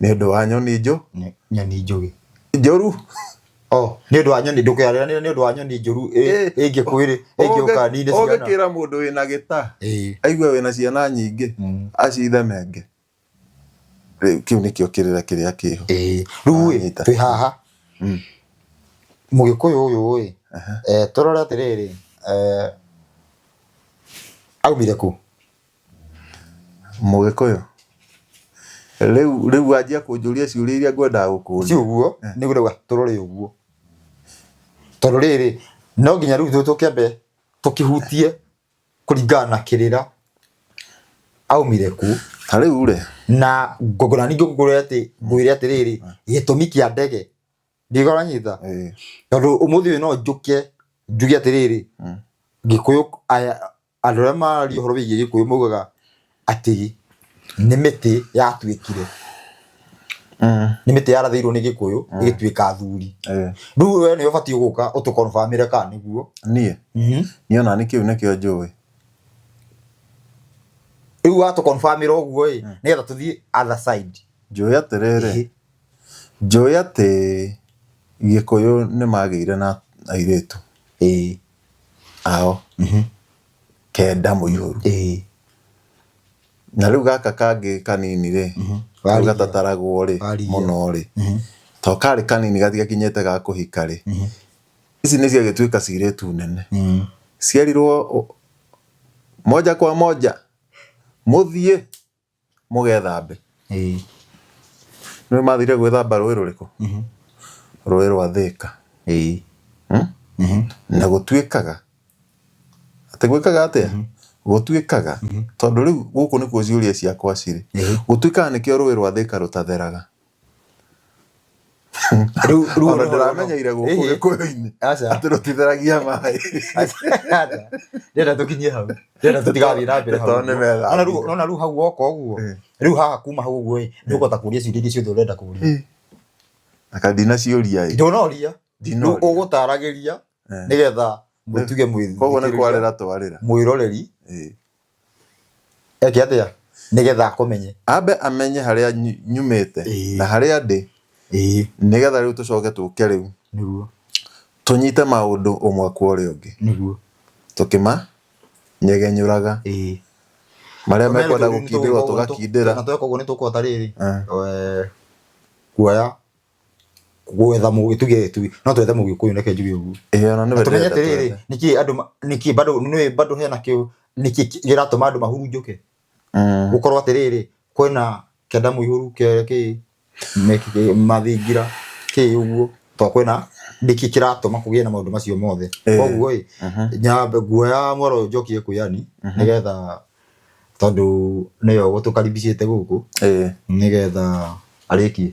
Nĩ ũndũ wa nyoni nyoni njũgĩ. Njũru. Oh, nĩ ũndũ wa nyoni ndũkeranĩre, nĩ ũndũ wa nyoni njũru ĩngĩkwĩrĩ ĩngĩũka nine ciana. Ũngĩkĩra mũndũ wĩna gĩta aigue wĩna ciana nyingĩ acithe menge. Rĩu kĩu nĩkĩo kĩrĩra kĩrĩa kĩho. Rĩu ĩ twĩ haha mũgĩkũyũ ũyũ ĩ tũrore atĩrĩrĩ, aumire kũ? Mũgĩkũyũ rĩu wanjia kũnjũria ciũria iria ngwendaga gũkũria. Ti ũguo, nĩ ngũrauga tũrore ũguo, tondũ rĩrĩ no nginya rĩu tũkĩambe tũkĩhutie kũringana na kĩrĩra aumire kũ. Ta rĩu rĩ, na ngũngũra ningĩ ngũkwĩre atĩ ngwĩre atĩrĩrĩ, gĩtũmi kĩa ndege ndiga ũranyita, tondũ ũmũthĩ ũyũ no njũke njuge atĩrĩrĩ, Gĩkũyũ aya andũ arĩa mararia ũhoro wĩgiĩ Gĩkũyũ maugaga atĩ nĩ mĩtĩ yatuĩkire, nĩ mĩtĩ yarathĩirwo nĩ Gĩkũyũ ĩgĩtuĩka athuri. Rĩu we nĩwe ũbatiĩ gũka ũtũkonbamĩre kana nĩguo. Niĩ niĩ ona nĩ kĩu nĩkĩo njũĩ. Rĩu watũkonbamĩra ũguo ĩ, nĩgetha tũthiĩ other side. Njũĩ atĩrĩrĩ, njũĩ atĩ Gĩkũyũ nĩ magĩire na airĩtu ao 9 mũihũru. Na rĩu gaka kangĩ kanini rĩ, kau gatataragwo rĩ mũno rĩ, to karĩ kanini gatigakinyĩte ga kũhika rĩ, ici nĩ ciagĩtuĩka cirĩtu nene. Cierirwo moja kwa moja mũthiĩ mũgethambe. Nĩ mathire gwĩthamba rũĩ rũrĩkũ? Rũĩ rwa Thĩka. Na gũtuĩkaga atĩ gwĩkaga atĩa? Gũtuĩkaga tondũ rĩu gũkũ nĩkuo ciũria ciakwa cirĩ. Gũtuĩkaga nĩkĩo rũĩ rwa Thĩka rũtatheraga. Rĩu Ona ndĩramenyeire gũkũ Gĩkũyũ-inĩ atĩ rũtitheragia maĩ. Ndĩrenda tũkinyie hau, ndĩrenda tũtigathiĩ na mbere hau. Tondũ nĩ methambire. Nona rĩu hau woka ũguo, rĩu haha kuma hau ũguo ĩ, nĩ ũkũhota kũria ciũria iria ciothe ũrenda kũria. Na ka ndinaciũria ĩ. Ndũnoria. Rĩu Ndinoria. ũgũtaragĩria nĩgetha mũtuge Koguo nĩ kwarĩra twarĩra. mwĩroreri eke atĩa nĩgetha akũmenye. Ambe amenye harĩa nyumĩte na harĩa ndĩ, nĩgetha rĩu tũcoke tũke rĩu tũnyite maũndũ ũmwe kwa ũrĩa ũngĩ. Tũkĩma nyegenyũraga marĩa mekwenda gũkindĩrwo tũgakindĩra. Na tweka ũguo nĩ tũkũhota rĩrĩ kuoya gwetha mũgĩ tuge tu no twethe mũgĩkũyũ, reke njuge ũguo. Ona nĩwe Tũmenye ndĩrenda atĩrĩrĩ, twethe. nĩkĩ andũ nĩkĩ bado nĩ bado hena kĩu nĩkĩ kĩratũma andũ mahurunjũke, gũkorwo atĩrĩrĩ kwĩna 9 mũihũru kĩ mathingira kĩ ũguo, to kwĩna nĩkĩ kĩratũma kũgĩe na maũndũ macio mothe. Koguo ĩ nyambe nguoya mwaro ũyũ njokie kwĩ nĩgetha tondũ nĩyo gũtũkaribicĩte gũkũ nĩgetha arĩkie.